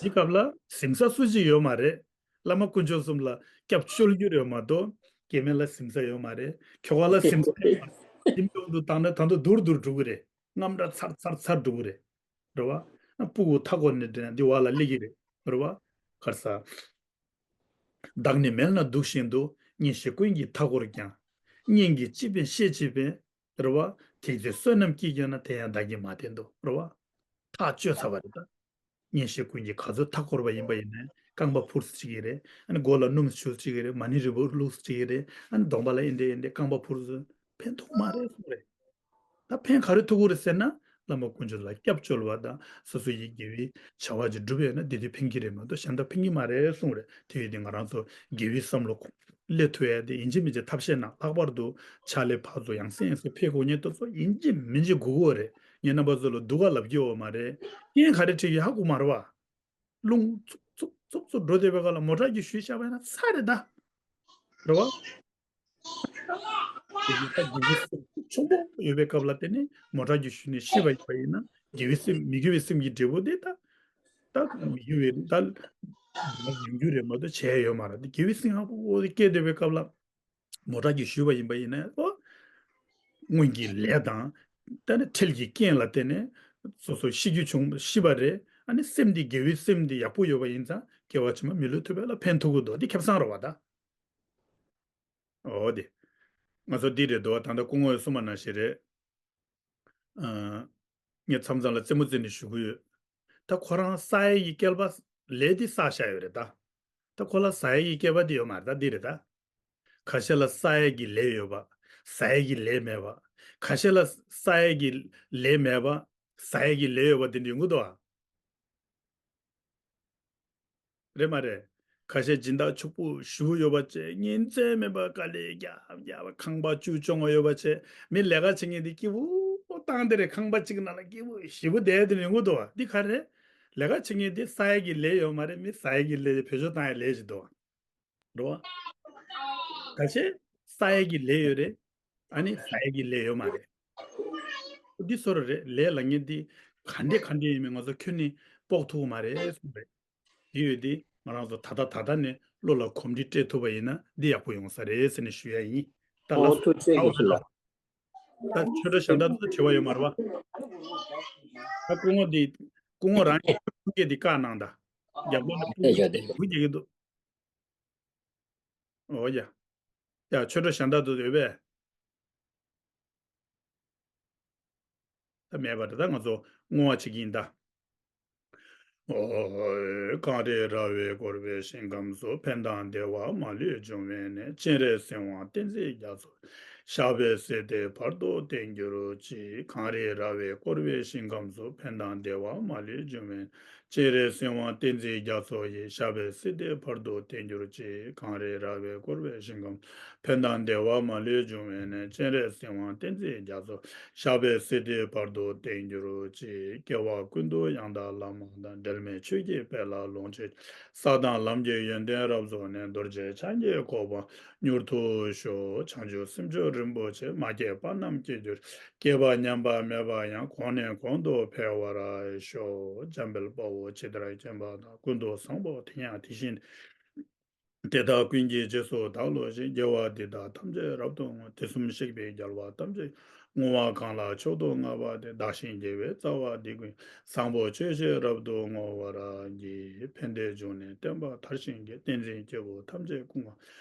འདི་སྐབས་ལ་ཟིན་ས་སུ་གཅིག་ཡོད་མ་རེད། བླ་མ་དཀོན་མཆོག་གསུམ་ལ་སྐྱབས་བཅོལ་རྒྱུ་རེད་མ་གཏོགས་སྐྱེ་དམན་ལ་ཟིན་ས་ཡོད་མ་རེད། ཁྱོ་ག་ལ་ཟིན་ས་ཡོད་མ་རེད། ཁྱིམ་སྟོང་དུ་བཏང་ན་ད་དུང་དུར་དུར་འགྲོ་གི་རེད། རྔམ་དྲག་ཚར་ཚར་ཚར་འགྲོ་གི་རེད། རེད་བ། སྤུ་གུ་མཐའ་སྐོར་ནས་འདྲེན་འདི་བ་ལ་སླེབས་ཀྱི་རེད། རེད་བ། གར་ས། བདག་ནི་མལ་ན་འདུག་བཞིན་དུ། གཉེན་བཤེས་ཀུན་གྱིས་མཐའ་བསྐོར་ཀྱང་། གཉེན་གྱིས་ཅི་ཕན་བཤད་ཅི་ཕན། རེད་བ། དེ་ཚེ་བསོད་ནམས་ཀྱིས་བསྐྱངས་ན། དེ་ཡང་བདག་གིས་མ་བསྟེན་ཏོ། རེད་བ། ཐག་གཅོད་ཚར་བ་རེད་ད། གཉེན་བཤེས་ཀུན་གྱིས་ག་ཚོད་མཐའ་བསྐོར་བ་ཡིན་པ་ཡིན་ནའི་རྐང་པ་འཕུར་སུ་བཅུག་གི་རེད། ཨ་ནི་མགོ་ལ་སྣུམ་བྱུག་སུ་བཅུག་གི་རེད། མ་ཎི་རིལ་བུ་བླུགས་སུ་བཅུག་གི་རེད། ཨ་ནི་གདོང་པ་ལ་ཨེ་འདྲས་ཨེ་འདྲས་རྐང་པ་འཕུར་སུ་ཕན་ཐོགས་མ་རེད་གསུངས་རེད། ད་ཕན་ག་རེ་ཐོགས་ཀྱི་རེད་ཟེར་ན། བླ་མ་དཀོན་མཆོག་ལ་སྐྱབས་བཅོལ་བ་དང་སོ་སོ་ཡི་དགེ་བའི་བྱ་བ་ཅིག་བསྒྲུབས་ཡོད་ན་དེ་དུས་ཕན་གྱི་རེད་མ་གཏོགས་གཞན་དག་ཕན་གྱི་མ་རེད་གསུངས་རེད། དེ་ཡོད་དུས་ང་རང་ཚོ་དགེ་བའི་བསམ་བློ་སླེབས་ཐུབ་ཡ་དེ་ཡིན་གཅིག་མིན་གཅིག་ཐབས་ཤེས་གནང་། ལྷག་པར་དུ་ཕྱག་ལས་ཕར་ཚུར་ཡང་སེ་ཡང་སེ་ཕེབས་དགོས་མཁན་དེ་ཚོ་ཡིན་གཅིག་མིན་གཅིག་དགོས་ཀྱི་ཡོད་རེད། ངས་རྣམ་པ་ཚོ་ལ་སྡུག་ག་ལབ་ཀྱི་ཡོད་མ་རེད། རྐྱེན་ག་རེ་འཕྲད་ཀྱི་ཧ་གོ་མ་རེད་བ། རླུང་འཚུབ་འཚུབ་འཚུབ་འཚུབ་འགྲོ་བསྡད་པའི་སྐབས་ལ་མོ་ཊ་གིས་གཞུས་བཞག་པ་ཡིན་ན་ཚར་རེད་ད། རེད་བ། དེ་ཡིན་ད་དགེ་བའི་སེམས་ཆུང་པོ་ཡོད་པའི་སྐབས་ལ་དེ་ནི་མོ་ཊ་གིས་གཞུས་ནས་ཤི་བ་ཡིན་པ་ཡིན་ན་དགེ་བའི་སེམས་མི་དགེ་བའི་སེམས་ཀྱི་འབྲས་བུ་དེ་ད། ད་མི་དགེ་བའི་ད་ཡོང་རྒྱུ་རེད་མ་གཏོགས་བྱས་ཡོད་མ་རེད། དེ་དགེ་བའི་སེམས་ཧ་གོ་གོ་དེ་སྐྱེས་བསྡད་པའི་སྐབས་ལ་མོ་ཊ་གིས་གཞུས་པ་ཡིན་པ་ཡིན་ན་ཨོ། སྔོན་གྱི་ལས་དང་། ད་ནི་འཕྲལ་གྱི་རྐྱེན་ལ་བརྟེན་ནས་སོ་སོ་ཤི་རྒྱུ་བྱུང་ཤི་བ་རེད། ཨ་ནི་སེམས་འདི་དགེ་བའི་སེམས་འདི་ཡག་པོ་ཡོད་པ་ཡིན་ཙང་སྐྱེ་བ་ཕྱི་མ་མི་ལུས་ཐུབ་པ་ལ་ཕན་ཐོགས་ཀྱི་འདུག་འདི་ཁེ་བཟང་རེད་བ་ད། འོ་དེ། ང་ཚོ་འདི་རེད་འདུག་ད་ལྟ་སྐུ་ངོས་གསུངས་པ་ནང་བཞིན་རེད། ཨ། ངས་མཚམས་མཚམས་ལ་རྩེད་མོ་རྩེ་ནས་ཞུ་གི་ཡོད། ད་ཁོ་རང་བསགས་ཡས་ཀྱི་བསྐལ་པ་ལས་འདི་བསགས་བཞག་ཡོད་རེད་ད། ད་ཁོ་ལ་ཟ་ཡས་ཀྱི་བསྐལ་པ་འདི་ཡོད་མ་རེད་ད། འདི་རེད་ད། ཁ་ཤས་ལ་བསགས་ཡས་ཀྱི་ལས་ཡོད་པ། ཟ་ཡས་ཀྱི་ལས་མེད་པ། ཁ་ཤས་ལ་བསགས་ཡས་ཀྱི་ལས་མེད་པ། ཟ་ཡས་ཀྱི་ལས་ཡོད་པ་དེ་འདྲ་ཡོང་གི་འདུག་ཨ། རེད་མ་རེད། ཁ་ཤས་སྦྱིན་བདག་ཕྱུག་པོ་ཞེ་པོ་ཡོད་པ་བྱས་ཉིན་མཚན་མེད་པར་དཀའ་ལས་རྒྱབ་རྒྱབ་པ་ཁང་པ་བཅུ་བཅོ་ལྔ་ཡོད་པ་བྱས་མི་ལས་ཀ་བྱེད་མཁན་དེ་སྐྱིད་པོ་བཏང་དེ་རེད། ཁང་པ་གཅིག་ནང་ལ་སྐྱིད་པོ་ཞེ་པོ་བསྡད་དེ་ཡོང་གི་འདུག་ཨ། འདི་ག་རེད། ལས་ཀ་བྱེད་མཁན་དེ་བསགས་ཡས་ཀྱི་ལས་ཡོད་མ་རེད། མི་ཟ་ཡས་ཀྱི་ལས་བེད་སྤྱོད་བཏང་ཡས་ལས་ཞིག་འདུག་ཨ། རེད་བ། ཁ་ཤས་བསགས་ཡས་ཀྱི་ལས་ཡོད་རེད། ཨ་ནི་ཟ་ཡས་ཀྱི་ལས་ཡོད་མ་རེད། འདི་བཟོ་འདྲ་རེད། ལས་ལབ་མཁན་འདི་ག་འདྲས་ག་འདྲས་ཡིན་མིན་ང་ཚོ་ཁྱོན་ནས་དཔོག་ཐུབ་ཀྱི་མ་རེད་གསུངས་རེད། འདི་ཡོད་དེ་ང་རང་ཚོ་ད་ལྟ་ད་ལྟ་ནས་བློ་ལ་གོམས་འདྲིས་སྤྲད་ཐུབ་པ་ཡིན་ན་འདི་ཡག་པོ་ཡོང་ས་རེད་ཟེར་ནས་ཞུ་ཡ་ཡིན། ད་ལ་ཨོ་ཐུགས་རྗེ་ཆེ་ཞུ་ལ། ད་ཆོས་གྲོགས་གཞན་དག་ཚོ་དྲི་བ་ཡོད་མ་རེད་བ། ད་སྐུ་ངོ་འདི་སྐུ་ངོ་རང་གི་ཁུངས་སྐྱེལ་འདི་བཀག་གནང་ད། རྒྱབ་ལོགས་ནས་ཨ་ལས་ཀྱང་དེ་ཁུངས་སྐྱེལ་གྱི་འདུག་འོ་ཡ། ཡ་ཆོས་གྲོགས་གཞན་དག་ཏུ་ཡོད་པས། ད་མེད་པ་རེད། ད་ང་ཚོ་བསྔོ་བ་བྱེད་ཀྱི་ཡིན་ད། ཨོ། གངས་རི་ར་བས་བསྐོར་བའི་ཞིང་ཁམས་སུ། ཕན་དང་བདེ་བ་མ་ལུས་འབྱུང་བའི་གནས། སྤྱན་རས་གཟིགས་དབང་བསྟན་འཛིན་རྒྱ་མཚོ་ཡི། ཞབས་པད་སྲིད་མཐའི་བར་དུ་བརྟན་གྱུར་ཅིག་གངས་རི་ར་བས་བསྐོར་བའི་ཞིང་ཁམས་སུ། ཕན་དང་བདེ་བ་མ་ལུས་འབྱུང་བའི་གནས། སྤྱན་རས་གཟིགས་དབང་བསྟན་འཛིན་རྒྱ་མཚོ་ཡི། ཞབས་པད་སྲིད་མཐའི་བར་དུ་བརྟན་གྱུར་ཅིག་གངས་རི་ར་བས་བསྐོར་བའི་ཞིང་ཁམས། ཕན་དང་བདེ་བ་མ་ལུས་འབྱུང་བའི་གནས། སྤྱན་རས་གཟིགས་དབང་བསྟན་འཛིན་རྒྱ་མཚོ། ཞབས་པད་སྲིད་མཐའི་བར་དུ་བརྟན་གྱུར་ཅིག་སྐྱེ་བ་ཀུན་ཏུ་ཡང་དག་བླ་མ་དང་། འབྲལ་མེད་ཆོས་ཀྱི་དཔལ་ལ་ལོངས་སྤྱོད་ཅིང་། ས་དང་ལམ་གྱི་ཡོན་ཏན་རབ་རྫོགས་ནས། རྡོ་རྗེ་འཆང་གི་གོ་འཕང་མྱུར་ཐོབ་ཤོག་བྱང་ཆུབ་སེམས་མཆོག་རིན་པོ་ཆེ། མ་སྐྱེས་པ་རྣམས་སྐྱེ་གྱུར་ཅིག་སྐྱེས་པ་ཉམས་པ་མེད་པ་ཡང་། གོང་ནས་གོང་དུ་འཕེལ་བར་ཤོག་འཇམ་དཔལ་དཔའ་བོས་ཇི་ལྟར་མཁྱེན་པ་དང་། ཀུན་ཏུ་བཟང་པོ་དེ་ཡང་དེ་བཞིན་ཏེ། དེ་དག་ཀུན་གྱི་རྗེས་སུ་བདག་སློབ་ཅིང་། དགེ་བ་འདི་དག་ཐམས་ཅད་རབ་ཏུ་བསྔོ། དུས་གསུམ་གཤེགས་པའི་རྒྱལ་བ་ཐམས་ཅད་ཀྱིས། བསྔོ་བ་གང་ལ་མཆོག་ཏུ་བསྔགས་པ་དེས། བདག་གཞན་དགེ་བའི་རྩ་བ་འདི་ཀུན་ཀྱང་། བཟང་པོ་སྤྱོད་ཕྱིར་རབ་ཏུ་བསྔོ་བར་བགྱི། ཕན་བདེའི་འབྱུང་གནས་བསྟན་པ་དར་ཞིང་རྒྱས། བསྟན་འཛིན་སྐྱེས་བུ་ཐམས་ཅད་ཀུན་དགའ།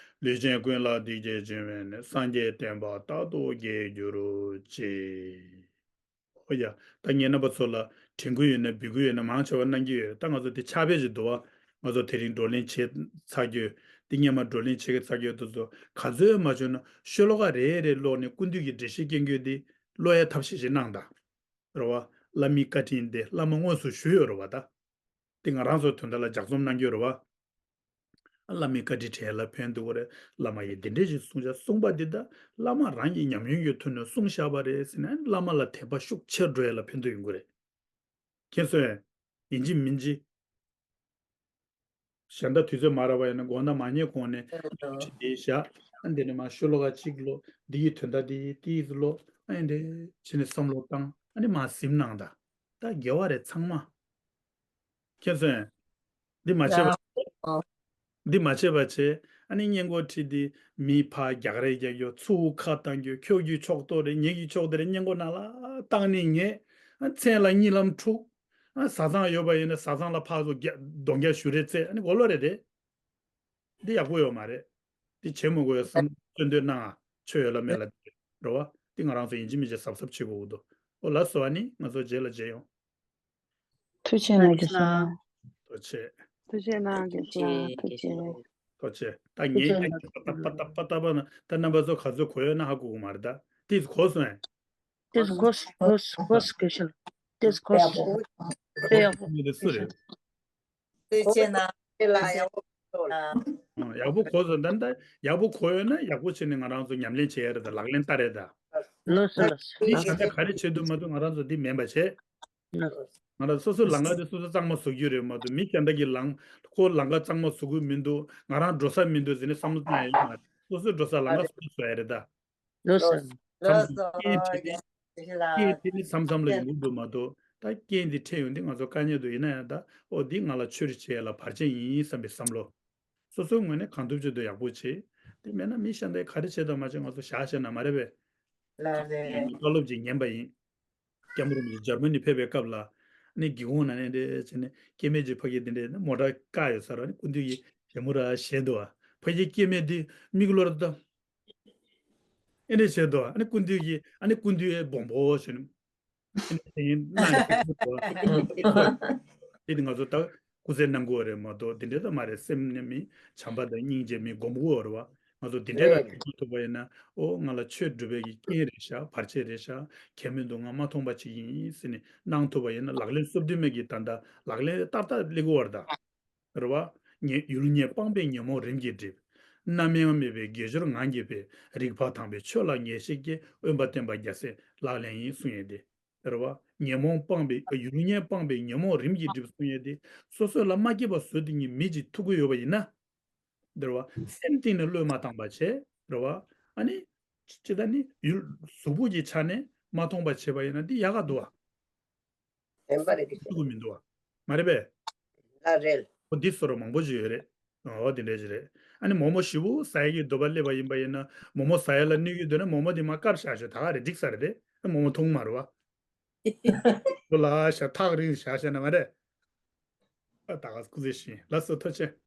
ལུས་ཅན་ཀུན་ལ་བདེ་སྐྱིད་འབྱུང་བའི་གནས། སངས་རྒྱས་བསྟན་པ་རྟག་ཏུ་རྒྱས་གྱུར་ཅིག་ཨོ་ཡ། ད་ངས་རྣམ་པ་ཚོ་ལ་དྲན་སྐུལ་ཡོད་ན་འབོད་སྐུལ་ཡོད་ན་མང་ཆེ་བ་གནང་གི་ཡོད། ད་ང་ཚོ་དེ་ཕྱག་དཔེ་ཞིག་འདུག་བ། ང་ཚོ་དེ་རིང་བགྲོ་གླེང་བྱས་ཚར་རྒྱུ། འདི་སྔོན་མ་བགྲོ་གླེང་བྱེད་ཀྱི་ཚར་རྒྱུ་དེ་ཚོ་ག་ཚོད་མ་བྱུང་ན་ཤོ་ལོ་ཀ་རེ་རེ་ཀློག་ནས་སྐུ་མདུན་གྱི་འགྲེལ་བཤད་སྐྱོན་རྒྱུ་དེ་ཀློག་ཡ་ཐབས་ཤེས་ཤིག་གནང་དང་། རེད་བ། བླ་མའི་བཀའ་དྲིན་དེ་བླ་མ་དངོས་སུ་ཞུས་ཡོད་རེད་བ་ད། དེ་ང་རང་ཚོའི་དོན་དག་ལ་ལྗགས་རྩོམ་གནང་རྒྱུ་རེད་བ། བླ་མའི་བཀའ་དྲིན་དྲན་ཡ་ལ་ཕན་ཐོགས་ཀྱི་རེད། བླ་མ་ཡིས་འདི་འདྲས་ཞིག་གསུངས་ཤག་གསུངས་པ་འདི་ད་བླ་མ་རང་གི་ཉམས་མྱོང་གི་ཐོག་ནས་གསུངས་བཞག་པ་རེད་ཟེར་ནས་བླ་མ་ལ་དད་པ་ཤུགས་ཆེར་འགྲོ་ཡ་ལ་ཕན་ཐོགས་ཡོང་གི་རེད། མཁྱེན་སོང་ངས། ཡིན་གཅིག་མིན་གཅིག་གཞན་དག་དུས་ཚོད་མ་རག་པ་ཡིན་ན་དགོངས་དག་མ་ཉལ་གོང་ནས་ཁྲིད་དེ་བཞག་ཨ་འདི་ནས་མར་ཤོ་ལོ་ཀ་གཅིག་ཀློག་འདི་ཡི་དོན་དག་འདི་ཡི་ཏིས་ཀློག་ཨ་འདི་བྱས་ནས་བསམ་བློ་བཏང་ཨ་ནི་མར་གཟིམ་གནང་ད། ད་དགེ་བ་རེད་ཚང་མ། མཁྱེན་སོང་ངས། འདི་མ་བྱས་པ། འདི་མ་བྱས་པ་བྱས། ཨ་ནི་སྔས་མགོ་ཁྲིད་དེ་མི་ཕར་རྒྱག་རེས་རྒྱག་རྒྱུ་ཚུར་ཁ་བཏང་རྒྱུ་ཁྱོད་ཀྱི་ཕྱོགས་གཏོགས་རེད་ངེད་ཀྱི་ཕྱོགས་དེ་རེད་སྔས་མགོ་ནང་ལ་བཏང་ནས་ངས་ཨ་མཚན་ལ་གཉིད་ལམ་འཁྲུག་ཨ་བཟའ་ཚང་ཡོད་པ་ཡིན་ན་བཟའ་ཚང་ལ་ཕར་ཚུར་རྒྱག་གདོང་རྒྱག་ཞུ་རེས་བྱས་ཨ་ནི་གོ་ལོ་རེད་དེ། འདི་ཡག་པོ་ཡོད་མ་རེད། འདི་བྱེད་མི་དགོས་ཡ་བསམ་བློ་གཏོང་འདོད་གནང་ཨ་ཆོས་ཡོད་ལ་མེད་ལ་འདི་རེད་བ། འདི་ང་རང་ཚོ་ཡིན་གཅིག་མིན་གཅིག་གཟབ་གཟབ་བྱེད་དགོས་ཀྱི་འདུག་ཨོ་ལགས་སོ་ཨ་ནི་ང་ཚོ་རྗེས་ལ་མཇལ་ཡོང་། ཐུགས་རྗེ་གནང་རྒན་ལགས། ཐུགས་རྗེ། ཐུགས་རྗེ་གནང་རྒན་ལགས་ཐུགས་རྗེ། ཐུགས་རྗེ། ད་ཐུགས་རྗེ་གནང་རྒན་ལགས། ད་ད་ད་ད་ན་པ་ཚོ་ག་ཚོད་གོ་ཡོད་ན་ཧ་གོ་གི་མ་རེད་ད། དེས་གོ་སོང་ངས། དེས་གོ་སོང་གོ་སོང་གོ་སོང་རྒན་ལགས། དེས་གོ་སོང་། དེ་ཡག་པོ། མི་དེ་སུ་རེད། ཐུགས་རྗེ་གནང་། དེ་ལ་ཡག་པོ་གོ་སོང་། ཡག་པོ་གོ་སོང་ད་ད་ཡག་པོ་གོ་ཡོད་ན་ཡག་པོ་བྱས་ནས་ང་རང་ཚོ་ཉམས་ལེན་བྱེད་ཡ་རེད་ད་ལག་ལེན་བསྟར་རེད་ད། ལགས་སོ་ལགས་སོ། མི་གཞན་དག་ག་རེ་བྱེད་འདུག་མ་གཏོགས་ང་རང་ཚོ་འདི་མིན་པ་བྱེད། ང་རང་སོ་སོའི་ལམ་ཁ་དེ་སོ་སོ་གཙང་མ་བཟོ་རྒྱུ་རེད་མ་གཏོགས་མི་གཞན་དག་གི་ལམ་ཁོ་ལམ་ཁ་གཙང་མ་བཟོ་གི་མི་འདུག་ང་རང་འགྲོ་ས་མི་འདུག་ཟེར་ནས་བསམ་བློ་བཏང་ཡ་ཡོད་མ་རེད། སོ་སོའི་འགྲོ་ས་ལམ་ཁ་སོ་སོ་བཟོ་ཡ་རེད་ད། ལགས་སོ། མཚམས་ལ་རྐྱེན་འཕྲད་ནས་རྐྱེན་འཕྲད་ནས་མཚམས་མཚམས་ལ་ཡོང་གི་འདུག་མ་གཏོགས་ད་རྐྱེན་འདི་འཕྲད་ཡོང་དུས་ང་ཚོ་དཀའ་ངལ་འདུག་ཡིན་ན་ཡང་ད་ཨོ་འདི་ང་ལ་ཆོས་རེ་བྱེད་ཡ་ལ་བར་ཆད་ཡིན་བསམ་པའི་བསམ་བློ། སོ་སོའི་ངོས་ནས་གང་ཐུབ་ཅི་ཐུབ་ཡག་པོ་བྱེད། དེ་མེད་ན་མི་གཞན་དག་ག་རེ་བྱེད་དང་མ་བྱེད་ང་ཚོ་བཞག་བྱས་ན་མ་རེད་པས། ལགས་རེད། བཀའ་སློབ་ཅིག་ཉན་པ་ཡིན། སྐྱབས་མགོན་རིན་པོ་ཆེ་འཇར་མ་ནི་ཕེབས་པའི་སྐབས་ལ་ནི་སྒེའུ་ཁུང་ནང་ནས་འདྲེ་བྱས་ནས་སྐྱེ་དམན་གྱི་ཕ་གི་འདི་འདྲས་ནི་མོ་ཊ་བཀག་ཡོད་ས་ར་ནི་སྐུ་མདུན་གྱིས་ཞེ་མོ་ར་ཞེད་འདུག་ཨ། ཕ་གི་སྐྱེ་དམན་འདི་མིག་ལོར་ད་ཨེ་འདྲས་བྱས་འདུག་ཨ། ནི་སྐུ་མདུན་གྱིས་ཨ་ནི་སྐུ་མདུན་སྦོམ་པོ་བྱས་ནས་ཨེ་འདྲས་བྱས་ནས་དེ་ནི་ང་ཚོ་ད། སྐུ་ཚེ་གནང་དགོས་རེད་མ་གཏོགས་འདི་འདྲ་ད་མ་རེད། སེམས་ནས་མི་བྱམས་པ་དང་སྙིང་རྗེ་མི་སྒོམ་དགོས་རེད་བ། ང་ཚོ་འདི་འདྲ་ལ་རེད། ཐུག་ཐུབ་པ་ཡིན་ན་ཨོ་ང་ལ་ཆོས་སྒྲུབ་པའི་གི་རྐྱེན་རེད་ཤག་བར་ཆད་རེད་ཤག་ཁྱད་མེད་འདུག་ང་མ་མཐོང་པ་ཅིག་ཡིན་ཟེར་ནས་གནང་ཐུབ་པ་ཡིན་ན་ལག་ལེན་སོ་བདུན་མའི་གི་ད་ལྟ་ལག་ལེན་ཏག་ཏག་སླེབས་དགོས་བ་རེད་ད། རེད་བ། ཉེ་ཡུལ་ཉེས་སྤངས་པས་ཉོན་མོངས་རིམ་གྱིས་འགྲིབ། རྣམ་གཡེང་མེད་པས་དགེ་སྦྱོར་ངང་རྒྱས་པས། རིག་པ་དྭངས་པས་ཆོས་ལ་ངེས་ཤེས་སྐྱེ། དབེན་པ་བསྟེན་པ་རྒྱལ་སྲས་ལག་ལེན་ཡིན་གསུངས་ཡོད་དེ། རེད་བ། ཉོན་མོངས་སྤངས་པའི་ཡུལ་ཉེས་སྤངས་པའི་ཉོན་མོངས་རིམ་གྱིས་འགྲིབ་གསུངས་ཡོད་དེ། སོ་སོ་ལ་མ་སྐྱིད་པ་བཟོ་དེ་ཉིད་མི་གཅིག་ཐུག་གི་ཡོད་པ་ཡིན་ན། རེད་བ། སེམས་གཏིང་ནས་བློས་མ་བཏང་པ་བྱས། རེད་བ། ཨ་ནི། ཅི་ད་ནི་ཡུལ་གཟུགས་པོ་གི་ཆ་ནས་མ་མཐོང་པ་བྱས་པ་ཡིན་ན་འདི་ཡག་ག་འདུག་བ། བདེན་པ་རེད་དེ། ཐུག་གི་མི་འདུག་བ། མ་རེད་པས། ལ་རེད། ཨོ་འདི་བཟོ་འདྲ་མང་པོ་ཞིག་ཡོད་རེད། ཨོ་དེ་འདྲ་ཞིག་རེད། ཨ་ནི་མོག་མོག་ཞིབ་པོ་ཟ་ཡ་གི་འདོད་པ་སླེབས་པ་ཡིན་པ་ཡིན་ན་མོག་མོག་ཟ་ཡ་ལ་གནོད་ཀྱི་འདུག་ན་མོག་མོག་དེ་མར་བཀབ་བཞག་ཤོག་ད་ག་རེད་འགྲིག་ས་རེད་དེ། ཨ་མོག་མོག་འཐུང་མ་རེད་བ། ཁོ་ལ་ཤ་ཐག་རིང་བཞག་ཤ་ན་མ་རེད། ཨ་ད་ག་སྐུ་ཚེ་ཞིང་ལ་སོ་ཐོ་ཆེ།